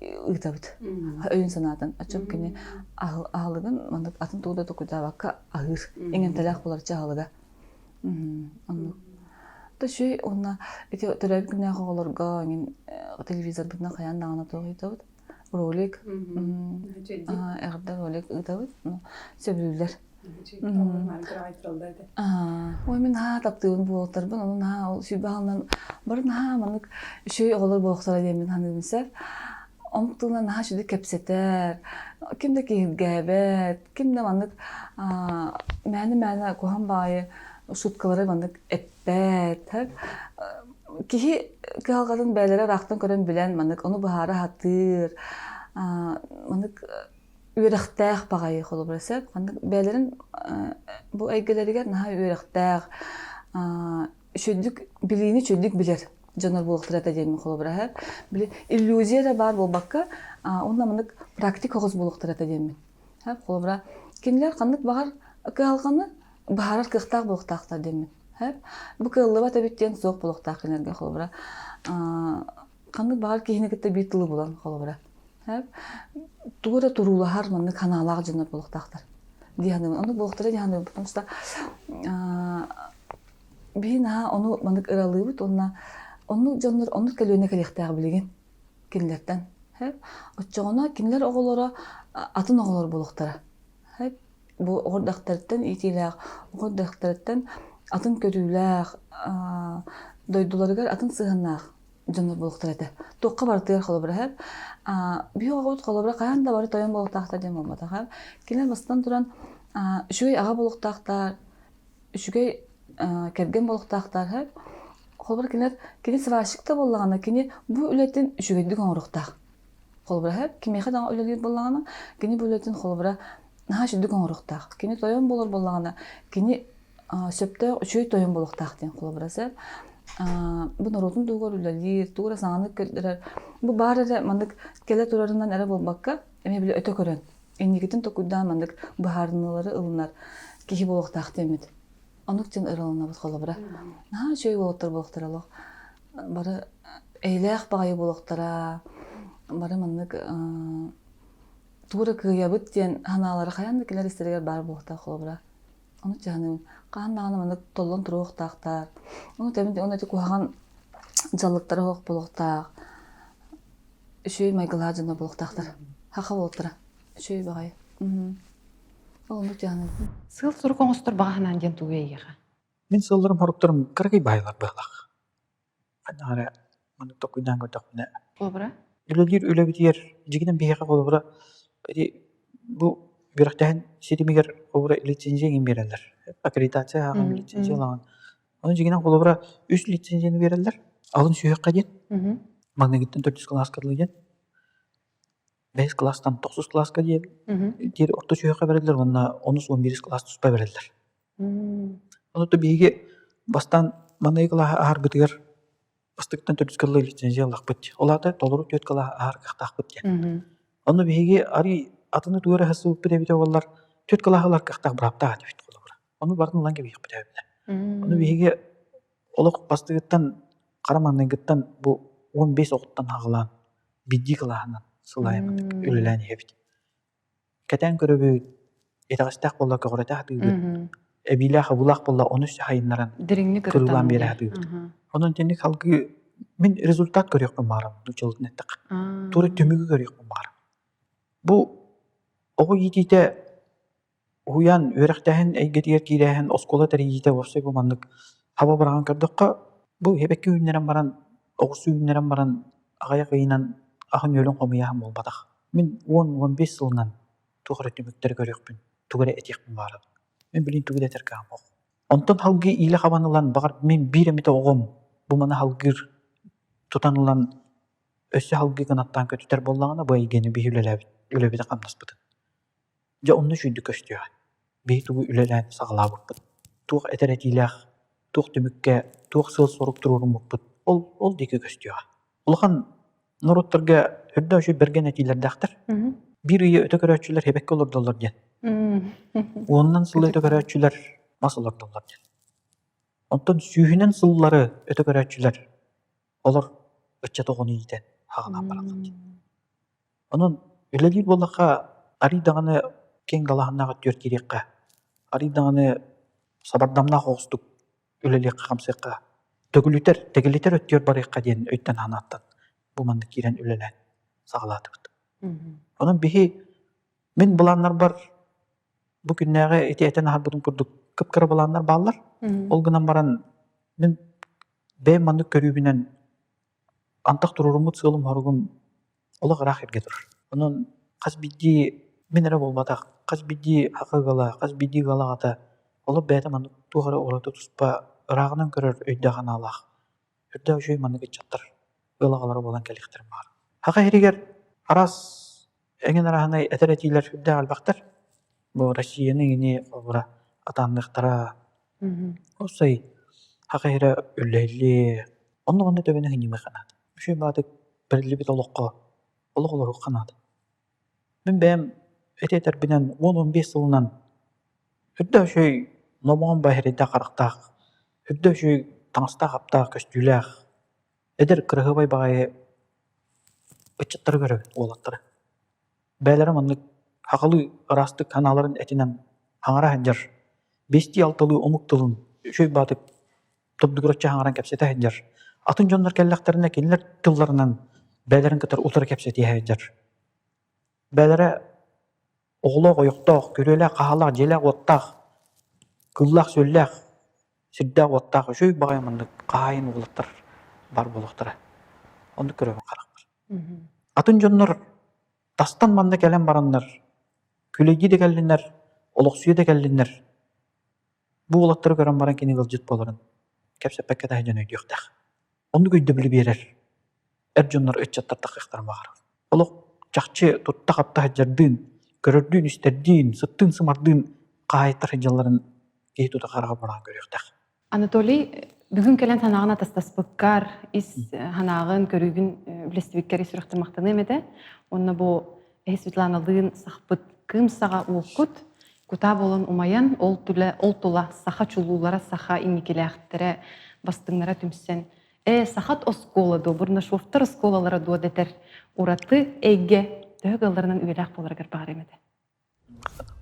ыытабыт. Өйүн-санаатын. Оччоҕо кини аһылыгын маннык атын тугу да токуйдаабакка аһыыр. Иҥэмтэлээх буоларчы аһылыга. Оннук. То үчүгэй уонна ити төрөөбүт күннээх оҕолорго эҥин телевизорбытынан хайаан даҕаны туох ыытабыт. Ролик. Эҕэрдэ ролик ыытабыт. Сөбүлүүллэр. Ой, мин наһаа таптыыбын буолуохтарбын, ону наһаа ол сүүрбэ аһылынан бары наһаа маннык үчүгэй оҕолор буолуохтара диэммин саныыбын сөп. Омук тылынан наһаа үчүгэй кэпсэтэр, ким да киһиргээбэт, ким да маннык мээнэ-мээнэ куһаҕан баҕайы шуткалары маннык эппэт. Киһи кыһалҕатын бэйэлэрэ ыраахтан көрөн билэн маннык ону быһаара сатыыр, маннык үөрэхтээх баҕайы холобура сөп. Ханнык бэйэлэрин бу эйгэлэригэр наһаа үөрэхтээх, үчүгдүк билиини үчүгдүк билэр дьоннор буолуохтара этэ диэн холобура сөп. Били иллюзия эрэ баар буолбакка, уонна маннык практик оҕус буолуохтара этэ диэммин. Сөп холобура кинилэр ханнык баҕар кыһалҕаны быһаарар кыахтаах буолуохтаахтар диэммин. Сөп. Бу кыаллыбат эбит диэн суох буолуохтаах кинилэргэ холобура ханнык баҕар киһини кытта биир тылы булан холобура Тугу да туруулаһар маннык санаалаах дьоннор буолуохтаахтар дии саныыбын. Оннук буолуохтара дии саныыбын, потому что биһи наһаа ону маннык ыралыыбыт уонна оннук дьоннор оннук көлүөнэ кэлиэхтээх билигин кинилэртэн. Оччоҕуна кинилэр оҕолоро атын оҕолор буолуохтара. Бу оҕо дьахтарыттан иитиилээх, оҕо дьахтарыттан атын көрүүлээх, дойдуларыгар атын сыһыаннаах дьоннор буолуохтара этэ. Туохха барытыгар холобура иһэр. Биһи оҕобут холобура хаһан да бары тойон буолуохтаахтар диэн буолбатах. Кинилэр бастатан туран үчүгэй аҕа буолуохтаахтар, үчүгэй кэргэн буолуохтаахтар. Холобура кинилэр кини сварщик да буоллаҕына, кини бу үлэтин үчүгэйдик оҥоруохтаах. Холобура иһэр, кимиэхэ даҕаны үлэлиир буоллаҕына, кини бу үлэтин холобура наһаа үчүгдүк оҥоруохтаах. Кини тойон буолар буоллаҕына, кини сөптөөх үчүгэй тойон буолуохтаах диэн холобура сөп. Бу норуотун туһугар үлэлиир, тугу эрэ саҥаны көрдөрөр. Бу баар эрэ маннык кэлэ турарынан эрэ буолбакка, эмиэ били өтө көрөн, инникитин токуйдаан маннык быһаарыныылары ылынар киһи буолуохтаах диэммит. Оннук диэн ыраланабыт холобура. Наһаа үчүгэй уолаттар буолуохтара олох. Бары эйэлээх баҕайы буолуохтара. Бары маннык тугу эрэ кыайабыт диэн санаалара хайаан да кинилэр истэригэр баар буолуохтаах холобура. Ону дьаһаныым. Хаһан даҕаны маннык толлон туруохтаахтар. Ону тэбин ону ити куһаҕан дьаллыктара суох буолуохтаах. Үчүгэй майгылаах дьоно буолуохтаахтар. Хаха буолтара. Үчүгэй баҕайы. Ол оннук дьаһанабын. Сыал-сорук оҥостор баҕа санаан диэн тугуй эйиэхэ? Мин сыалларым-соруктарым кыракый баайылар быһалаах. Ханна эрэ маннык толкуйдаан көрдөхпүнэ Холобура? Үлэлиир үлэбитигэр дьиҥинэн биһиэхэ холобура ити бу үөрэхтээһин ситимигэр холобура лицензия иҥин биэрэллэр. Аккредитация ааҕан лицензия ылаҕын. Ону дьиҥинэн холобура үс лицензияны биэрэллэр. Алын сүһүөххэ диэн, маҥнайгыттан төрдүс кылааска дылы диэн, бэһис кылаастан тохсус кылааска диэн диэри орто сүһүөххэ бэриллэр уонна онус уон биирис кылаас туспа бэриллэр. Ону то биһиги бастаан маҥнайгы кылааһы аһарбытыгар бастакыттан төрдүс кылла лицензия ыллахпыт. Ол аата толору түөрт кылааһы аһар кыахтаахпыт диэн. Онно биһиги арый атыны тугу эрэ сылдьыбыппыт эбитэ буоллар, түөрт кылааһы ылар кыахтаах бырааптаах этибит холобура. Ону барытын ылан кэбиһиэхпит эбитэ. Ону биһиги олох бастакыттан хара маҥнайгыттан бу 15 оҕуттан аҕалаан биирдии кылааһынан сыл аайы үлэлээн иһэбит. Кэтээн көрөбүт, итэҕэстээх буолла көҕүрэтэ сатыыбыт, эбиилээх абылаах буолла ону өссө хайыннаран Дириҥник кырыылаан ырытан биэрэ дии. сатыыбыт. Онон итинник салгыы мин результат көрүөхпүн баҕарабын нууччалыытын эттэххэ. Туора түмүгү көрүөхпүн баҕарабын. Бу оҕо иитиитэ уһуйаан үөрэхтээһин эйгэтигэр киирээһин, оскуола тэрийиитэ уопсай бу маннык хаба быраҕан көрдөххө, бу эбэкки үүннэрэн баран, оҕурсу үүннэрэн баран аҕыйах ыйынан аһын-үөлүн хомуйааһын буолбатах. Мин 10-15 сылынан туох эрэ түмүктэри көрүөхпүн, тугу эрэ этиэхпин баҕарабын. Мин билигин тугу да этэр кыаҕым суох. Онтон салгыы иилэ хабан ылан, баҕар мин биир эмит оҕом бу маны салгыыр тутан ылан өссө салгыы кынаттаан көтүтэр буоллаҕына, бу эйгэни биһи үлэлээбит үлэбитин-хамнаспытын. Дьэ онно үчүгэйдик көстүөҕэ. Биһи тугу үлэлээн саҕалаабыппыт, туох этэр этиилээх, туох түмүккэ, туох сыал-сорук туруоруммуппут ол ол диэки көстүөҕэ. Улахан норуоттарга үрдэ үчүгэй бэргэн этиилэрдээхтэр. Биир ыйы өтө көрөөччүлэр хэбэккэ олордоллор диэн. Уонунан сылы өтө көрөөччүлэр мас олордоллор диэн. Онтон сүүһүнэн сыллары өтө көрөөччүлэр олор ыччат оҕону иитэн хаҕалаан бараллар диэн. Онон үлэлиир буоллахха арыый даҕаны киэҥ далааһыннаах өттүгэр киириэххэ, арыый даҕаны сабардамнаах оҕустук үлэлиэххэ-хамсыахха, төгүлүтэр, тэгилитэр өттүгэр барыахха диэн өйтөн санааттан бу маннык киирэн үлэлээн саҕалаатыбыт. Онон биһи мин былааннарбар бу күннээҕи ити этэн аһарбытым курдук кып-кыра былааннар бааллар. Ол гынан баран мин бэйэм маннык көрүүбүнэн антах туруоруммут сыалым-соругум олох ыраах эргэ турар. Онон хас биирдии мин эрэ буолбатах, хас биирдии аҕа ыала, хас биирдии ыал аҕата олох бэйэтэ маннык туох эрэ ураты туспа ырааҕынан көрөр өйдөөх-санаалаах, үрдээх үчүгэй маннык ыччаттар ыал аҕалара буолан кэлиэхтэрин баҕарабын. Саха сиригэр араас эҥин арааһынай этэр этиилэр сүрдээх элбэхтэр. Бу Россияны эҥини холобура атаанныахтара. Уопсай саха сирэ үллэһиллиэ. Онно-онно төбөнү сынньымыахха наада. Үчүгэй баҕатык бэриллибит олоххо олох олоруохха наада. Мин бэйэм эти этэрбинэн 10-15 сылынан үрдэ үчүгэй номоҕон баһирайдаах харахтаах, үрдэ үчүгэй таҥастаах-аптаах көстүүлээх, эдэр кыраһыабай баҕайы ыччаттары көрөбүн, уолаттары. Бэйэлэрэ маннык аҕалыы ыраастык санааларын этинэн хаҥара сылдьар, биэстии-алталыы омук тылын үчүгэй баҕатык тобдугураччы хаҥаран кэпсэтэ сылдьар. Атын дьоннор кэллэхтэринэ кинилэр тылларынан бэйэлэрин кытары утары кэпсэтиһэ сылдьар. Бэйэлэрэ оҕолоох, ойохтоох, күрүөлээх-хаһаалаах, дьиэлээх-уоттаах, кыыллаах-сүөллээх, сирдээх-уоттаах үчүгэй баҕайы маннык хаһаайын уолаттар баар буолуохтара. Оннук көрөбүн харахпар. Атын дьоннор тастан манна кэлэн бараннар, күлэйдии да кэллиннэр, олохсуйа да кэллиннэр, бу уолаттары көрөн баран кини ыалдьыт буоларын кэпсэппэккэ да сылдьан өйдүөхтээх. Оннук өйдөбүлү биэрэр эр дьоннор ыччаттар тахсыахтарын баҕарар. Олох чахчы тутта-хапта сылдьардыын, көрөрдүүн-истэрдиин, сыттыын-сымардыын хаһаайыттар сылдьалларын киһи тута хараҕа быраҕан көрүөхтээх. Анатолий, бүгүн кэлэн санааҕын атастаспыккар, ис санааҕын, көрүүгүн үллэстибиккэр ис сүрэхтэн махтаныам этэ. Уонна бу эһи Светланалыын сахпыт кыым саҕа уоккут кутаа буолан умайан, ол түлэ, ол тула саха чулуулара, саха инникилээхтэрэ, бастыҥнара түмсэн Ээ, сахат оскуола дуо, Бурнашовтар оскуолалара дуо дэтэр ураты эйгэ төһө кыалларынан үйэлээх буоларыгар баҕарыам этэ.